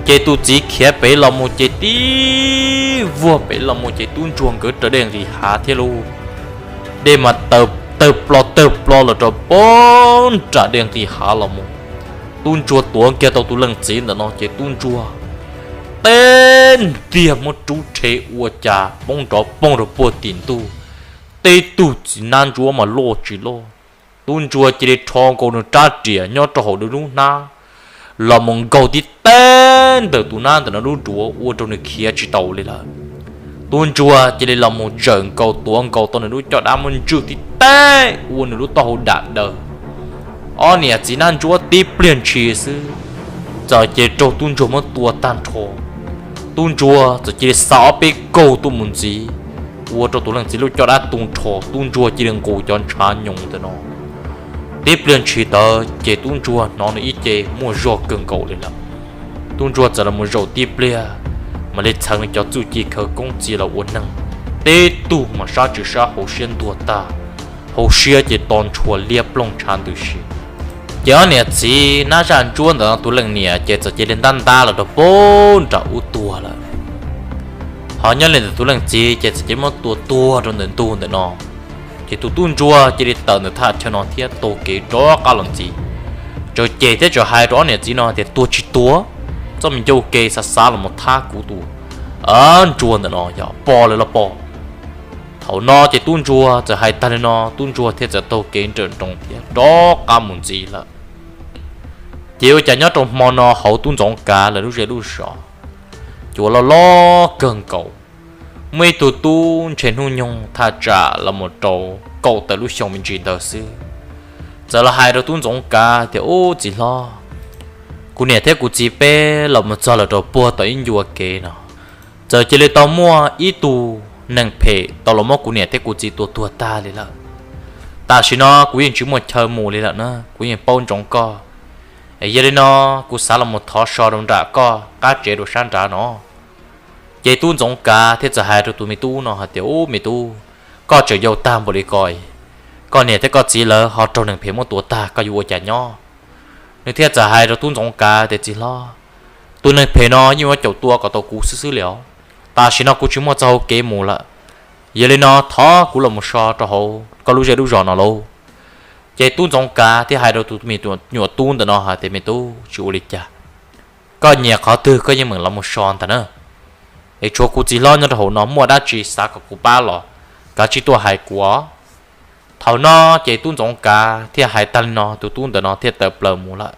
Ces tus txiv khiav pem los mus ces tib vuag pem los mus ces tub ntsuag nkawd raws dej nqis hav thiab lauj. Dej mas tawg plo tawg plo los rau poob nram dej nqis hav los mus. Tub ntsuag tuav kiag tau tus leej txiv ntawm no ces tub ntsuag teb ntiag muab rub rhe ua cas poob nrov poog rau puag tim ntuj. Teb tug txiv nab ntsuab mas loj tsis loj, tub ntsuag cia li rho nkaus nws rab riam nyob rau hauv nws lub hnab los mus nkaug tib teg ntawm tus nab ntawm no lub duav ua rau nws khiav tsis taus li lawm. Tub ntsuag cia li los mus zawm nkaus tuav nkaus tau nws lub caj dab muab ntswj tib teg ua nws lub taub hau dam daws. Ob niam txiv nab ntsuab tib pliag ntshis xwb txawm cia li raug tub ntsuag muab tua tag nrho. Tub ntsuag txawm cia li xa ob peb kaug tuaj mus ntxiv, ua rau tus leej txiv lub caj dab tu nrho, tub ntsuag cia li nqus cov ntshav nyoos ntawm no. Tib pliag ntshis tawd ces tub ntsuag hnov nws ib ce muaj zog kawg nkaus li lawm. Tub ntsuag txawm los mus zaum tib pliag, mam li txheev nws cov txuj ci khawv koob txia los ua neeg. Teb tug mas sab tsis sab hauv siab ntuag tag, hauv siab ces to ntshua liab ploog ntshav ntws si. Ces ob niam txiv nab zaj ntsuab ntawm no tus leej niam ces txawm cia li ntab ntab los rau poob nram ub tuag lawm. Ho nyob li ntawm tus leej txiv ces txawm cia li muab tua tuag rau ntawm ntug ntawm no. Ces tus tub ntsuag cia li tawm ntawm thaj chaw no thiab taug kev rov qab los ntxiv, tsaws ceg thiab tsaws hais rau ob niam txiv no tias tuag tsis tuag, txoj me ncauj ke xav xav los mus thab kuv tus ntsuag ntawm no yog pom lawm los pom. Thaum no ces tub ntsuag txawm hais tag li no, tub ntsuag thiaj txawm taug kev nrawm nroos thiab rov qab mus ntxiv lawm. Ces ua cas nyob rau hmo no hauv tub ntxoov kav lawv lub zej lub zos, ces ua loj loj kawg nkaus, muaj ib tug tub ntshe hnub nyoog thaj tsam los mus rau kaum tawm lub xyoo me ntsis ntawd xwb, txawm los hais rau tub ntxoov kav tias, Ub txiv hlob, kuv niam thiab kuv txiv peb los mus txog lawm rau puag tom ib ncua kev no, txawm cia li tau muaj ib tug neeg phem tau los muab kuv niam thiab kuv txiv tua tuag tag li lawm. Tam sim no kuv yeej tsis muaj chaw mus li lawm na, kuv yeej paub ntsoov koj. Yog li no, kuv xav los mus thov so rau nram koj qab tsev rau sab nrad no. Ces tub ntxoov kav thiaj txawm hais rau tus me tub no hais tias, Ub me tub, koj tseem yau tag npaum li ko, koj niam thiab koj txiv lawv ho raug neeg phem muab tua tag, koj yuav ua cas nyob? Nws thiaj txawm hais rau tub ntxoov kav tias, Txiv hlob, tus neeg phem no yeej yuav caum tua kom tau kuv xwb xwb li os. Tam sim no kuv tsis muaj txoj hau kev mus lawm. Yog li no thov kuv los mus so rau hauv koj lub zej lub zos no lauj. Ces tub ntxoov kav thiaj hais rau tus me nyuam tub ntawm no hais tias, Me tub, tsis ua li cas, koj nyiam qhov twg koj yeej meem los mus so ntag na. Es tshuav kuv txiv hlob nyob rau hauv no, muaj dab tsi xav kom kuv pab los kav tsij tuaj hais kuv os. Thaum no ces tub ntxoov kav thiaj hais tag li no, tus tub ntawm no thiaj tawm plaws mus lawm.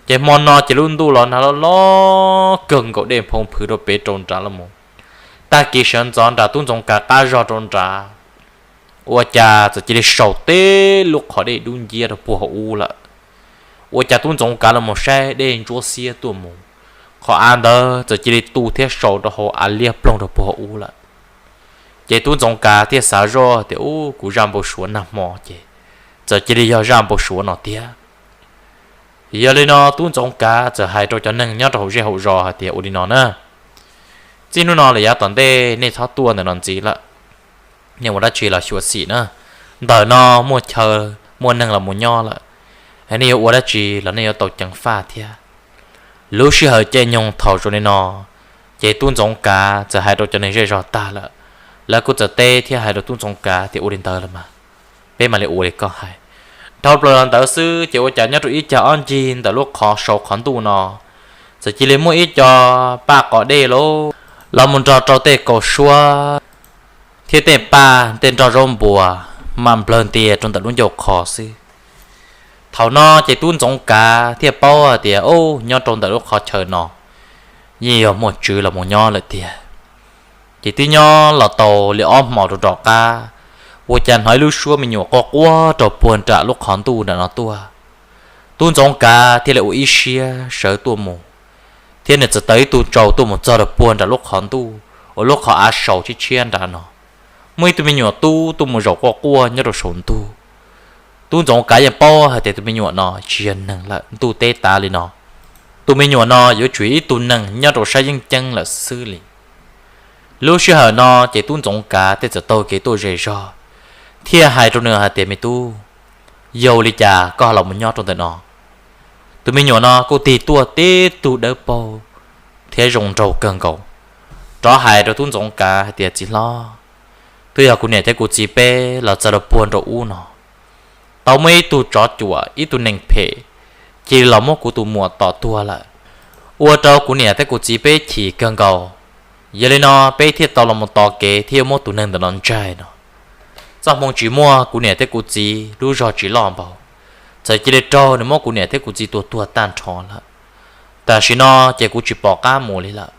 Ces hmo no ces lub ntuj los nag loj loj kawg nkaus, dej nphoo phwv rau pem rau nrad los mus. Tag kis sawv ntxov nram tub ntxoov kav qab zog rau nrad, ua cas txawm cia li saum teb lub qhov dej dub nciab rau puag hauv ub lawm. Ua cas tub ntxoov kav los mus saib dej ntsuab xiab tuaj mus, qhov av ntawd txawm cia li tu thiab saum rau hauv av liab ploog rau puag hauv ub lawm. Ces tub ntxoov kav thiaj xav zoj tias, Ub, kuv zaj npau suav nag hmo ces txawm cia li yog zaj npau suav no tiag. Yog li no tub ntxoov kav txawm hais rau cov neeg nyob rau hauv zej hauv zos hais tias, Ua li no na, txij hnub no lawm yav tom ntej nej txhob tuaj ntawm no ntxiv lawm. Nej ua dab tsi los xyuam xim na, ntawm no muaj chaw muaj neeg los mus nyob lawm, nej yuav ua dab tsi los nej yuav tau ceev faj thiab. Lub sij hawm caij nyoog thaum zoo li no, ces tub ntxoov kav txawm hais rau cov neeg zej zog tag lawm, Lawv kuj txawm teb thiab hais rau tub Ntxoov Kav tias, Ua li ntawd los mas peb mam li ua li koj hais. Dhau plaws los ntawd xwb ces ua cas nyob rau ib cag ob ncig ntawm lub qhov sau qhov ntuj no, txawm cia li muaj ib co paj qos dej los mus nrog rau tej kaus suab thiab tej paj tej nroj zaub npua mam nplawg ntia rau ntawm lub ncauj qhov xwb. Thaum no ces tub Ntxoov Kav thiaj paub hais tias, Ub, nyob rau ntawm lub qhov chaw no yeej yog muaj tswv los mus nyob lawm tiag. Ces twb nyob los tau li ob hmos rau tom qab, ua cas hnov ib lub suab me nyuam quaj quaj rau puag nram lub qhov ntuj nram no tuaj. Tub Ntxoov Kav thiaj li ua ib siab sawv tuaj mus, thiab nws txawm taws ib tug tsau tuaj mus txog rau puag nram lub qhov ntuj uas lub qhov av saum tshiab tshiab nrad no. Muaj ib tug me nyuam tub tuaj mus zaum quaj quaj nyob rau saum ntug. Tub Ntxoov Kav yeej paub hais tias tus me nyuam no tsis yog neeg lawm, ntuj teb tav li no, tus me nyuam no yuav tsum yog ib tug neeg nyob rau sab yeeb ceeb lawm xwb li. Lub sij hawm no ces tub Ntxoov Kav thiaj txawm taug kev tuaj ze zog, thiaj hais rau nws hais tias, Me tub, yog ua li cas koj los mus nyob rau ntawm no? Tus me nyuam no kuj tig tuaj tib tug dawb paug thiab zoo nraug kawg nkaus, rov hais rau tub Ntxoov Kav hais tias, Txiv hlob, twb yog kuv niam thiab kuv txiv peb los txog rau puag nraum ub no, tau muaj ib tug tsov cuam ib tug neeg phem cia li los muab kuv tus muam tom tuag lawm, ua rau kuv niam thiab kuv txiv peb chim kawg nkaus. Yog li no peb thiaj tau los mus tos kev thiab yuav muab tus neeg ntawm no ntsaig no. Txoj hmoo tsis muaj, kuv niam thiab kuv txiv lub zog tsis loj npaum, txawm cia li raug nws muab kuv niam thiab kuv txiv tua tuag tag nrho lawm. Tam sim no ces kuv tsis pom qab mus li lawm.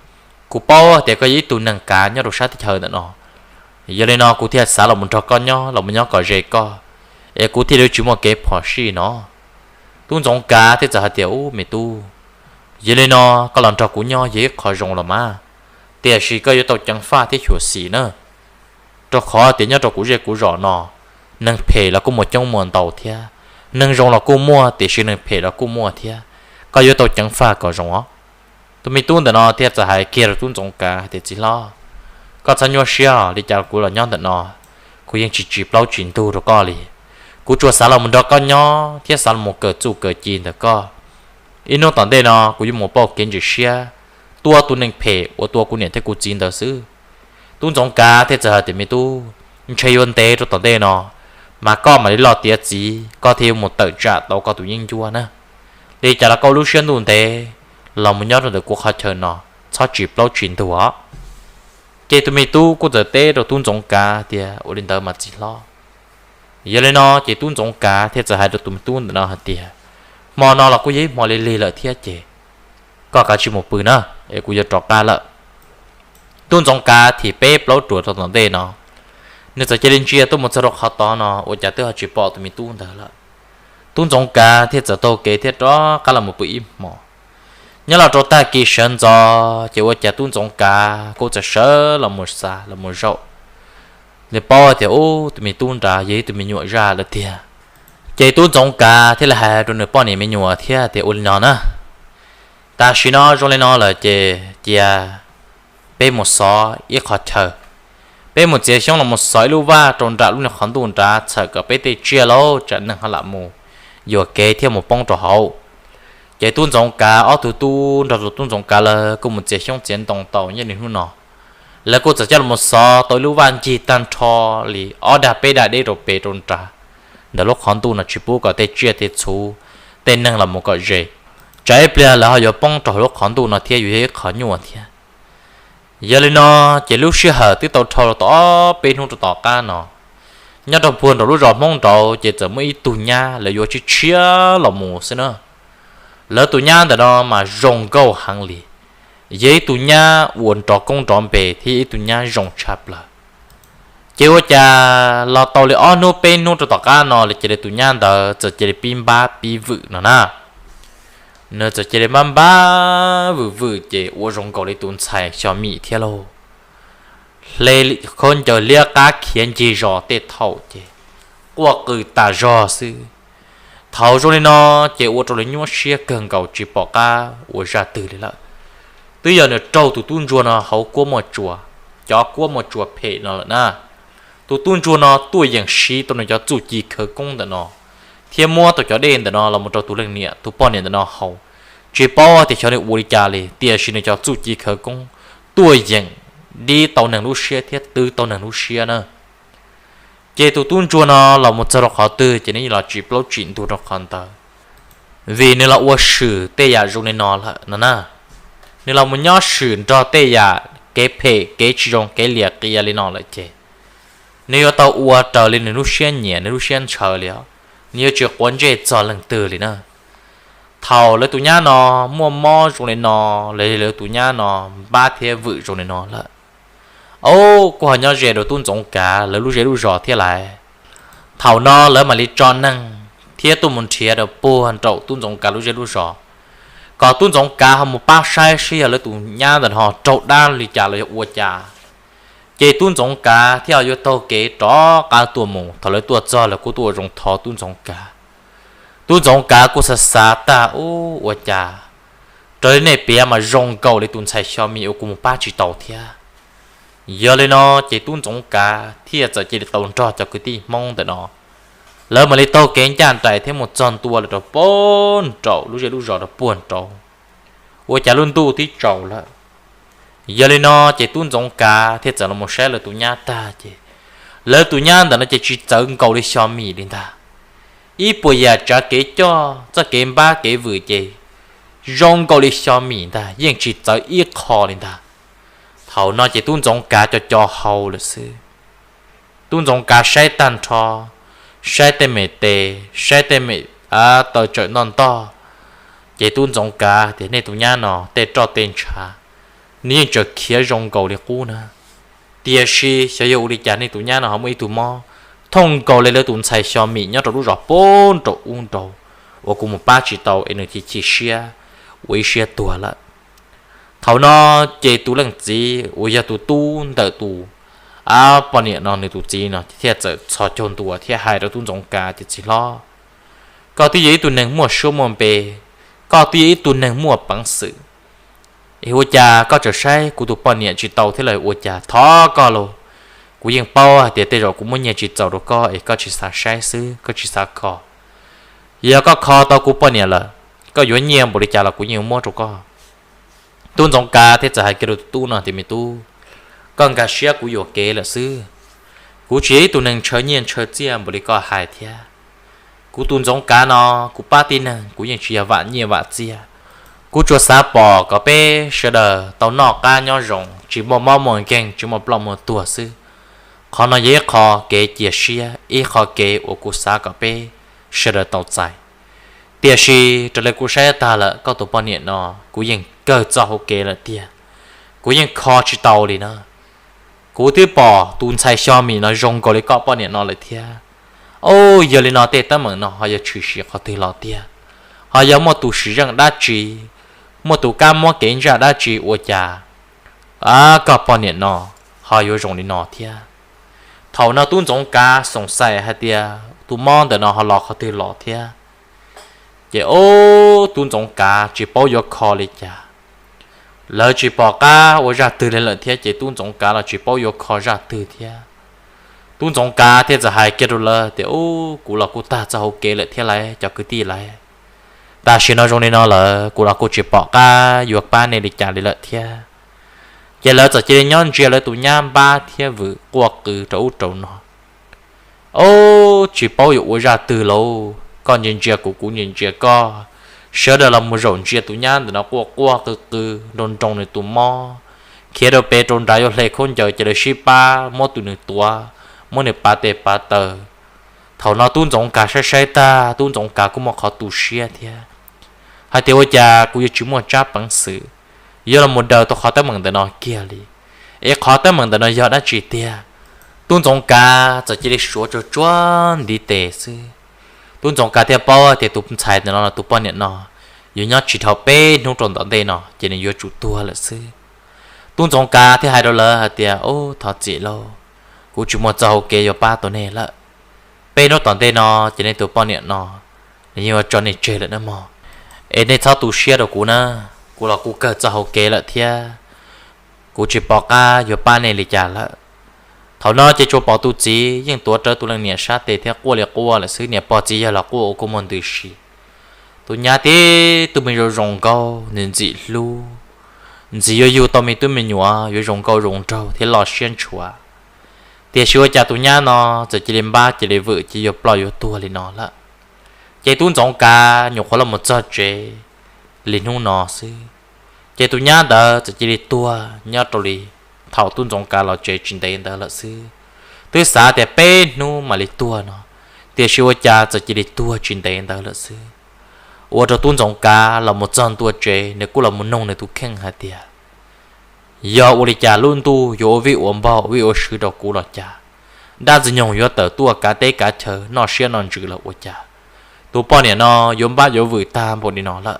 Kuv paub tias koj yog ib tug neeg kav nyob rau sab teb chaws ntawm no, yog li no kuv thiaj xav los mus nrog koj nyob, los mus nyob kom ze koj, es kuv thiaj li tsis muaj kev phom sij no. Tub Ntxoov Kav thiaj txawm hais tias, Ub, me tub, yog li no koj los nrog kuv nyob yog ib qho zoo los mas, tiam sis koj yuav tau ceev faj thiab xyuam xim na. Rau qhov tias nyob rau kuv zej kuv zos no, neeg phem los kuj muaj coob muaj ntau thiab, neeg zoo los kuj muaj, tiam sis neeg phem los kuj muaj thiab. Koj yuav tau ceev faj kom zoo os. Tus me tub ntawm no thiaj txawm hais kiag rau tub Ntxoov Kav hais tias, Txiv hlob, koj txhob nyuaj siab, li cas kuv los nyob ntawm no kuv yeej tsis tsis plaub tsis ntug rau koj li. Kuv tsuas xav los mus nrog koj nyob thiab xav los mus kawm txuj kawm ci ntawm koj. Ib hnub tom ntej no kuv yuav mus pauj kev ntsim siab, tua tus neeg phem uas tua kuv niam thiab kuv txiv ntawd xwb. Tub Ntxoov Kav thiaj txawm hais tias, Me tub, ntshe yuav ntev rau tom ntej no mas koj mam li loj tiav txiv, koj thiaj yuav mus tawm tsam tau koj tus yeeb ncuab na. Li cas los koj lub siab ntuj ntev los mus nyob rau ntawm kuv qhov chaw no, txhob tsis plaub tsis ntug os. Ces tus me tub kuj txawm teb rau tub Ntxoov Kav tias, Ua li ntawd mas txiv hlob. Yog li no ces tub Ntxoov Kav thiaj txawm hais rau tus me tub ntawm no hais tias, Hmo no los kuj yog ib hmo lig lig lawm thiab ces koj kav tsij mus pw na, es kuv yuav rov qab lawm. Tub Ntxoov Kav thim peb plaub ruam rau tom ntej no, nws txawm cia li ntsia tuaj mus txog rau qhov tod no ua cas twb ho tsis pom tus me tub ntawd lawm. Tub Ntxoov Kav thiaj txawm taug kev thiab rov qab los mus pw ib hmo. Nyob los rau tag kis sawv ntxov ces ua cas tub Ntxoov Kav kuj txawm sawv los mus xav los mus zaum, nws paub tias ub, tus me tub nrad yog ib tug me nyuam zaj lawm tiag. Ces tub Ntxoov Kav thiaj li hais rau nws poj niam me nyuam thiab tias, Ua li no na, tam sim no zoo li no lawm ces cia peb mus xov ib qho chaw, peb mus txiav xyoob los mus xov ib lub vaj rau nram lub niag qhov ntuj nrad txhawm kom peb tej tsiaj lauj tsam neeg ho lam mus yuam kev thiab mus poob rau hauv. Ces tub Ntxoov Kav ob tug tub nrog rau tub Ntxoov Kav lawv kuj mus txiav xyoob txiav ntoo tau nyob li hnub no. Lawv kuj txawm coj los mus xov tau ib lub vaj ncig tag nrho li ob dag peb dag deb rau pem rau nrad ntawm lub qhov ntuj no tsis pub kom tej tsiaj tej txhu tej neeg los mus kom ze, tsam ib pliag lawv ho yuav poob rau hauv lub qhov ntuj no thiab yuav yog ib qho nyuaj thiab. Yog li no ces lub sij hawm twb tau dhau los tau ob peb hnub rau tom qab no, nyob rau puag nraum lub zos Hmoob nraud ces txawm muaj ib tug nyab lawv yuav tshiab tshiab los mus xwb na. Lawv tus nyab ntawm no mas zoo nkauj heev li, yog ib tug nyab uas nrov koob nrov npe thiab yog ib tug nyab zoo tshaj plaws. Ces ua cas los tau li ob hnub peb hnub rau tom qab no li ces li tus nyab ntawd txawm cia li pib npab pib vwm no na. Nws txawm cia li npab npab vwm vwm ces ua zoo nkaus li tus ntxhais xyom mim thiab lauj. Hle khaub ncaws liab qab khiav ncig zos tej thaum ces quaj qw tas zog xwb. Thaum zoo li no ces ua rau lawv nyuaj siab kawg nkaus tsis pom qab ua zaj twg li lawm. Twb yog nws raug tus tub ntsuag no hauv kuab muaj tsua, cov kuab muaj tsua phem no lawm na. Tus tub ntsuag no tuaj yeem siv tau nws cov txuj ci khawv koob ntawm no thiab muab tau cov dej ntawm no los mus rau tus leej niam tus poj niam ntawm no haus. Tsis paub tias xyov nws ua li cas li tiam sis nws cov txuj ci khawv koob tuaj yeem dib tau neeg lub siab thiab twb tau neeg lub siab na. Ces tus tub ntsuag no los mus txog rau qhov twg ces nws los tsis plaub tsis ntug rau qhov ntawd, vim nws los ua swm tej yam zoo li no lawm no na. Nws los mus nyob swm nrog tej yam kev phem kev tsis zoo kev liam qias li no lawm ces nws yuav tau ua raws li nws lub siab nyiam nws lub siab ntshaw li os. Nws yuav tsis quav ntsej txog leej twg li na. Thaum lawv tus nyab no muaj mob zoo li no, los lawv tus nyab no npab thiab vwm zoo li no lawm, au, kuj ho nyob ze rau tub Ntxoov Kav lawv lub zej lub zos thiab lawm. Thaum no lawv mam li tso neeg thiab tuaj mus nrhiav rau puag nraum tub Ntxoov Kav lub zej lub zos, kom tub Ntxoov Kav ho mus pab saib seb yog lawv tus nyab ntawm no raug dab li cas los yog ua cas. Ces tub Ntxoov Kav thiaj ho yuav taug kev rov qab tuaj mus. Thaum lawv tuaj txog lawv kuj tuaj ua zoo thov tub Ntxoov Kav. Tub Ntxoov Kav kuj xav xav tag, ub, ua cas raws li nej piav mas zoo nkaus li tus ntxhais Xyo Mim uas kuv mus pab tsis tau thiab. Yog li no ces tub Ntxoov Kav thiaj txawm cia li tau nrog cov kwv tij Hmoob ntawm no, lawv mam li taug kev ncaj nraim thiab mus txog ntua lawm rau puag nraum lub zej lub zos rau puag nraud, ua cas lub ntuj twb tsaus lawm. Yog li no ces tub Ntxoov Kav thiaj txawm los mus saib lawv tus nyab tag ces lawv tus nyab ntawm no ces tsis txawv nkaus li Xyo Mim li ntag. Ib puas yam tsav kev coj, txoj kev npab kev vwm ces zoo nkaus li Xyo Mim ntag, yeej tsis txawv ib qho li ntag. Thaum no ces tub Ntxoov Kav co co hau lawm xwb. Tub Ntxoov Kav saib tag nrho, saib tej me tes, saib tej me taw tsawm ntoj ntoj, ces tub Ntxoov Kav tias nej tus nyab no tej roj tej ntshav, nws yeej tseem khiav zoo nkaus li qub na. Tiam sis xyov yog ua li cas nej tus nyab no ho muaj ib tug mob thooj nkaus li lawv tus ntxhais Xyo Mim nyob rau lub zos puag nraum ub nraud uas kuv mus pab tsis tau es nws chim chim siab ua ib siab tuag lawm. Thaum no ces tus leej txiv uas yog tus tub ntawm tus poj niam no nws tus txiv no thiaj txawm txhos caug ntua thiab hais rau tub Ntxoov Kav tias txiv hlob, koj twb yog ib tug neeg muaj suab muaj npe, koj twb yog ib tug neeg muaj peev xwm, es ua cas koj tseem saib kuv tus poj niam tsis tau thiab los ua cas? Thov koj los, kuv yeej paub hais tias tej zaum kuv muab nyiaj tsis txaus rau koj es koj tsis xav saib xwb koj tsis xav kho. Yog koj kho tau kuv poj niam lawm, koj yuav nyiaj npaum li cas los kuv yeej yuav muab rau koj. Tub Ntxoov Kav thiaj txawm hais kiag rau tus tub no tias me tub, koj nkag siab kuv yuam kev lawm xwb. Kuv tsis yog ib tug neeg ntshaw nyiaj ntshaw txiaj npaum li koj hais thiab. Kuv tus Ntxoov Kav no, kuv pab tib neeg kuv yeej tsis yog vam nyiaj vam txiaj. Kuv tsuas xav pom kom peb sawv daws tau noj qab nyob zoo, tsis muaj mob muaj nkeeg, tsis muaj ploj muaj tuag xwb. Qhov no yog ib qho kev cia siab, ib qho kev uas kuv xav kom peb sawv daws tau txais. Tiam sis raws li kuv saib tag lawm koj tus poj niam no, kuv yeej kawg txoj hau kev lawm tiag, kuv yeej kho tsis tau li na. Kuv twb pom tus ntxhais Xyo Mim no zoo nkaus li koj poj niam no lawm thiab. Au, yog li no tej teeb meem no ho yuav tshwm sim qhov twg los tiag? Ho yog muaj tus sim zeej dab tsi, muaj tus kab mob kev ntsaj dab tsi ua cas koj poj niam no ho yuav zoo li no thiab? Thaum no tub Ntxoov Kav xoom xaim hais tias tus mob ntawm no ho los qhov twg los thiab. Ces ub, tub Ntxoov Kav tsis paub yuav kho li cas. Lawv tsis pom qab ua zaj twg li lawm thiab ces tub Ntxoov Kav los tsis paub yuav kho zaj twg thiab. Tub Ntxoov Kav thiaj txawm hais kiag rau lawv tias ub, kuv los kuj tag txoj hau kev lawm thiab lauj cov kwv tij lauj. Tam sim no zoo li no lawm kuv los kuj tsis pom qab yuav pab nej li cas li lawm thiab. Ces lawv txawm cia li nyob ntsia lawv tus nyab npab thiab vwm quaj qw rau ub rau no. Ub, tsis paub yuav ua zaj twg lauj, koj ntsia ntsia kuv kuv ntsia ntsia koj, sawv daws los mus zaum ntsia tus nyab ntawm no quaj quaj qw qw nroo nroo nws tus mob, khiav rau pem rau nrad yuav hle khaub ncaws ces lawv sib pab muab tus nws tuav, muab nws pav tes pav taw. Thaum no tub Ntxoov Kav saib saib tag tub Ntxoov Kav kuj muaj qhov tu siab thiab hais tias ua cas kuv yuav tsis muaj tsab peev xwm yuav los mus daws tau qhov teeb meem ntawm no kiag li, es qhov teeb meem ntawm no yog dab tsi tiag? Tub Ntxoov Kav txawm cia li suav tsuag tsuag ntiv tes xwb. Tub Ntxoov Kav thiaj paub tias tus ntxhais ntawm no los tus poj niam no yuav nyob tsis dhau peb hnub rau tom ntej no ces nws yuav tsum tuag lawm xwb. Tub Ntxoov Kav thiaj hais rau lawv hais tias ub, thov txim lauj, kuv tsis muaj txoj hau kev yuav pab tau nej lawm. Peb hnub tom ntej no ces nej tus poj niam no nws yeej yuav tso nej tseg lawm nawb mog. Es nej txhob tu siab rau kuv na, kuv los kuj kawg txoj hau kev lawm thiab, kuv tsis pom qab yuav pab nej li cas lawm. Thaum no ces tsuas pom tus txiv yeej tuav rawv tus leej niam sab tes thiab quaj li quaj lawm xwb, niam pog txiv yawg los quaj ua kua muag ntws si. Tus nyab tib tug me zoo zoo nkauj nws ntxim hlub, ntxiv yuav yug tau me tub me nyuam yuav zoo nkauj zoo nraug thiab loj siab ntshua. Tiam sis ua cas tus nyab no txawm cia li npab cia li vwm cia yuav ploj yuav tuag li no lawm. Ces tub Ntxoov Kav nyuam qhuav los mus txog tsev li hnub no xwb, ces tus nyab ntawd txawm cia li tuag nyob rau li thaum tub Ntxoov Kav los tsev tsis ntev ntawd lawm xwb. Twb xav tias peb hnub mam li tuag no, tiam sis ua cas txawm cia li tuag tsis ntev ntawd lawm xwb. Ua rau tub Ntxoov Kav los mus txog ntua tsev, nws kuj los mus noog nws tus kheej hais tias, yog ua li cas lub ntuj yuav ua vij ua npog ua vij ua sw rau kuv los cas? Dab Ntxwg Nyoog yuav tawm tuaj kav teb kav chaw noj siab noj ntsws los ua cas tus poj niam no yuav npab yuav vwm tag npaum li no lawm?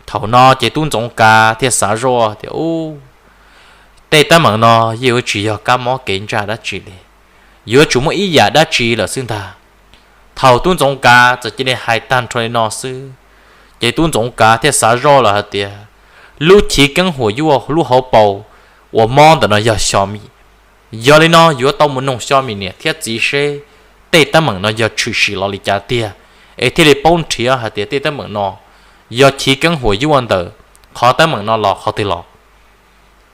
Thaum no ces tub Ntxoov Kav thiaj xav zoj tias, u, tej teeb meem no yeej yuav tsis yog kab mob kev ntsaj dab tsi li, yuav tsum muaj ib yam dab tsi lawm xwb ntag. Thaum tub Ntxoov Kav txawm cia li hais tag nrho li no xwb, ces tub Ntxoov Kav thiaj xav zoj lawm hais tias, lub chiv keeb huam yuaj lub hauv paus uas mob ntawm no yog Xyo Mim. Yog li no yuav tau mus noog Xyo Mim niam thiab txiv seb tej teeb meem no yog tshwm sim los li cas tiag, es thiaj li paub nrhiav hais tias tej teeb meem no yog chiv keeb huam yuaj ntawm qhov teeb meem no los qhov twg los.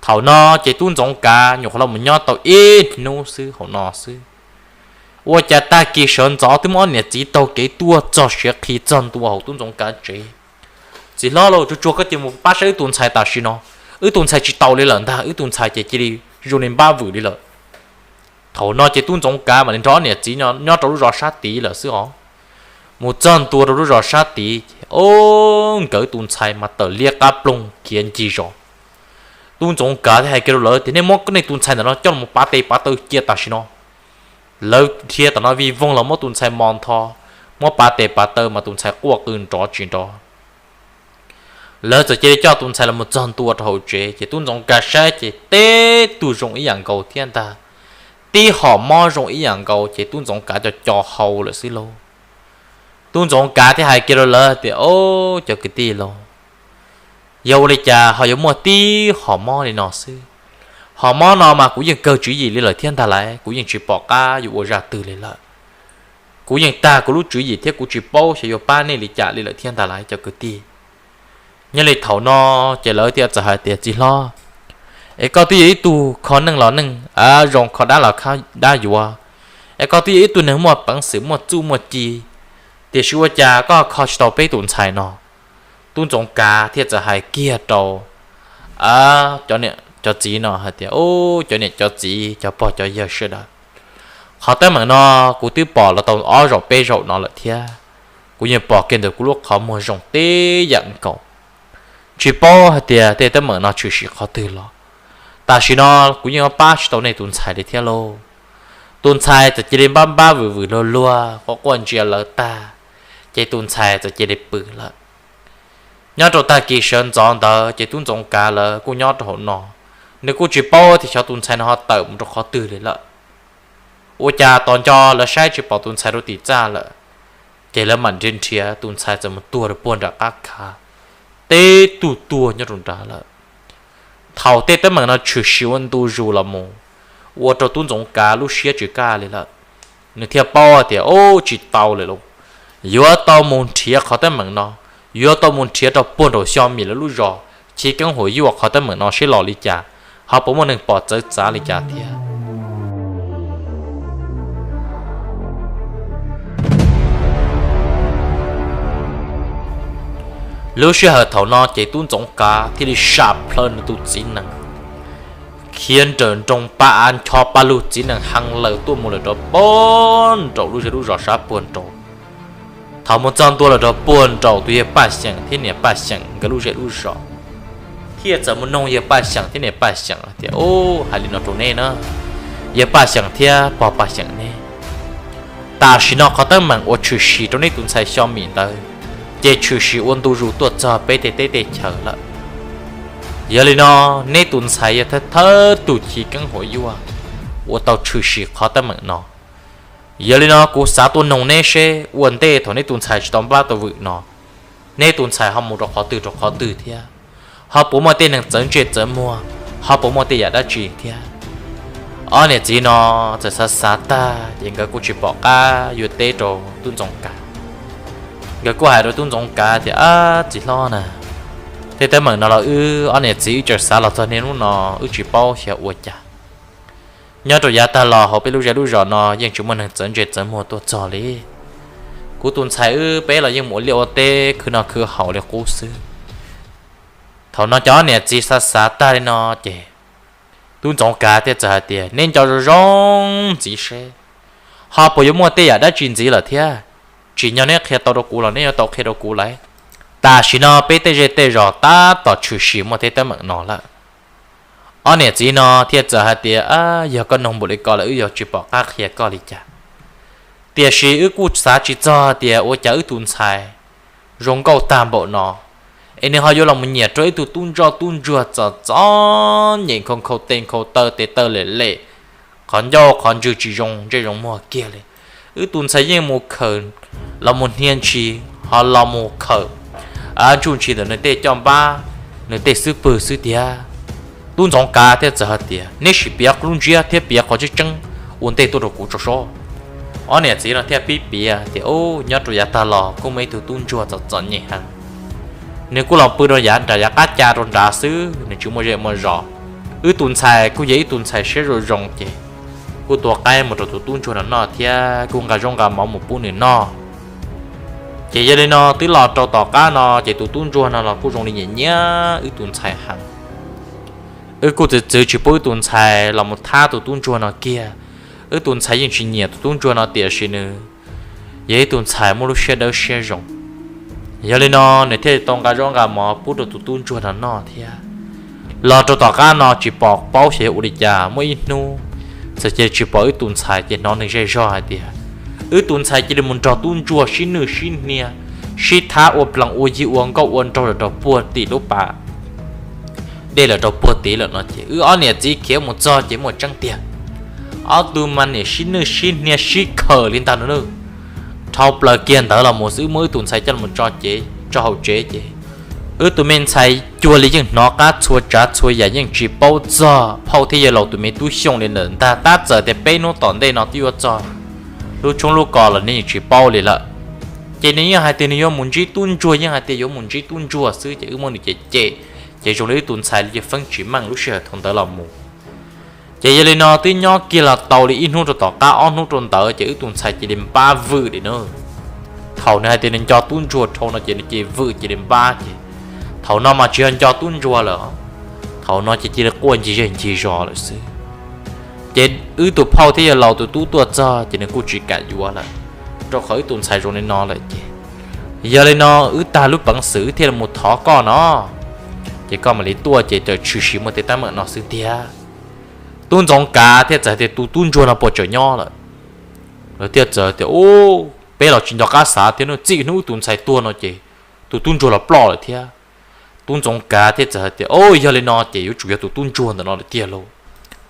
Thaum no ces tub Ntxoov Kav nyuam qhuav los mus nyob tau ib hnub xwb hauv no xwb, ua cas tag kis sawv ntxov twb muaj ob niam txiv taug kev tuaj txog siav qhi txog ntua hauv tub Ntxoov Kav tsev. Txiv hlob lauj, tsuag tsuag koj cia mus pab saib wb tus ntxhais tam sim no, wb tus ntxhais tsis tau li lawm ntag, wb tus ntxhais ces cia li zoo li npab vwm li lawm. Thaum no ces tub Ntxoov Kav mam li nrog ob niam txiv nyob rau lub zos sab tid lawm xwb os. Mus txog ntua rau lub zos sab tid ces, o, nkawd tus ntxhais mas tawm liab qab ploog khiav ncig zos. Tub Ntxoov Kav thiaj hais kiag rau lawv tias, nej muab nej tus ntxhais ntawm no coj los pav tes pav taw cia tam sim no. Lawv dhia tam no vij voog los muab tus ntxhais mos ntho, muab pav tes pav taw mas tus ntxhais quaj qw nrov tsis nrov. Lawv txawm cia li coj tus ntxhais los mus txog ntua rau hauv tsev ces tub Ntxoov Kav saib ces teb tug zoo ib yam nkaus thiab ntag. Tib hom mob zoo ib yam nkaus ces tub Ntxoov Kav co co hau lawm xwb lauj. Tub Ntxoov Kav thiaj hais kiag rau lawv tias, o, cov kwv tij lauj, yog ua li cas ho yuav muaj tib hom mob li no xwb? Hom mob no mas kuv yeej kawg tswv yim li lawm thiab ntag lauj, kuv yeej tsis pom qab yuav ua zaj twg li lawm. Kuv yeej tag kuv lub tswv yim thiab kuv tsis paub xyov yuav pab nej li cas li lawm thiab ntag lauj cov kwv tij. Nyob li thaum no ces lawv thiaj txawm hais tias, txiv hlob, es koj twb yog ib tug kho neej los neej, zoo, kho dab los dab yuav, es koj twb yog ib tug neeg muaj peev xwm muaj txuj muaj ci, tiam sis ua cas koj kho tsis tau peb tus ntxhais no? Tub Ntxoov Kav thiaj txawm hais kiag rau cov niam cov txiv no hais tias, o, cov niam cov txiv cov pog cov yawg sawv daws, qhov teeb meem no kuv twb pom los tau ob zaug peb zaum no lawm thiab. Kuv yeej pom kiag ntawm kuv lub qhov muag zoo tib yam nkaus. Tsis paub hais tias tej teeb meem no tshwm sim qhov twg los. Tam sim no kuv yeej yuav pab tsis tau nej tus ntxhais li thiab lauj. Tus ntxhais txawm cia li npab npab vwm vwm luag luag quaj quaj ntsia lawv tag, ces tus ntxhais txawm cia li pw lawm. Nyob rau tag kis sawv ntxov ntawd ces tub Ntxoov Kav lawv kuj nyob rau hauv no, nws kuj tsis paub tias xyov tus ntxhais no ho tawm mus rau qhov twg li lawm. Ua cas tos nco lawv saib tsis pom tus ntxhais rau tim txaj lawm, ces lawv mam nrhiav nrhiav tus ntxhais txawm mus tuag rau puag nram qab khav, teb tug tuag nyob rau nrad lawm. Thaum tej teeb meem no tshwm sim ua ntu zus los mus, ua rau tub Ntxoov Kav lub siab tsis kaj li lawm. Nws thiaj paub tias, o, tsis tau lawm lauj, yuav tau mus nrhiav qhov teeb meem no, yuav tau mus nrhiav rau puag nraum Xyo Mim lawv lub zos, chiv keeb huam yuaj qhov teeb meem no seb los li cas, ho puas muaj neeg pom txawv txav li cas thiab. Lub sij hawm thaum no ces tub Ntxoov Kav thiaj li sam plhaw nws tus txiv nees, khiav nrawm nroos pa av ncho pa lug txiv nees heev lawm tuaj mus lawm rau puag nraum lub zej lub zos sab puag nraud. Thaum mus txog ntua lawm rau puag nraum tus yawg Paj Xyeem thiab niam Paj Xyeem nkawd lub zej lub zos, thiaj txawm mus noog yawg Paj Xyeem thiab niam Paj Xyeem tias, u, hais li no rau nej na, yawg Paj Xyeem thiab pog Paj Xyeem nej, tam sim no qhov teeb meem uas tshwm sim rau neb tus ntxhais Xyo Mim ntawd, ces tshwm sim ua ntu zus tuaj txog peb tej teb tej chaws lawm. Yog li no, neb tus ntxhais yog thawj thawj tug chiv keeb huam yuaj uas tau tshwm sim qhov teeb meem no. Yog li no kuv xav tuaj noog neb seb ua ntej thaum neb tus ntxhais tsis tau npab tau vwm no, neb tus ntxhais ho mus rau qhov twg rau qhov twg thiab, ho puas muaj tej neeg txawv ntsej txawv muag, ho puas muaj tej yam dab tsi thiab. Ob niam txiv no txawm xav xav tag ces nkawd kuj tsis pom qab yuav teb rau tub Ntxoov Kav. Nkawd kuj hais rau tub Ntxoov Kav tias, ab, txiv hlob na, Tej teeb meem no los wb ob niam txiv wb tseem xav los txog niaj hnub no wb tsis paub xyov ua cas. Nyob rau yav tag los hauv peb lub zej lub zos no yeej tsis muaj neeg txawv ntsej txawv muag tuaj txog li. Kuv tus ntxhais wb peb los yeej mus ua liaj ua teb khwv noj khwv haus li qub xwb. Thaum no cov niam txiv xav xav tag li no ces tub Ntxoov Kav thiaj txawm hais tias, neb nco zoo zoo ntxiv seb ho puas yuav muaj tej yam dab tsi ntxiv lawm thiab. Tsim nyog neb qhia tau rau kuv los neb yuav tau qhia rau kuv lawm. Tam sim no peb tej zej tej zos tab tom tshwm sim muaj tej teeb meem no lawm. Ob niam txiv no thiaj txawm hais tias, yog koj nug npaum li ko lawm wb yuav tsis pom qab qhia koj li cas. Tiam sis wb kuj xav tsis txog tias ua cas wb tus ntxhais zoo nkauj tag npaum no es nws ho yuav los mus nyiam rau ib tug tub ntsoj tub ntsuag txom txom nyem, nkhaus nkhaus tes nkhaus taw, tes taw lem lem, qhov ncauj qhov ntswg tsis zoo ntsej zoo muag kiag li. Wb tus ntxhais yeej mus khawm, los mus hnia ntshis ho los mus khawm ntsuj ntshis ntawm nws tej caj npab, nws tej xub pwg xwb tiag. Tub Ntxoov Kav thiaj txawm hais tias, neb sim piav lub ntsiab thiab piav qhov tseeb tseeb ua ntej tuaj rau kuv tso sob. Ob niam txiv no thiaj pib piav tias, ub, nyob rau yav tag los kuj muaj ib tug tub ntsuag txom txom nyem heev. Nws kuj los pw rau yav nram yav qab ca rau nrad xwb, nws tsis muaj zej muaj zos. Wb tus ntxhais kuj yog ib tug ntxhais siab zoo zoo ces kuj tua qaib mus rau tus tub ntsuag no noj thiab kuj nqa zaub nqa mov mus pub nws noj. Ces yog li no twb los rau tom qab no ces tus tub ntsuag no los kuj zoo li nyiam nyiam wb tus ntxhais heev. Wb kuj txwv txwv tsis pub wb tus ntxhais los mus thab tus tub ntsuag no kiag. Wb tus ntxhais yeej tsis nyiam tus tub ntsuag no tiam sis nws yog ib tus ntxhais muaj lub siab dawb siab zoo. Yog li no nws thiaj li tau nqa zaub nqa mov pub rau tus tub ntsuag no noj thiab. Los rau tom qab no tsis pom paub xyov yog ua li cas, muaj ib hnub txawm cia li tsis pom wb tus ntxhais ces hnov neeg zej zog hais tias wb tus ntxhais cia li mus nrog tub ntsuag sib nwj sib hnia, sib thab ua plees ua yig ua nkauj ua nraug lawm rau puag tim lub pas dej lawm rau puag tid lawm no ces wb ob niam txiv khiav mus txog ces muaj tseeb tiag. Ob tug mas niam sib nwj sib hnia sib khawm li ntag no na. Dhau plaws kiag ntawd los mus xwb muab wb tus ntxhais coj los tso hauv tsev ces wb tus me ntxhais cuag li yeej hnov qab txhua tsav txhua yam, yeej tsis paub txog phauj thiab yawg laus tus me tub Xyooj li lawm ntag. Tab txawm tias peb hnub tom ntej no twb yuav txog lub tshoob lub kos los nws yeej tsis paub li lawm. Ces nws yeej hais tias nws yuav mus ntsib tub ntsuag, yeej hais tias yuav mus ntsib tub ntsuag xwb ces wb muab nws cem cem, ces zoo li wb tus ntxhais li cia feeb tsis meej lub sij hawm thaum ntawd los mus. Ces yog li no twb nyob kiag los tau li ib hnub rau tom qab ob hnub rau ntawd ces wb tus ntxhais cia li npab vwm li na. Thaum nws hais tias nws nco tub ntsuag dhau no ces nws cia li vwm cia li npab ces thaum no mas tsis yog nco tub ntsuag lawm, thaum no ces cia li quaj ncig zej ncig zos lawm xwb. Ces wb tus phauj thiab yawg laus tus tub tuaj txog ces nws kuj tsis kam yuav lawm, rau qhov wb tus ntxhais zoo li no lawm ces, yog li no wb tag lub peev xwm wb thiaj li mus thov koj no, ces koj mam li tuaj ces txawm tshwm sim muaj tej teeb meem no xwb tiag. Tub Ntxoov Kav thiaj txawm hais tias tus tub ntsuag no puas tseem nyob lawm. Lawv thiaj txawm tias, ub, peb los tsis nco qab xav thiab, txij hnub wb tus ntxhais tuag no ces tus tub ntsuag los ploj lawm thiab. Tub Ntxoov Kav thiaj txawm hais tias, o, yog li no ces yuav tsum yog tus tub ntsuag ntawm no lawm tiag lauj.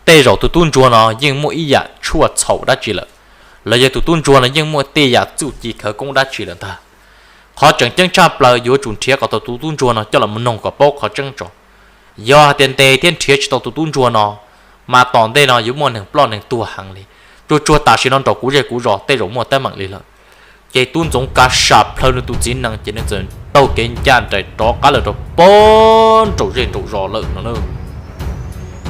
Tej zaum tus tub ntsuag no yeej muaj ib yam tshuaj txhaum dab tsi lawm, los yog tus tub ntsuag no yeej muaj tej yam txuj ci khawv koob dab tsi lawm ntag. Qhov tseem ceeb tshaj plaws yuav tsum nrhiav kom tau tus tub ntsuag no coj los mus noog kom paub qhov tseeb tso. Yog hais tias ntes thiab nrhiav tsis tau tus tub ntsuag no, mas tom ntej no yuav muaj neeg ploj neeg tuag heev li. Tsuag tsuag tam sim no nraum kuv zej kuv zos tej zaum muaj teeb meem li lawm. Ces tub Ntxoov Kav sam plhaw nws tus txiv nees ces nws txawm taug kev ncaj nraim rov qab lawm rau pem nraum zej nraum zos lawm no na.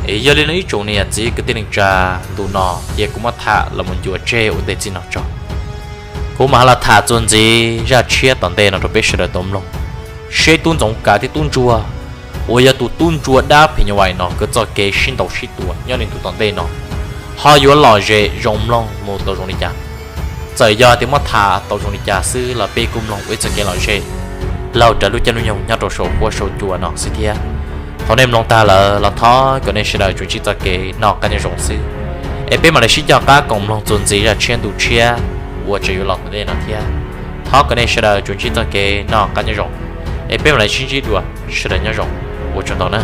Es yog li no ib tsoom niam txiv kwv tij neej tsa, ntu no ces kuv muab tham los mus ncua tseg ua ntej txij no tso. Kuv mam los tham txuas ntxiv zaj tshiab tom ntej no rau peb sawv daws tau mloog, seb tub Ntxoov Kav thiab tub ntsuag uas yog tus tub ntsuag dab phim nyuj vais no nkawd txoj kev sib ntaus sib tua nyob li ntu tom ntej no ho yuav lom zem zoo mloog mus tau zoo li cas. Txawm yog tias muab tham tau zoo li cas xwb los peb kuj mloog ua ib txoj kev lom zem laug rawv lub caij lub nyoog nyob rau saum huab saum cua no xwb thiab. Thaum nej mloog tag lawm los thov kom nej sawv daws tsuas ntsib txoj kev noj qab nyob zoo xwb. Es peb mam li sib coj qab koom mloog txuas ntxiv zaj tshiab ntu tshiab uas tseem yuav los tom ntej no thiab. Thov kom nej sawv daws tsuas ntsib txoj kev noj qab nyob zoo, es peb mam li sib ntsib dua, sawv daws nyob zoo, ua tsaug ntau na.